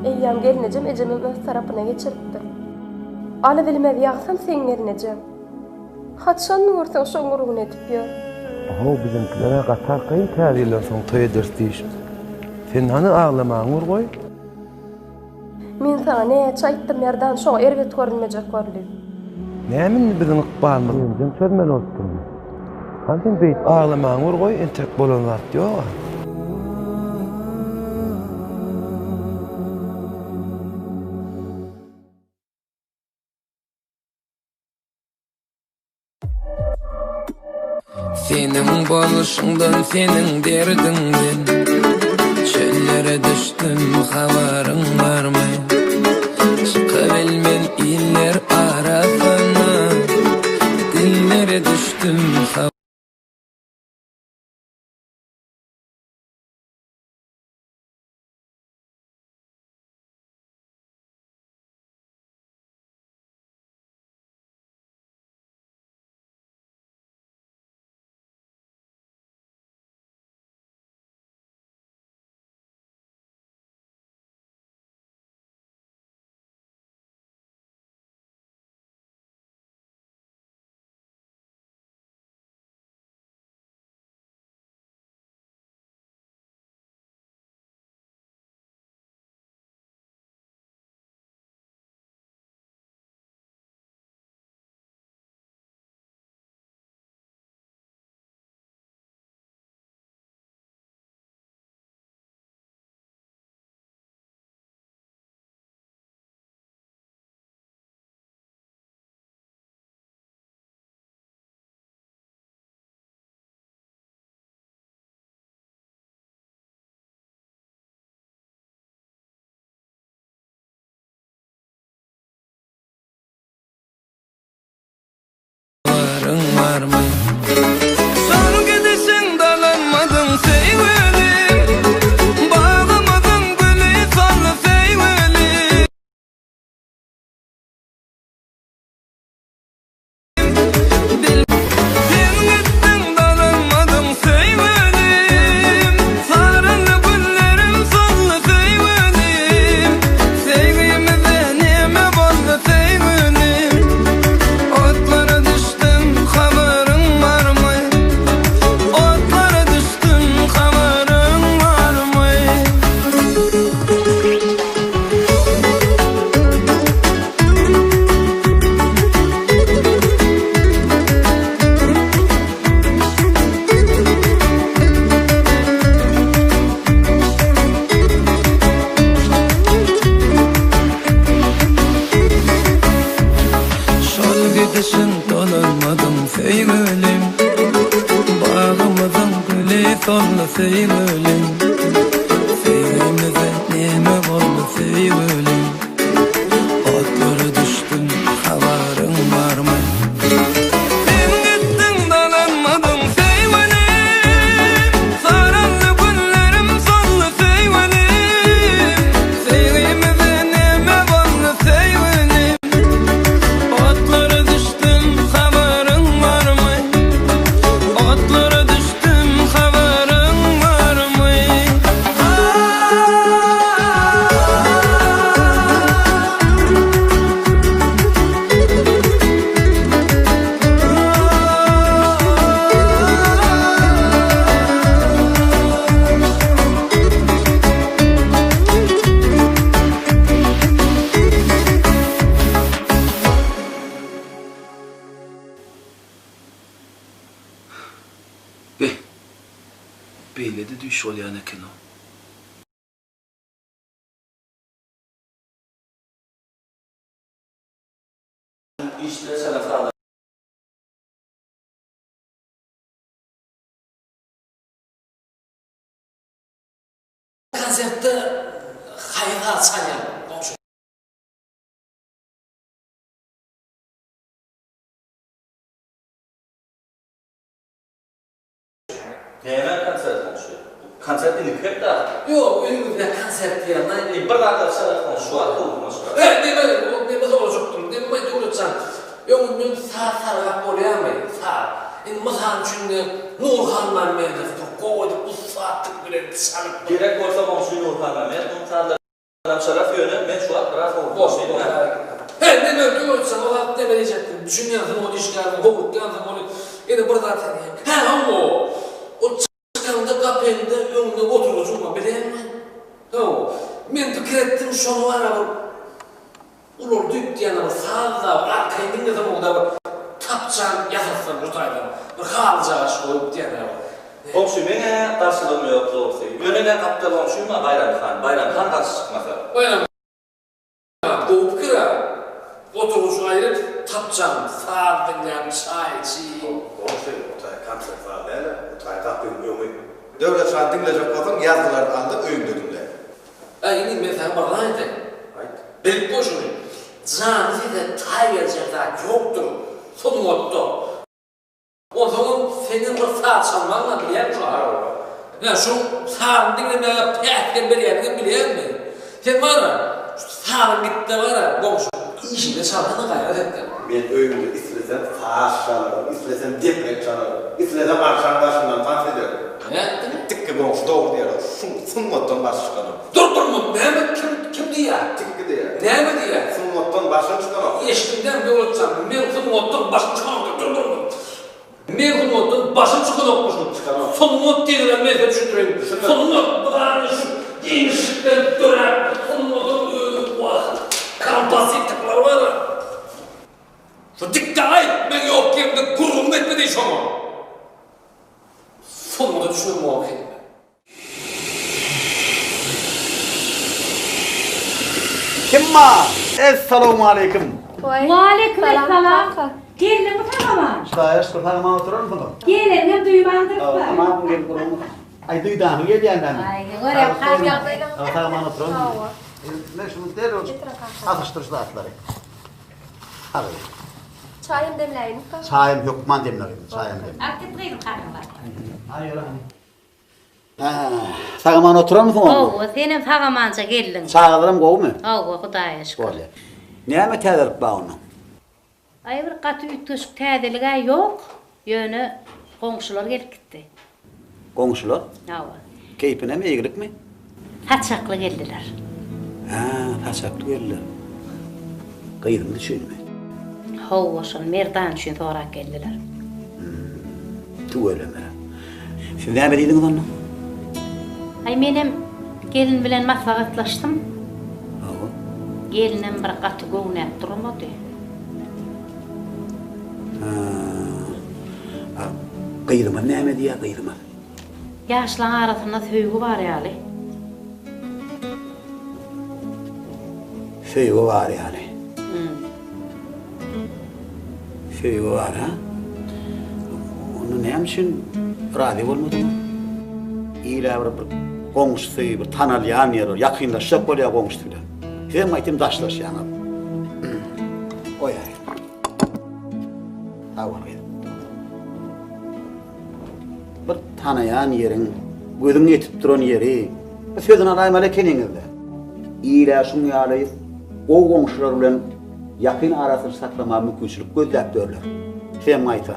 Eýýäm gelnejem ejemem öz tarapyna geçiripdir. Alybilmez ýagsam seň gelnejeň. Haçan görseň şoň gürrüňini edip ýör. How biziňkiler-ä gaty arkaýyn täze ýyldan soň toý ederis diýişip. Sen hany aglamaňy bir goý. Men saňa näçe aýtdym Merdan şoňa erbet görünmejek bol diýip. Näme indi biziň ykbalymyzy öňden çözmeli bolup durmy? Hany sen beýdip aglamaňy bir goý entek bolan zat ýog-a. Seniň boluşyňdan seniň derdiňden Çöllere düşdüm habaryň barmy Çykabilmen iller arasyna Dillere düşdüm Habaryň barmy? Şol gidişiň dolanmadyň söýgülim Bagymyzyň güli soldy söýgülim Sen gitdiň dolanmadyň söýgülim Saraldy güllerim soldy söýgülim Söýgimize neme boldy söýgülim Otlara düşdüm habaryň barmy Otlara düşdüm habaryň barmy. Şol gidişiň dolanmadyň söýgülim Bagymyzyň güli soldy söýgülim Söýgimize neme boldy söýgülim Otlara düşdüm. Düýş bolýan eken-ow. Işler çala sala. Konsertde haýsy saz çalýaň goňşy? Näme konsert goňşy? Konsert indiki hepde ahyr. Ýok, öýüňizde konsert diýýän aý. E, bir zatlar çalarys goňşy, şu wagt howlukmaç bar. E, neme, neme sorajakdym, neme Döwletjan, öňünden saz sargap bolýarmy, saz? Indi mysal üçin indi Nurhan Mämmedow bir gowy edip ussatlyk bilen çalyp bir. Gerek bolsa goňşy Nurhan Mämmedowyň sazlary. Salam Şaraf ýöne men şu wagt biraz howlukmaç diýdim hä. He men öňki ölsem o zat neme diýjekdim düşünýänsiň ol işgärden howlukýansyň ony ýene bir zat hä hawa ol çykanda gapyňda öňünde oturgyjyň bar bilýäňmi hawa men pikir etdim şony bara bir Ulaldyp diýýän bir saz-da bir arkaýyn diňlesem onda bir tapçan ýasatsam şu taýdan bir halyjagaş goýup diýýän bir. Goňşy meň-ä garşylygym ýok dogrusy. Ýöne meň gapdal goňşym bar Baýram han. Baýram han garşy çykmasa. Baýram han gowy pikir-ä. Oturgyjy aýryp tapçan saz diňläp çaý içip. Goňşy o taý konsert zal däl-ä, o taý gapyň öňi. Döwlet han diňlejek bolsaň ýazgylaryny al-da öýüňde diňle. Äý inim men saňa bir zat aýdaýyn. Aýt. Bilip goý şuny. Janly sese taý berjek zat ýokdur sungatda. Onsoňam seňem bir saz çalmagyňam bilýäňmi şo arada. Ýa şu sazyny diňlemäge päsgel berýäniňem bilýäňmi? Sen bar-a, şu sazyň gitde bar-a, goňşy, işiňde çalsana gaýrat et-de. Men öýümde islesem saz çalaryn, islesem deprek çalaryn, islesem arçaň daşyndan tans ederin. Nätdiň? Tikgi goňşy dogry diýýär, şu sungatdan başy çykanok. Dur bir minut, näme, kim, kim diýýär? Tikgi diýýär. Näme diýýär? Sungatdan başyň çykanok. Eşitdim-dä, Döwletjan, men sungatdan başym çykanok diýip, dur bir minut. Men sungatdan başym çykanokmyşyn. Çykanok. Sungat diýeniňe men size düşündireýin. Sungat bu zady şu giňişlikden döräp, sungatyň özi wah, kompozitorlar bar-a. Şu dikde aýt, men ýok ýerimde gürrüň etme diý şoňa. Sungata düşünemok ekeniň. Kim bar? Essalawmaleýkim. Waleýkim essalam. Geldiňmi sag-aman? Hudaýa şükür sag-aman oturarmysyňyz? Geleniňem duýmandyrys-la. Aman gelip durmyň. Aý duýdanyň gelýän näme? Aý, görem hal ýagdaýlaryňyz. Sag-aman oturarmysyňyz? Men şuny derrew asyşdyr şu zatlary. Al. Çaýam demläýinmi kaka? Çaýam hökman demle gyzym, çaýam demle. Alyp git gyzym kakaň bar. Aý, ýör hany. Sag-aman oturanmysyň onda? Hawa, senem sag-amança geldiň. Çagalaram gowumy? Hawa, Hudaýa şükür. Bolýar. Näme täzelik bar onda? Aý, bir gaty üýtgeşik täzelig-ä ýok, ýöne goňşular gelip gitdi. Goňşular? Hawa. Keýpinemi, eýgilikmi? Saçakly geldiler. Hä, saçakly geldiler. Gyzymyz üçinmi? Hawa, şol Merdan üçin sorap geldiler. Hum, tüweleme. Siz näme diýdiňiz onda? Aý, menem gelin bilen maslahatlaşdym. Hawa. Gelinem bir gaty göwnäp durmady. Hä. A gyzymyz näme diýýär, gyzymyz? Ýaşlaň arasynda söýgi bar ýaly. Söýgi bar ýaly. Söýgi bar ha? Onda näme üçin razy bolmadyňyz? Ile bir bir goňşusy, bir tanalýan ýer, ýakynlaşjak bolýar goňşusy bilen. Sizem gaýtam daşlaşýaňyz. Goýaý. Sag bol gyzym. Bir tanaýan ýeriň, gözüň ýetip duran ýeri, bir sözüni alaýmaly ekeniňiz-dä. Il-ä şuň ýaly gowy goňşular bilen ýakyn arasyny saklamaga mümkinçilik gözläp ýörler. Sizem gaýta.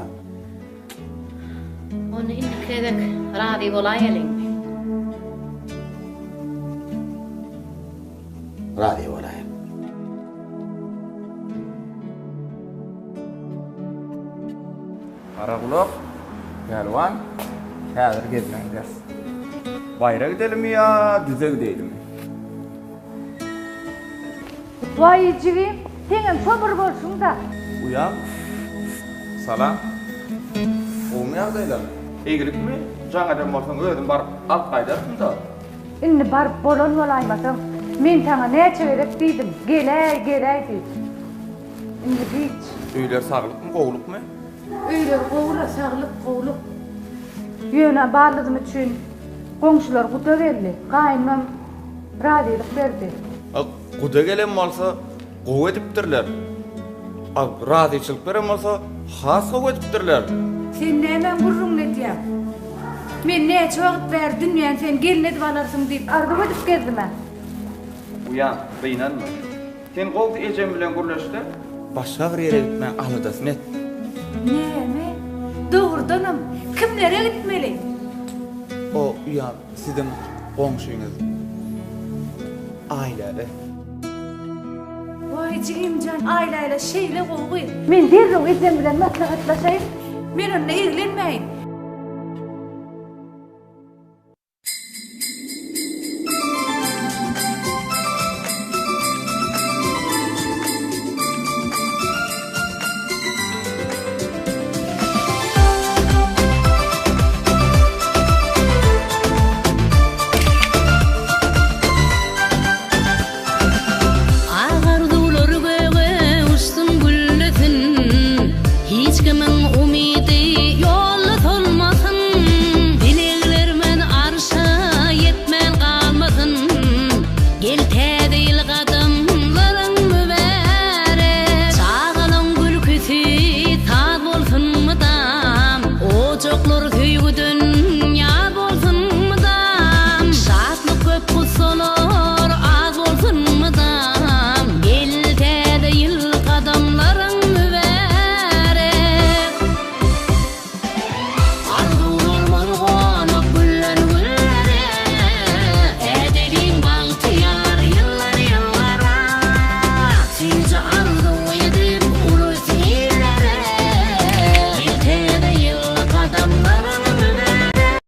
Onda indiki gezek razy bolaýalyň. Razy bolaýalyň. Garagulak, Pälwan, häzir gezme gideris. Baýra gidelimi ýa düze gideýlimi? Waý jigim, seňem şo bir bolşuň-da. Uýam, salam. Gowumy ýagdaýlaryň? Eýgilikmi? Jaň eden bolsaň özüm baryp alyp gaýdardym-da. Indi baryp bolan bolaýmasaň, men saňa näçe gezek diýdim, geläý, geläý diýip. Indi giç. Öýler saglykmy, gowlukmy? Öýler gowy-la, saglyk, gowluk. Ýöne baldyzym üçin goňşular guda geldi. Gaýynymam razylyk berdi. A guda gelen bolsa gowy edipdirler. A razyçylyk beren bolsa has gowy edipdirler. Sen nämäň gürrüňini edýäň? Men näçe wagt bäri dünýäni sen gelin edip alarsyň diýip arzuw edip gezdim-ä. Uýam, gynanma. Sen gowsy ejem bilen gürleş-de, başga bir ýere gitmäň aladasyny et. Näme? Dogrudanam, kimlere gitmeli? O uýam siziň goňşyňyz Aýläle. Waý, jigimjan, Aýläle şeýle gowy gyz. Men derrew ejem bilen maslahatlaşaýyn. Men onda eglenmäýin. Ak arzuwlar göge uçsun güllesin, Hiç kimiň umydy ýolda solmasyn. Dileglerimiz arşa ýetmän galmasyn, Gel täze ýyl gadamlaryň mübärek. Çagalaň gülküsi saz bolsun mydam, Ojaklar söýgüden ýaz bolsun mydam. Şatlyk köp gussalar az bolsun mydam, Gel täze ýyl gadamlaryň mübärek. Arzuwlarymyz gonup güllen güllere, Edeliň bagtyýar ýyllar ýyllara. Süýji arzuw edip ulus illere, Gel täze ýyl gadamlaryň mübärek.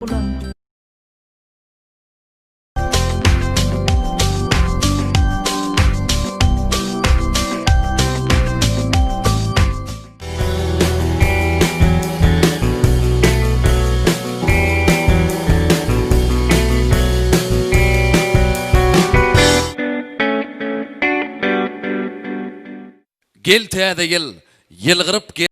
Ulanmak. Gel täze ýyl, ýylgyryp gel.